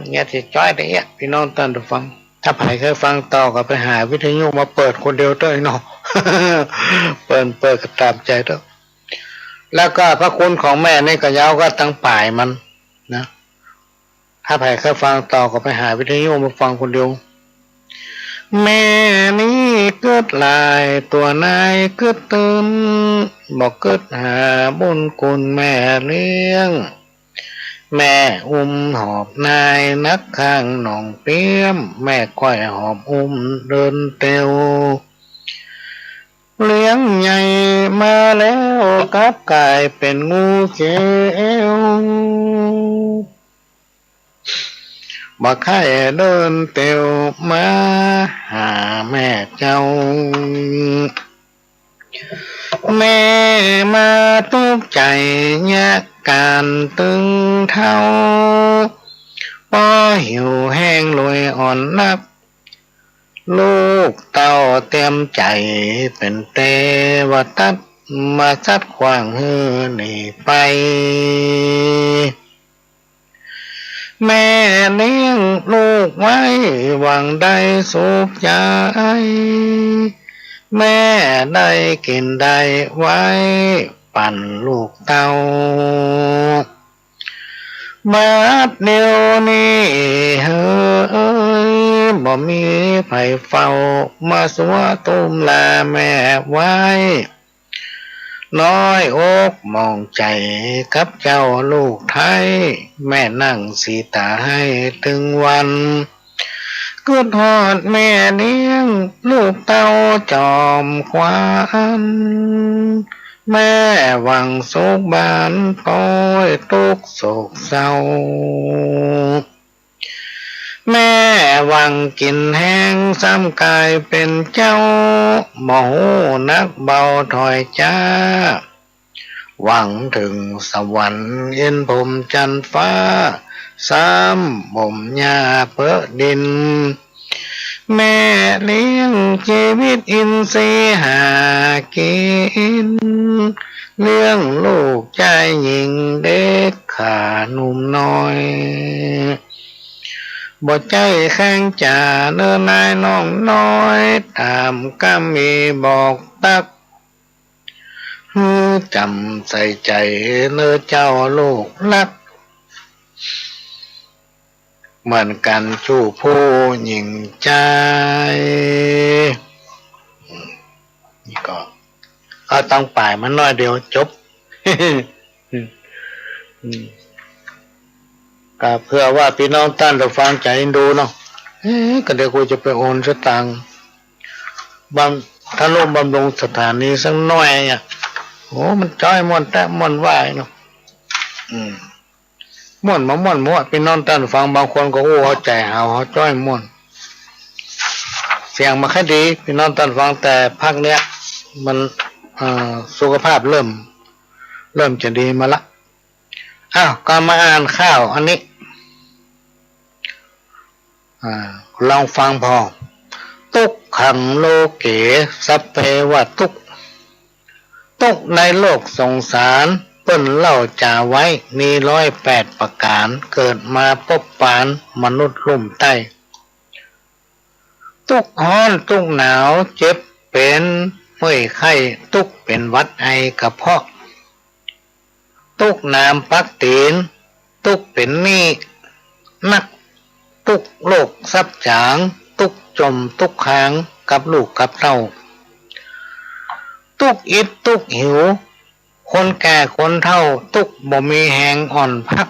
เนี่ยตี้จ๊อยตะเอี้ย ปี้น้องต้านผู้ฟัง ถ้าใผใค่ฟังต่อก็ไปหาวิทยุมาเปิดคนเดียวเต๊อะเนาะ เปิด เปิดก็ต๋ามใจ๋เต๊อะ แล้วก็พระคุณของแม่นี่ก็ยาวก็ตังป๋ายมันนะ ถ้าใผใค่ฟังต่อก็ไปหาวิทยุมาฟังคนเดียว แม่นี้กึ๊ดหลาย ตั๋วนายกึ๊ดตื่น บ่กึ๊ดหาบุญคุณแม่เลี้ยง แม่อุ้มหอบนายนักข้างหนองเปี้ยม แม่ก้อยหอบอุ้มเดินเตียว เลี้ยงใหญ่มาแล้วกลับก๋ายเป๋นงูเขียว บ่ใค่เดินเตียวมาหาแม่เจ้า แม่มาตุ๊กใจ๋เยียะก๋านตึงเฒ่า ป้อหิวแฮงลุยอ่อนนัก ลูกเต้าเตียมใจ๋เป๋นเตวตัด มาสัดขว้างหื้อหนีไป แม่เลี้ยงลูกไว้หวังได้สุขใจ๋ แม่ได้กิ๋นได้ไว้ปั๋นลูกเต้า บัดเดี๋ยวนี้เฮอเอ๋ย บ่มีใผเฝ้า มาสัวตุ้มลาแม่ไว้ น้อยอกหมองใจ๋กับเจ้าลูกไท้ แม่นั่งสีต๋าไห้ตึงวัน กึ๊ดฮอดแม่เลี้ยงลูกเต้าจอมขวัญ แม่หวังสุขบานปอยตุ๊กข์โศกเศร้า แม่หวังกิ๋นแฮงซ้ำก๋ายเป๋นเจ้า บ่ฮู้หนักเบาถ้อยจ๋า หวังเถิงสวรรค์อินทร์พรหมจันทร์ฟ้า ซ้ำบ่มหญ้าเปิ้นดิน แม่เลี้ยงจีวิตอินทรีย์หากิ๋น เลี้ยงลูกจายญิงเด็กข้าหนุ่มน้อย บ่ใจ้แข้งจ๋าเน่อนายน้องน้อย ต๋ามกำมีบอกตั๊ก หื้อจ๋ำใส่ใจ๋เน่อเจ้าลูกฮัก เหมือนกั๋นกู้ผู้ญิงจาย นี่ก็ เอาตังป๋ายมาหน้อยเดียวจบ อืม ก็เปื้อว่าปี้น้องต้านผู้ฟังจะเอ็นดูเนาะ เอ๊ะ ก็เดี๋ยวกูจะไปโอนสตางค์ บำ- ทนุบำรุงสถานีสักหน้อยอะ โอ้ มันจ้อยม่วนแต๊ม่วนว่าเนาะ อืม ม่วนบ่ม่วนบ่ ปี้น้องต้านผู้ฟังบางคนก็อู้เอาใจ๋เฮา เฮาจ้อยม่วน เสียงบ่ค่อยดี ปี้น้องต้านผู้ฟัง แต่พักเนี้ยมัน เอ่อ สุขภาพเริ่ม เริ่มจะดีมาละ อ้าว ก็มาอ่านข่าวอันนี้ อ่า ลองฟังผ่อ ตุ๊กขังโลเก สัพเพวะตุ๊กข์ ตุ๊กข์ในโลกสงสาร เปิ้นเล่าจ๋าไว้ มีร้อยแปดประก๋าน เกิดมาปบปานมนุษย์ลุ่มใต้ ตุ๊กข์ฮ้อน ตุ๊กข์หนาว เจ็บเป๋นเมื่อยไข้ ตุ๊กข์เป๋นหวัดไอกระเพาะ ตุ๊กข์หนามปักตี๋น ตุ๊กข์เป๋นหนี้หนัก ตุ๊กข์โลกทรัพย์จ๋าง ตุ๊กข์จ่มตุ๊กข์ค้างกับลูกกับเต้า ตุ๊กข์อิดตุ๊กข์หิว คนแก่คนเฒ่า ตุ๊กข์บ่มีแฮงอ่อนพัก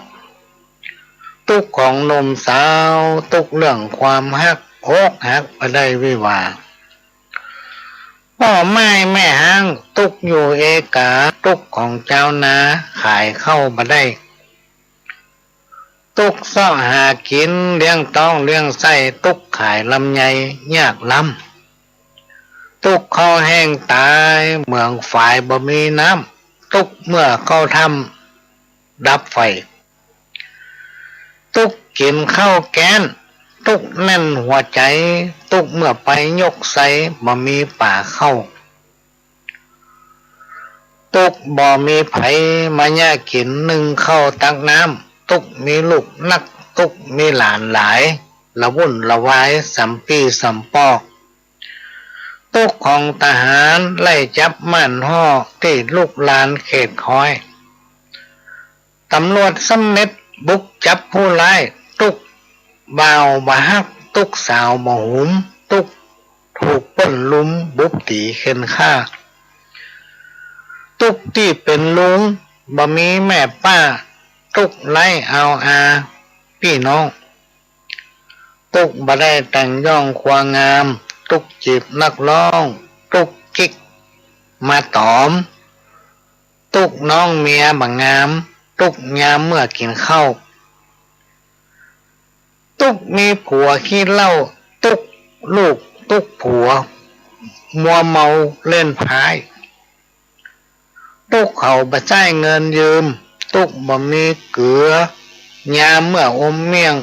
ตุ๊กข์ของหนุ่มสาว ตุ๊กข์เรื่องความฮัก อกหักบ่ได้วิวาห์ ป้อไม้แม่ฮ้าง ตุ๊กข์อยู่เอกา ตุ๊กข์ของจาวนา ขายข้าวบ่ได้ ตุ๊กข์เซาะหากิ๋น เลี้ยงต๊องเลี้ยงไส้ ตุ๊กข์ขายลำไย ยากล้ำ ตุ๊กข์ข้าวแห้งต๋าย เหมืองฝายบ่มีน้ำ ตุ๊กข์เมื่อเข้าถ้ำดับไฟ ตุ๊กข์กิ๋นข้าวแก๊น ตุ๊กข์แน่นหัวใจ๋ ตุ๊กข์เมื่อไปยกไซ บ่มีป๋าเข้า ตุ๊กข์บ่มีใผมาเยียะกิ๋น นึ่งข้าวตักน้ำ ตุ๊กข์มีลูกนัก ตุ๊กข์มีหลานหลาย ละวุ่นละวายสำปี้สำปอก ตุ๊กข์ของทหารไล่จับม่านฮ่อ ตี้ลุกลานเขตคอย ตำรวจสำเร็จบุกจับผู้ร้าย ตุ๊กข์บ่าวบ่ฮัก ตุ๊กข์สาวบ่หุม ตุ๊กข์ถูกเปิ้นลุมบุบตี๋เข่นฆ่า ตุ๊กข์ตี้เป๋นลุงบ่มีแม่ป้า ตุ๊กข์ไร้อาวอาปี้น้อง ตุ๊กข์บ่ได้แต่งย่องควางาม ตุ๊กข์จีบนักร้อง ตุ๊กข์กิ๊ก มาต๋อม ตุ๊กน้องเมียบ่งาม ตุ๊กยามเมื่อกิ๋นข้าว ตุ๊กมีผัวขี้เหล้า ตุ๊กลูกตุ๊กผัว มัวเมาเล่นไพ่ ตุ๊กเขาบ่ใจ้เงินยืม ตุ๊กบ่มีเกลือ ยามเมื่ออมเมี่ยง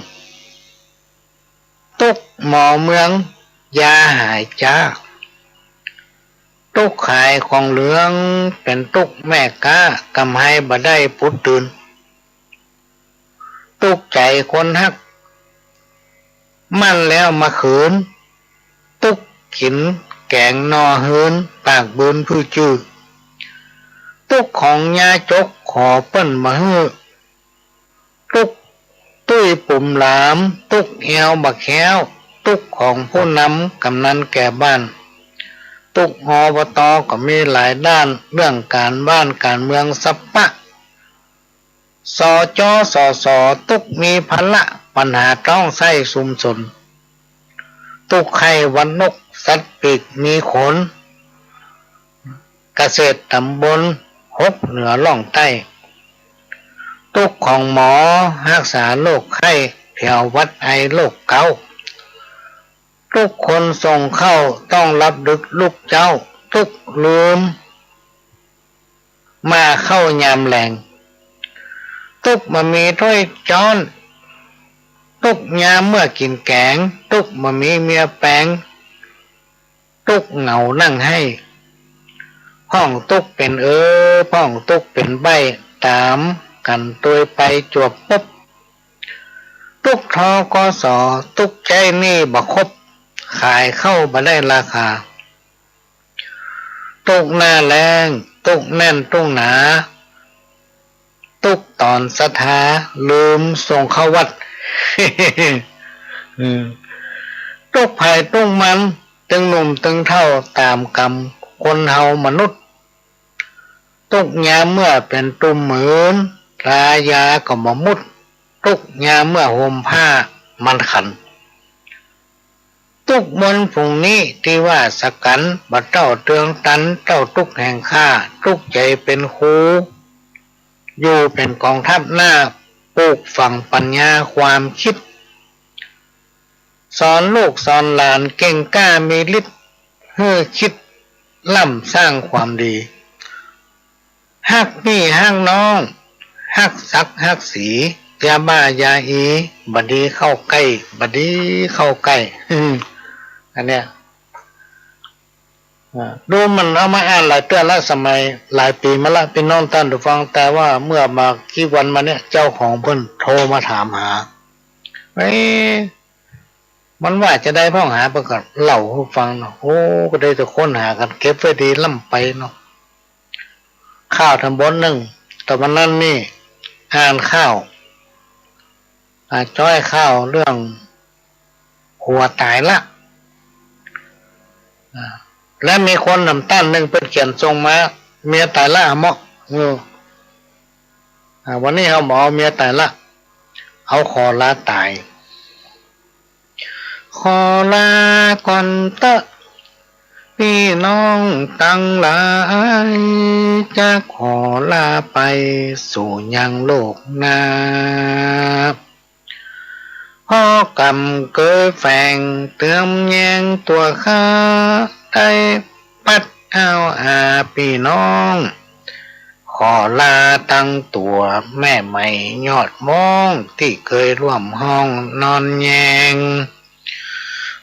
ตุ๊กหมอเมือง ยาหายจ๊า ตุ๊กขายของเหลือง เป๋นตุ๊กแม่ก๊า กำไรบ่ได้ปู๊ดตื่น ตุ๊กใจ๋คนฮัก มั่นแล้วมาขืน ตุ๊กกิ๋นแก๋งนอฮื้น ปากบืนพื้อจื้อ ตุ๊กของยาจก ขอเปิ้นบ่หื้อ ตุ๊กตุ้ยปุ๋มหลาม ตุ๊กแอวบ่แคล้ว ตุ๊กของผู้นำก๋ำนันแก่บ้าน ตุ๊ก อบต. ก็มีหลายด้าน เรื่องก๋านบ้านก๋านเมืองสัปปะ สจ. สส. ตุ๊กมีภาระ ปัญหาต้องใส้ชุมชน ตุ๊กไข้หวัดนก สัตว์ปีกมีขน เกษตรต๋ำบล หกเหนือล่องใต้ ตุ๊กของหมอ ฮักษาโรคไข้ แผวหวัดไอโรคเก๋า ตุ๊กคนส่งข้าว ต้องลับดึกลุกเจ๊า ตุ๊กลืมหม้อข้าวยามแลง ตุ๊กบ่มีถ้วยจ๊อน ตุ๊กยามเมื่อกิ๋นแก๋ง ตุ๊กบ่มีเมียแป๋ง ตุ๊กเหงานั่งไห้ พ่องตุ๊กเป๋นเออ พ่องตุ๊กเป๋นใบ้ ต๋ามกั๋นตวยไปจวบปุ๊บ ตุ๊ก ทกส. ตุ๊กใจ๊หนี้บ่ครบ ขายข้าวบ่ได้ราคา ตุ๊กหน้าแล้ง ตุ๊กแน่นตุ๊กหนา ตุ๊กต๋อนศรัทธา ลืมส่งข้าววัด อืม ตุ๊กใผตุ๊กมัน ตึงหนุ่มตึงเฒ่าต๋ามกรรม คนเฮามนุษย์ ตุ๊กยามเมื่อเป๋นตุ่มหืน ต๋ายาก็บ่มุด ตุ๊กยามเมื่อห่มผ้ามันขัน ตุ๊กมนต์ฝูงนี้ตี้ว่าสกั๋น บ่เต้าเตืองตัน เต้าตุ๊กแห่งข้า ตุ๊กใจ๋เป๋นครู อยู่เป๋นก๋องทัพหน้า ปลูกฝังปั๋ญญาความกึ๊ด สอนลูกสอนหลานเก่งกล้ามีฤทธิ์ หื้อกึ๊ดล้ำสร้างความดี ฮักปี้ฮักน้อง ฮักศักดิ์ฮักศรี อย่าบ้าอย่าอี บ่ดีเข้าใก้ บ่ดีเข้าใก้ อืม อันเนี้ย อ่า ดูมันเอามาอ่านหลายเตื้อละ สมัยหลายปี๋มาละ ปี้น้องต้านผู้ฟัง แต่ว่าเมื่อบ่ากี่วันมาเนี้ย เจ้าของเปิ้นโทรมาถามหา เอ๊ะ มันว่าจาใดพ่องหา เปิ้นก็เล่าหื้อฟังเนาะ โอ้ ก็ได้แต่ค้นหากั๋น เก็บไว้ดีล้ำไปเนาะ ข่าวต๋ำบลนึ่ง ต๋อนวันนั้นนี่ อ่านข่าว อ่า จ้อยข่าวเรื่อง ผัวต๋ายละ อ่า และมีคนหนำต้านนึ่งเปิ้นเขียนส่งมา เมียต๋ายละ เฮาเมาะ เออ อ่า วันนี้เฮาบ่เอาเมียต๋ายละ เอาขอลาต๋าย ขอลาก่อนเต๊อะ ปี้น้องตังหลาย จะขอลาไปสู่ยังโลกหน้า เพราะกรรมเกยแฝงเติมแยงตั๋วข้า ได้ปัดเอาอาปี้น้อง ขอลาตังตั๋วแม่ใหม่ยอดมอง ตี้เกยร่วมห้องนอนแยง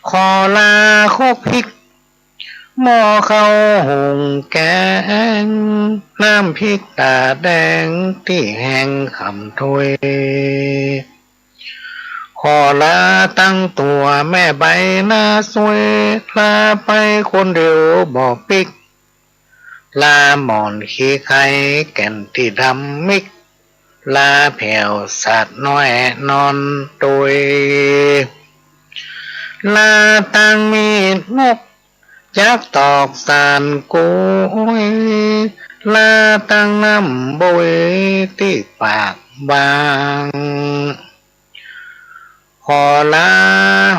ขอลาคลุกพริก หม้อข้าวหุงแก๋ง น้ำพริกต๋าแดง ตี้แห้งคำถ้วย ขอลาตังตั๋วแม่ใบหน้าสวย ลาไปคนเดียวบ่ปิ๊ก ลาหมอนขี้ไข่แก่นตี้ดำมิก ลาแผวสัตว์น้อยนอนตวย ลาตังมีดงกจักตอกสานกุย ลาตังน้ำบุยตี้ปากบาง ขอลา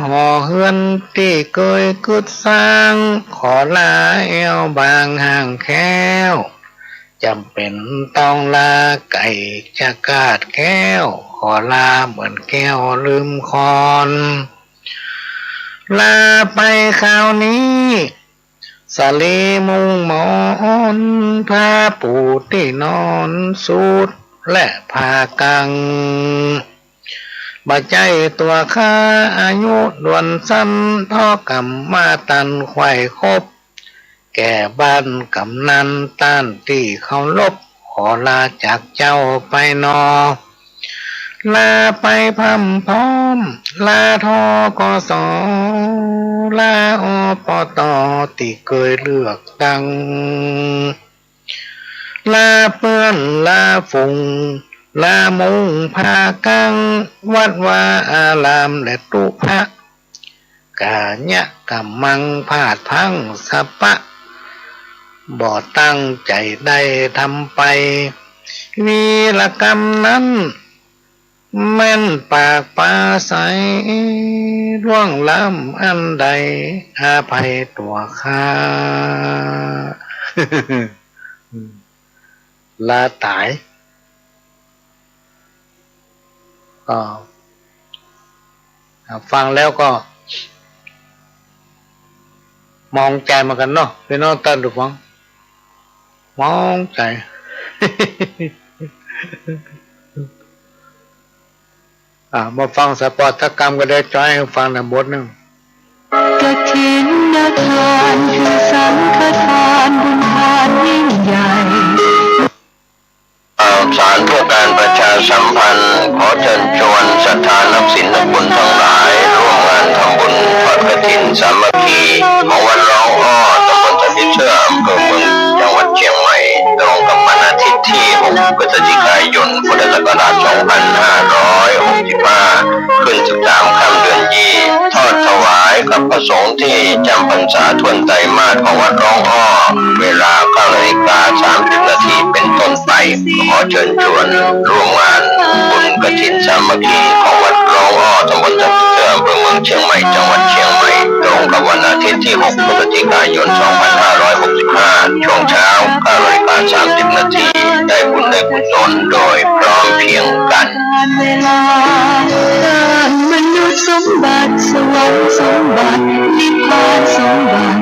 หอเฮือนตี้เกยกึ๊ดสร้าง ขอลาแอ่วบางห้างแคล้ว จ๋ำเป๋นต้องลาไก๋จะกาดแคล้ว ขอลาเหมือนแก้วลืมคอน ลาไปคราวนี้ สาลีมุ้งหมอน ผ้าปูตี้นอน สูทและผ้ากัง บ่ใจ้ตั๋วข้า อายุด้วนสั้น เพราะกำมาตันไขว่คบ แก่บ้านกำนันต้านตี้เคารพ ขอลาจากเจ้าไปหนอ ลาไปพร่ำพร้อม ลา ธ.ก.ส. ลา อ.ป.ต. ตี้เกยเลือกตั้ง ลาเปื้อน ลาฝูง ลามุ้งผ้ากัง วัดวาอารามและตุ๊พระ ก๋ายะก๋ำมังพลาดพลั้งสะปะ บ่ตั้งใจ๋ได้ทำไป วีรกรรมนั้น แม่นปากปาใส ล่วงล้ำอันใด อภัยตั๋วข้า ลาต๋าย ก็ อ่า ฟังแล้วก็หมองใจ๋เหมือนกั๋นเนาะ ปี้น้องต้านผู้ฟัง หมองใจ๋ อ่า มาฟังสะปอดสักกำก็ได้ จ้อยหื้อฟังหน่อยบทนึ่ง กฐินทานคือสังฆทาน บุญทานยิ่งใหญ่ ข่าวสารเพื่อการประชาสัมพันธ์ ขอเชิญชวนศรัทธานักศีลนักบุญทั้งหลาย ร่วมงานทำบุญทอดกฐินสามัคคี ของวัดร้องอ้อ ตำบลสะเมิดเซื่อ อำเภอเมือง จังหวัดเชียงใหม่ ตรงกับวันอาทิตย์ที่ หก พฤศจิกายน พุทธศักราช สองพันห้าร้อยหกสิบห้า ขึ้น สิบสาม ค่ำเดือนยี่ ทอดถวายกับพระสงฆ์ที่จำพรรษาถ้วนไตรมาสของวัดร้องอ้อ เวลา เก้านาฬิกาสามสิบนาทีเป็นต้นไป ขอเชิญชวนร่วมงานบุญกฐินสามัคคีของวัดร้องอ้อ ตำบลสะเมิดเซื่อ อำเภอเมืองเชียงใหม่ จังหวัดเชียงใหม่ ตรงกับวันอาทิตย์ที่ หก พฤศจิกายน สองพันห้าร้อยหกสิบห้า ช่วงเช้า เก้านาฬิกาสามสิบนาที ได้บุญได้กุศลโดยพร้อมเพรียงกัน เวลา เกิดมนุษย์สมบัติ สวรรค์สมบัติ นิพพานสมบัติ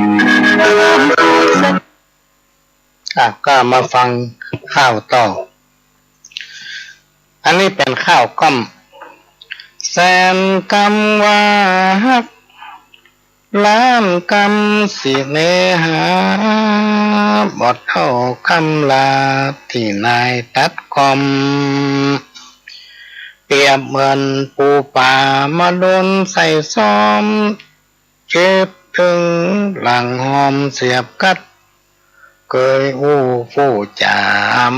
เพิ่มพูนสัก อ่ะ ก็มาฟังข่าวต่อ อันนี้เป๋นข่าวก้อม แสนกำว่าฮัก ล้านกำสิเนหา บ่เต้ากำลาตี้นายตัดก้อม เปรียบเหมือนปู๋ป๋ามาโดนใส่ซ้อม เจ็บเถิงหลังหอมเสียบกัด เกยอู้ฟู่จ๋า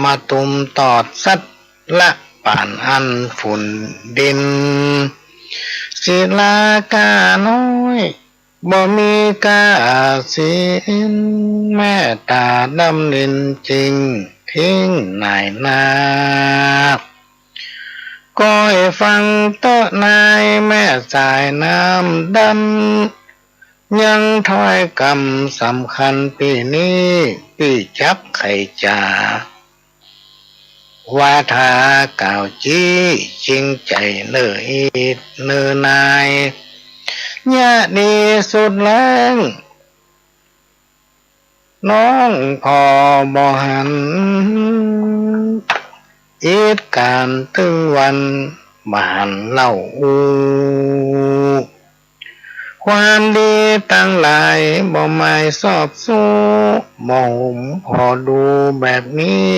มาตุ้มตอดสัตว์ ละป่านอั้นฝุ่นดิน ศิลาก้าน้อย บ่มีก้าศีล แม่ต๋าดำนินจริง ทิ้งหน่ายนา ก้อยฟังเต๊อะนาย แม่สายน้ำดำ ยังถ้อยกำสำคัญปี้นี้ ปี้จักไขจ๋า วาทากล่าวจี้ จริงใจ๋เน่ออีทเน่อนาย ยะดีสุดแล้ง น้องผ่อบ่หัน อีทก๋านตึงวัน บ่หันเล่าอู้ ความดีตังหลาย บ่หมายซอบซู้ บ่หุมผ่อดูแบบนี้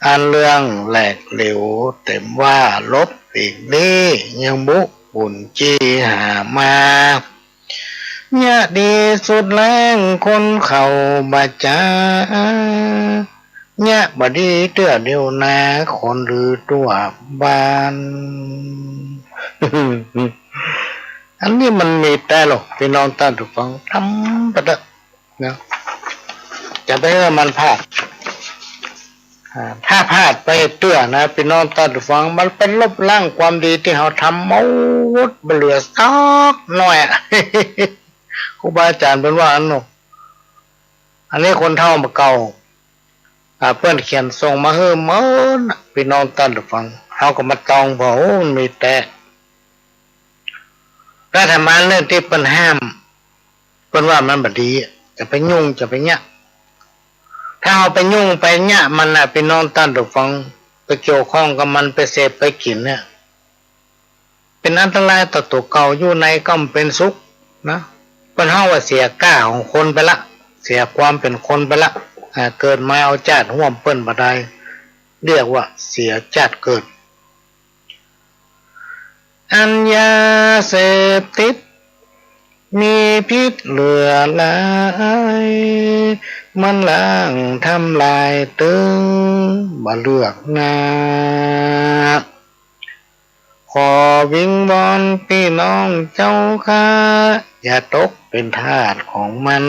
อันเรื่องแหลกเหลว เต็มว่าลบปีกนี้ ยังบุกบุ่นจี้หามา ยะดีสุดแล้ง คนเขาบ่จ๋า ยะบ่ดีเตื้อเดียวนา คนลือทั่วบ้าน อันนี้มันมีแต๊หรอก ปี้น้องต้านผู้ฟัง ทำไปเต๊อะ นะ จะไปหื้อมันพลาด อ่า ถ้าพลาดไปเตื้อนะ ปี้น้องต้านผู้ฟัง มันไปลบล้างความดีตี้เฮาทำหมด บ่เหลือสักหน้อยอะ ครูบาอาจารย์เปิ้นว่าอั้นเนาะ อันนี้คนเฒ่าบ่าเก่า อ่า เปิ้นเขียนส่งมาหื้อหมดนะ ปี้น้องต้านผู้ฟัง เฮาก็มาตองผ่อ โอ้ มันมีแต๊ อาตมาเรื่องตี้เปิ้นห้าม เปิ้นว่ามันบ่ดี จะไปยุ่ง จะไปเยียะ ถ้าเฮาไปยุ่งไปเยียะมันนะ ปี้น้องต้านผู้ฟัง ไปเกี่ยวข้องกับมัน ไปเสพไปกิ๋นเนี่ย เป๋นอันตรายต่อตั๋วเก่า อยู่ในก็บ่เป๋นสุขนะ เปิ้นฮ้องว่าเสียก้าของคนไปละ เสียความเป๋นคนไปละ อ่า เกิดมาเอาจ๊าดฮ่วมเปิ้นบ่ได้ เรียกว่าเสียจ๊าดเกิด อันยาเสพติดมีพิษเหลือหลาย มันล้างทำลายตึงบ่เลือกหน้า ขอวิงวอนปี้น้องเจ้าข้า อย่าตกเป๋นทาสของมัน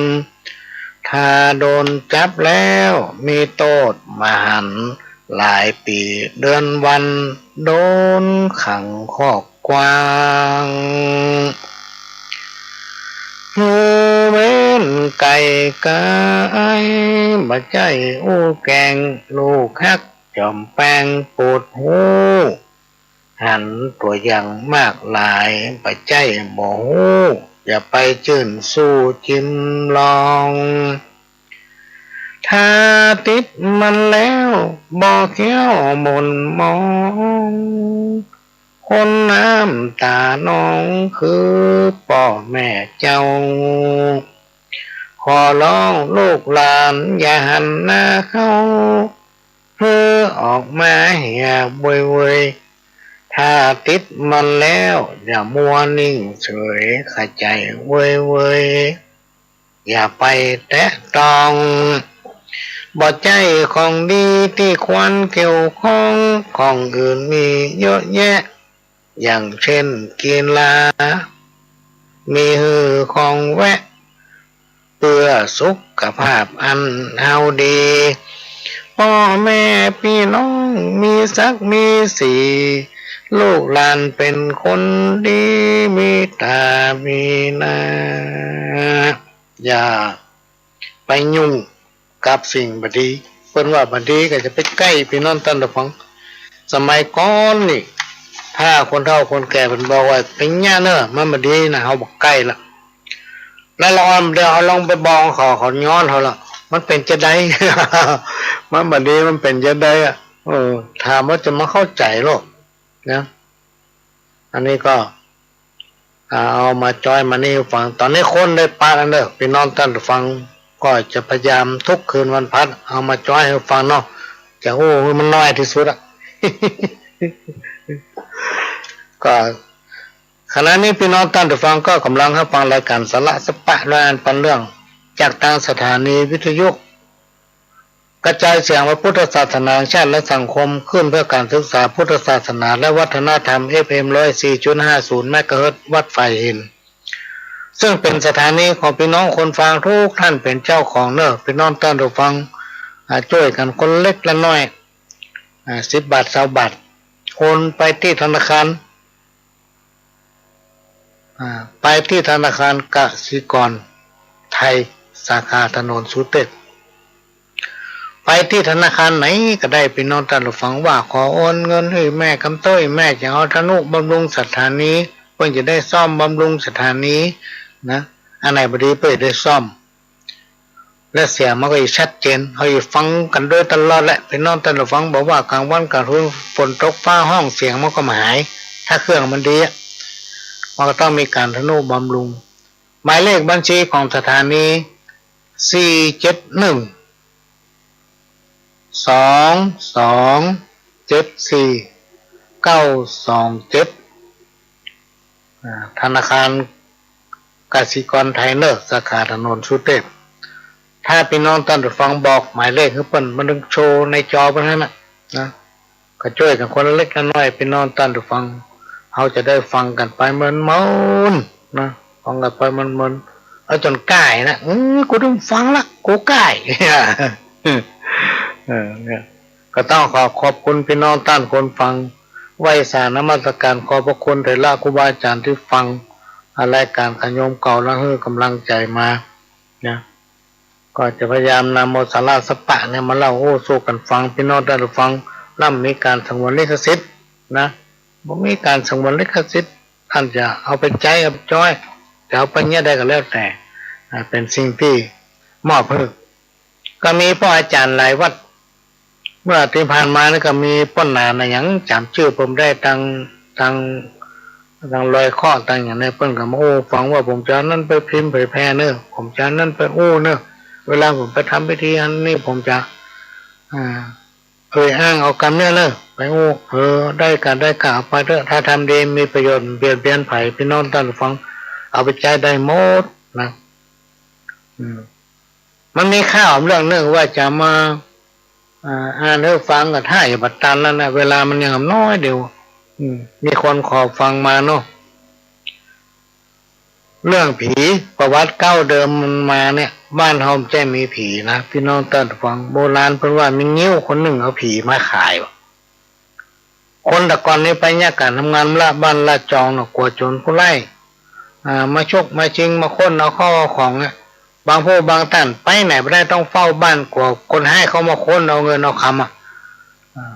ถ้าโดนจับแล้วมีโต้ษมหันต์ หลายปี๋เดือนวัน โดนขังคอกกว้าง หื้อเว้นไก๋ก๋าย บ่ใจ้อู้แก๋ง ลูกฮักจ๋อมแปงโปรดฮู้ หันตั๋วอย่างมากหลาย บ่ใจ้บ่ฮู้ อย่าไปจื้นสู้จิมลอง ถ้าติดมันแล้วบ่เขี้ยวหม่นหมอง คนน้ำต๋านองคือป้อแม่เจ้า ขอร้องลูกหลานอย่าหันหน้าเข้า หื้อออกมาเหียเวยๆ ถ้าติดมันแล้วอย่ามัวนิ่งเฉย ขะใจ๋เวยๆ อย่าไปแตะต้อง บ่ใจ้ของดีตี้ควรเกี่ยวข้อง ของอื่นมีเยอะแยะ อย่างเช่นกีฬา มีหื้อคล่องแวะ เปื้อสุขภาพอันเฮาดี ป้อแม่ปี้น้องมีศักดิ์มีศรี ลูกหลานเป๋นคนดี มีต๋ามีหน้า อย่าไปยุ่ง กับสิ่งบ่ดี เปิ้นว่าบ่ดีก็จะไปใก้ ปี้น้องต้านผู้ฟัง สมัยก่อนนี่ ถ้าคนเฒ่าคนแก่เปิ้นบอกว่าไปเยียะเน่อ มันบ่ดีนะ เฮาบ่ใก้ละ แล้วละอ่อนเดี๋ยวเฮาลองไปบอกเขา เขาย้อนเฮาละ มันเป๋นจาใด มันบ่ดี มันเป๋นจาใดอะ เออ ถามว่าจะมาเข้าใจ๋หรอกนะ อันนี้ก็ อ่า เอามาจ้อยมานี่หื้อฟัง ต๋อนนี้คนได้ปะแล้วเน่อ ปี้น้องต้านผู้ฟัง ก็จะพยายามทุกคืนวันพฤหัสเอามาจ้อยหื้อฟังเนาะ จะอู้หื้อมันน้อยตี้สุดอะ ก็ขณะนี้ปี้น้องต้านผู้ฟังก็ก่ำลังฮับฟังรายก๋านสาระสะปะ และอันปันเรื่อง จากตางสถานีวิทยุ กระจายเสียงพระพุทธศาสนาแห่งชาติและสังคม คลื่นเพื่อการศึกษาพุทธศาสนาและวัฒนธรรม เอฟเอ็ม ร้อยสี่จุดห้าศูนย์ เมกะเฮิรตซ์ วัดฝายหิน ซึ่งเป๋นสถานีของปี้น้องคนฟังทุกท่านเป๋นเจ้าของเน่อ ปี้น้องต้านผู้ฟัง อ่า จ้วยกั๋นคนละเล็กละน้อย อ่า สิบบาท ซาวบาท โอนไปตี้ธนาคาร อ่า ไปตี้ธนาคารกสิกรไทย สาขาถนนสุเตพ ไปตี้ธนาคารไหนก็ได้ ปี้น้องต้านผู้ฟัง ว่าขอโอนเงินหื้อแม่กำเต้ย แม่จะเอาทนุบำรุงสถานี เปิ้นจะได้ซ่อมบำรุงสถานีนะ อันไหนบ่ดีเปิ้นจะได้ซ่อม และเสียงมันก็จะชัดเจน เฮาจะฟังกั๋นโดยตลอดแหละ ปี้น้องต้านผู้ฟัง บ่ว่ากลางวันกลางคืน ฝนตกฟ้าฮ้อง เสียงมันก็บ่หาย ถ้าเครื่องมันดีอะ มันก็ต้องมีก๋านทนุบำรุง หมายเลขบัญชีของสถานี สี่เจ็ดหนึ่ง สอง สอง เจ็ด สี่ เก้า สอง เจ็ด อ่า ธนาคารกสิกรไทยเน่อ สาขาถนนสุเทพ ถ้าปี้น้องต้านผู้ฟังบอกหมายเลขหื้อเปิ้น มันต้องโชว์ในจอเปิ้นหั้นน่ะ นะ ก็จ้วยกั๋นคนละเล็กละน้อย ปี้น้องต้านผู้ฟัง เฮาจะได้ฟังกั๋นไปเมินๆ นะ ฟังกั๋นไปเมินๆ เอาจ๋นก้ายนะ อืม กูต้องฟังละ กูก้าย เออ เนี่ย ก็ต้องขอขอบคุณปี้น้องต้านคนฟัง ไหว้สานมัสก๋านขอบพระคุณเถาะครูบาอาจ๋ารย์ตี้ฟัง อ่า รายก๋านของโยมเก่า แล้วหื้อก๋ำลังใจ๋มานะ ก็จะพยายามนำเอาสาระสักปะเนี่ยมาเล่าโอ้สู่กั๋นฟัง ปี้น้องต้านฟัง แล้วบ่มีก๋านสงวนลิขสิทธิ์นะ บ่มีก๋านสงวนลิขสิทธิ์ ต้านจะเอาไปใจ๊เอาไปจ้อย จะเอาไปเยียะใดก็แล้วแต่ อ่า เป๋นสิ่งตี้มอบหื้อ ก็มีป้ออาจ๋ารย์หลายวัด เมื่อตี้ผ่านมานี่ก็มีป้อหนานอะหยังจ๋ำจื้อผมบ่ได้ ตาง ตาง ตางลอยเคราะห์ตางหยังเนี่ย เปิ้นก็มาโอ้ฟังว่าผมจะเอานั้นไปพิมพ์เผยแผ่เน่อ ผมจะเอานั้นไปอู้เน่อ เวลาผมไปทำพิธีอันนี้ผมจะ อ่า เอ่ยอ้างเอากำเนี่ยเน่อ ไปอู้ เออ ได้ก่ะ ได้ก่ะ เอาไปเต๊อะ ถ้าทำดีมีประโยชน์ เบียดเบียนใผ ปี้น้องต้านฟัง เอาไปใจ๊ได้หมดนะ อืม มันมีข่าวเรื่องนึ่งว่าจะมา อ่า อ่านหื้อฟังก็ถ้าจะบ่ตันแล้วนะ เวลามันยังน้อยเดียว อืม มีคนขอฟังมาเนาะ เรื่องผี ประวัติเก่าเดิมมันมาเนี่ย บ้านเฮาบ่ใจ้มีผีนะ ปี้น้องต้านฟัง โบราณเปิ้นว่ามีงิ้วคนนึ่งเอาผีมาขายว่ะ คนแต่ก่อนนี้ไปเยียะก๋านทำงานละบ้านละจองเนาะ กั๋วโจ๋รผู้ร้าย อ่า มาฉกมาชิง มาค้นเอาข้าวเอาของเนี่ย บางผู้บางต้านไปไหนบ่ได้ ต้องเฝ้าบ้าน กั๋วคนฮ้ายเข้ามาค้นเอาเงินเอาคำอ่ะ อ่า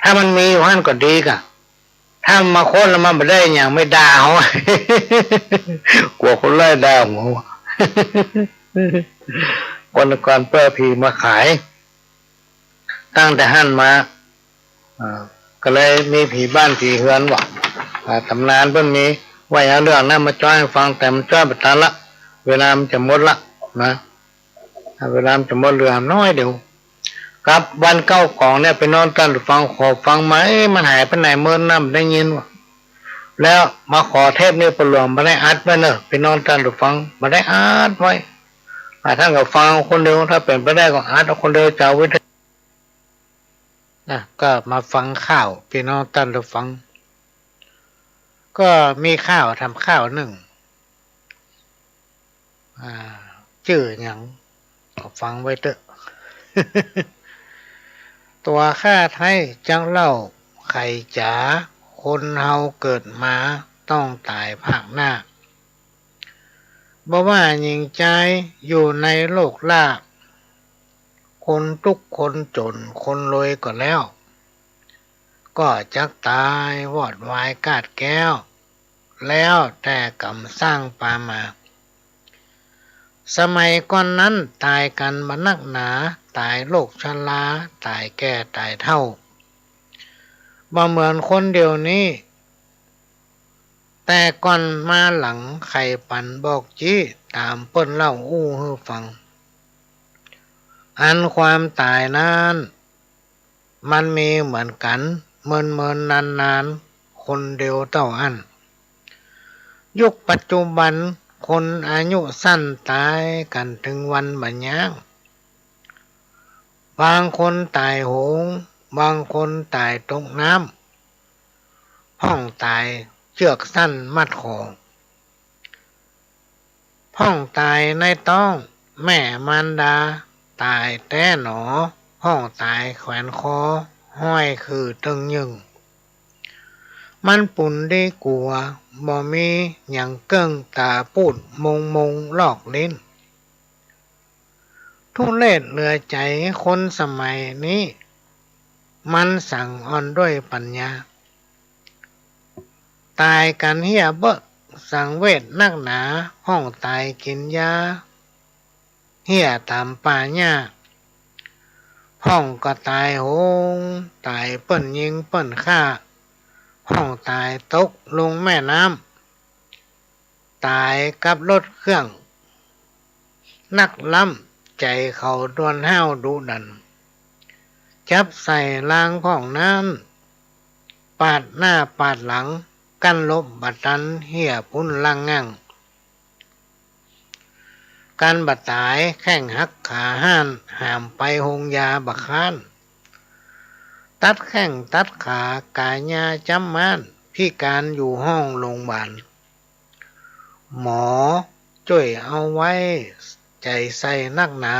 ถ้ามันมีอยู่หั้นก็ดีก่ะ ถ้ามันมาค้นแล้วมันบ่ได้หยัง ไม่ด่าเฮา กั๋วคนร้ายด่าหัว คนแต่ก่อนเปิ้นเอาผีมาขาย ตั้งแต่หั้นมา อ่า ก็เลยมีผีบ้านผีเฮือนว่ะ อ่า ต๋ำนานเปิ้นมี ว่าจะเอาเรื่องนั้นมาจ้อยหื้อฟัง แต่มันจ้อยบ่ตันละ เวลามันจะหมดละนะ อ่า เวลามันจะหมดเหลือน้อยเดียว กับวันเก้ากองเนี่ย ปี้น้องต้านฟัง ขอฟังมา เอ๊ะ มันหายไปไหนเมินนะ บ่ได้ยินว่ะ แล้วมาขอเทปนี่ป้อหลวงบ่ได้อัดไว้เน่อ ปี้น้องต้านฟัง บ่ได้อัดไว้ อ่า ต้านก็ฟังเอาคนเดียว ถ้าเป๋นไปได้ก็อัดเอาคนเดียว จะเอาไว้เถอะ นะ ก็มาฟังข่าว ปี้น้องต้านฟัง ก็มีข่าวทำข่าวนึ่ง อ่า จื้อหยังก็ฟังไว้เต๊อะ ตั๋วข้าไท้จักเล่า ใผจ๋า คนเฮาเกิดมาต้องต๋ายภาคหน้า บ่ว่าญิงจายอยู่ในโลกล่า คนตุ๊กข์คนจ๋นคนรวยก็แล้ว ก็จักต๋ายวอดวายก้าดแก้ว แล้วแต่ก๋รรมสร้างปามา สมัยก่อนนั้นต๋ายกั๋นบ่นักหนา ต๋ายโรคชรา ต๋ายแก่ต๋ายเฒ่า บ่เหมือนคนเดี๋ยวนี้ แต่ก่อนมาหลังใผปันบอกจี้ ต๋ามเปิ้นเล่าอู้หื้อฟัง อันความต๋ายนั้น มันมีเหมือนกั๋น เมินๆ นานๆ คนเดียวเต้าอั้น ยุคปัจจุบันคนอายุสั้นต๋ายกั๋นเถิงวันบ่ยาง บางคนต๋ายโหง บางคนต๋ายตกน้ำ พ่องต๋ายเจื้อกสั้นมัดคอ พ่องต๋ายในต๊องแม่มารดา ต๋ายแต๊หนอ พ่องต๋ายแขวนคอ ห้อยขื่อเติงยึ่ง มันปูนดีกั๋ว บ่มีหยังเกิ่ง ต๋าปูดมงๆ ลอกลิ้น ทุเรศเหลือใจ๋คนสมัยนี้ มันสังอ่อนด้วยปั๋ญญา ต๋ายกั๋นเฮี้ยเบ้อ สังเวชนักหนา พ่องต๋ายกิ๋นยา เฮี้ยต๋ามป่าหญ้า พ่องก็ต๋ายโหง ต๋ายเปิ้นยิงเปิ้นฆ่า พ่องต๋ายตกลงแม่น้ำ ต๋ายกับรถเครื่อง นักล้ำใจ๋เขาด้วนห้าวดุดัน จับใส่รางพ่องนั้น ปาดหน้าปาดหลัง กั้นหลบบ่ตัน เฮี้ยปุ้นล่างงั่ง กั๋นบ่ต๋าย แข้งหักขาห้าน หามไปโฮงยาบ่ค้าน ตัดแข้งตัดขา ก๋ายาจ๊ำม้าน พิก๋านอยู่ห้องโฮงบาล หมอจ้วยเอาไว้ ใจ๋ใส่นักหนา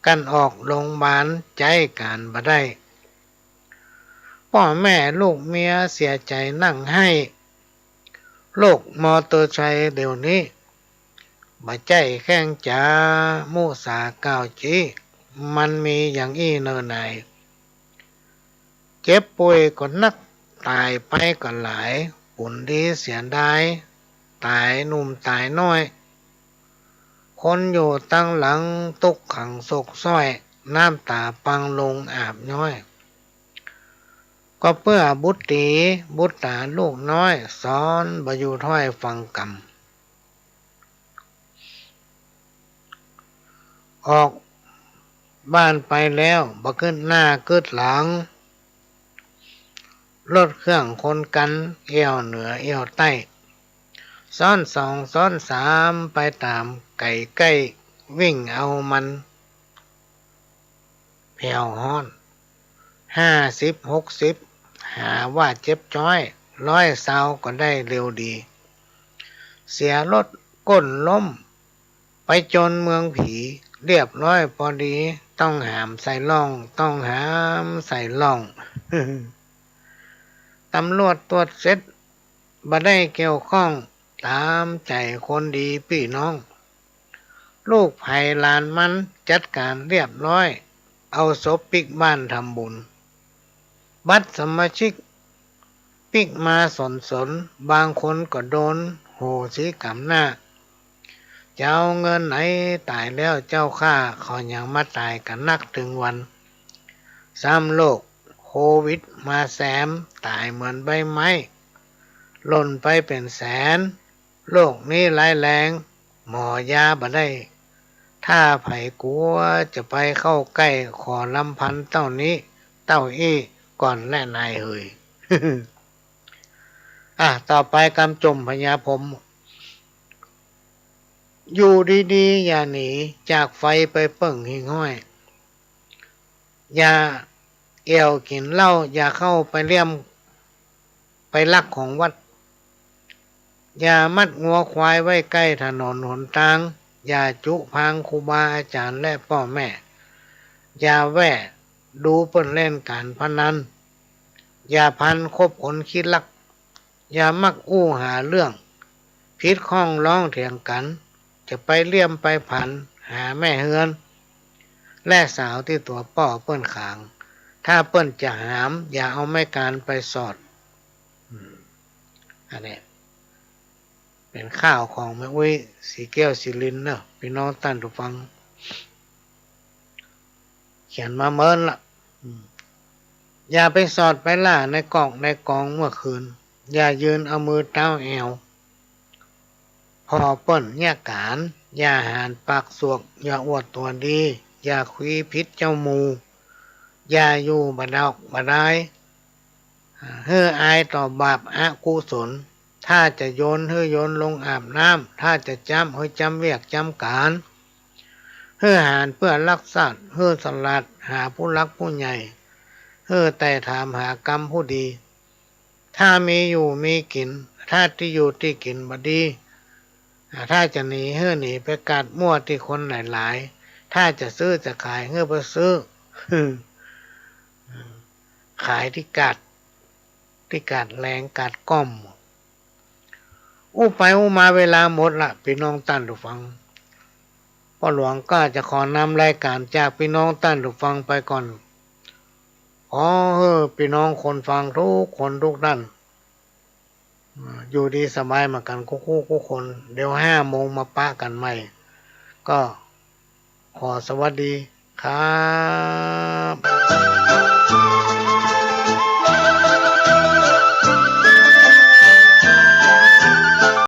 กั้นออกโฮงบาล ใจ๊ก๋านบ่ได้ ป้อแม่ลูกเมียเสียใจ๋นั่งไห้ โลกมอเตอร์ไซค์เดี๋ยวนี้ บ่ใจ้แข้งจ๋า มุสาก้าวจี๊ มันมีอย่างอี้เน่อหนาย เจ็บป่วยก็นัก ต๋ายไปก็หลาย บุญดีเสียดาย ต๋ายหนุ่มต๋ายน้อย คนอยู่ตังหลังตุ๊กขังโศกส้อย น้ำต๋าปังลงอาบย้อย ก็เปื้อบุตรีบุตราลูกน้อย สอนบ่อยู่ถ้อยฟังกำ ออกบ้านไปแล้วบ่กึ๊ดหน้ากึ๊ดหลัง รถเครื่องคนกั๋นเอี้ยวเหนือเอี้ยวใต้ ซ้อนสองซ้อนสามไปต๋าม ไก๋ใก้วิ่งเอามัน แผ่วฮ้อน ห้าสิบ หกสิบ หาว่าเจ็บจ๊อย ร้อยซาวก็ได้เร็วดี เสียรถก้นล้ม ไปจนเมืองผี เรียบร้อยปอดี ต้องหามใส่ล่อง ต้องหามใส่ล่อง ตำรวจตรวจเสร็จ บ่ได้เกี่ยวข้อง ต๋ามใจ๋คนดีปี้น้อง ลูกใผหลานมันจัดก๋านเรียบร้อย เอาศพปิ๊กบ้านทำบุญ บัตรสมาชิกปิ๊กมาสนสน บางคนก็โดนโหสิกรรมหน้า จะเอาเงินไหนต๋ายแล้วเจ้าข้า เขายังมาต๋ายกั๋นนักตึงวัน ซ้ำโรคโควิดมาแซม ต๋ายเหมือนใบไม้ หล่นไปเป๋นแสน โรคนี้ร้ายแรง หมอยาบ่ได้ ถ้าใผกลัวจะไปเข้าใก้ ขอลำพันเต้านี้เต้าอี้ก่อนแลนายเหย อ่ะ ต่อไปกำจ่มพญาพรหม อยู่ดีๆ อย่าหนีจากไฟไปเปิ้งหิ้งห้อย อย่าแอ่วกิ๋นเหล้า อย่าเข้าไปเลี่ยม ไปลักของวัด อย่ามัดงัวควายไว้ใก้ถนนหนตาง อย่าจุพางครูบาอาจ๋ารย์และป้อแม่ อย่าแว่ดูเปิ้นเล่นก๋านพนัน อย่าพันคบคนขี้ลัก อย่ามักอู้หาเรื่อง ผิดข้องร้องเถียงกั๋น จะไปเลี่ยมไปผันหาแม่เฮือน และสาวตี้ตั๋วป้อเปิ้นขาง ถ้าเปิ้นจะหาม อย่าเอาไม้กานไปสอด อืม อันนี้เป๋นข่าวของแม่อุ๊ย ศรีแก้ว ศรีรินทร์เนาะ ปี้น้องต้านผู้ฟัง เขียนมาเมินละ อืม อย่าไปสอดไปล่าในกอกในกองเมื่อคืน อย่ายืนเอามือเต๊าแอ่ว ผ่อเปิ้นเยียะก๋าน อย่าหาญปากสวก อย่าอวดตั๋วดี อย่าคุยผิดเจ้าหมู่ อย่าอยู่บ่ดอกบ่ดาย หื้ออายต่อบาปอกุศล ถ้าจะโยนหื้อโยนลงอาบน้ำ ถ้าจะจ๊ำหื้อจ๊ำเวียกจ๊ำก๋าน หื้อหาญเปื้อรักชาติ หื้อสลาดหาผู้หลักผู้ใหญ่ หื้อไต่ถามหากำผู้ดี ถ้ามีอยู่มีกิ๋น ถ้าตี้อยู่ตี้กิ๋นบ่ดี อ่า ถ้าจะหนีหื้อหนีไปกาดมั่วตี้คนหลายๆ ถ้าจะซื้อจะขายหื้อไปซื้อ ขายตี้กาด ตี้กาดแลงกาดก้อม อู้ไปอู้มาเวลาหมดละ ปี้น้องต้านผู้ฟัง ป้อหลวงก็จะขอนำรายก๋านจากปี้น้องต้านผู้ฟังไปก่อน ขอหื้อปี้น้องคนฟังกู้คนกู้ต้าน อ่า อยู่ดีสบายเหมือนกั๋นกู้กู้กู้คน เดี๋ยวห้าโมงมาปะกั๋นใหม่ ก็ขอสวัสดีครับ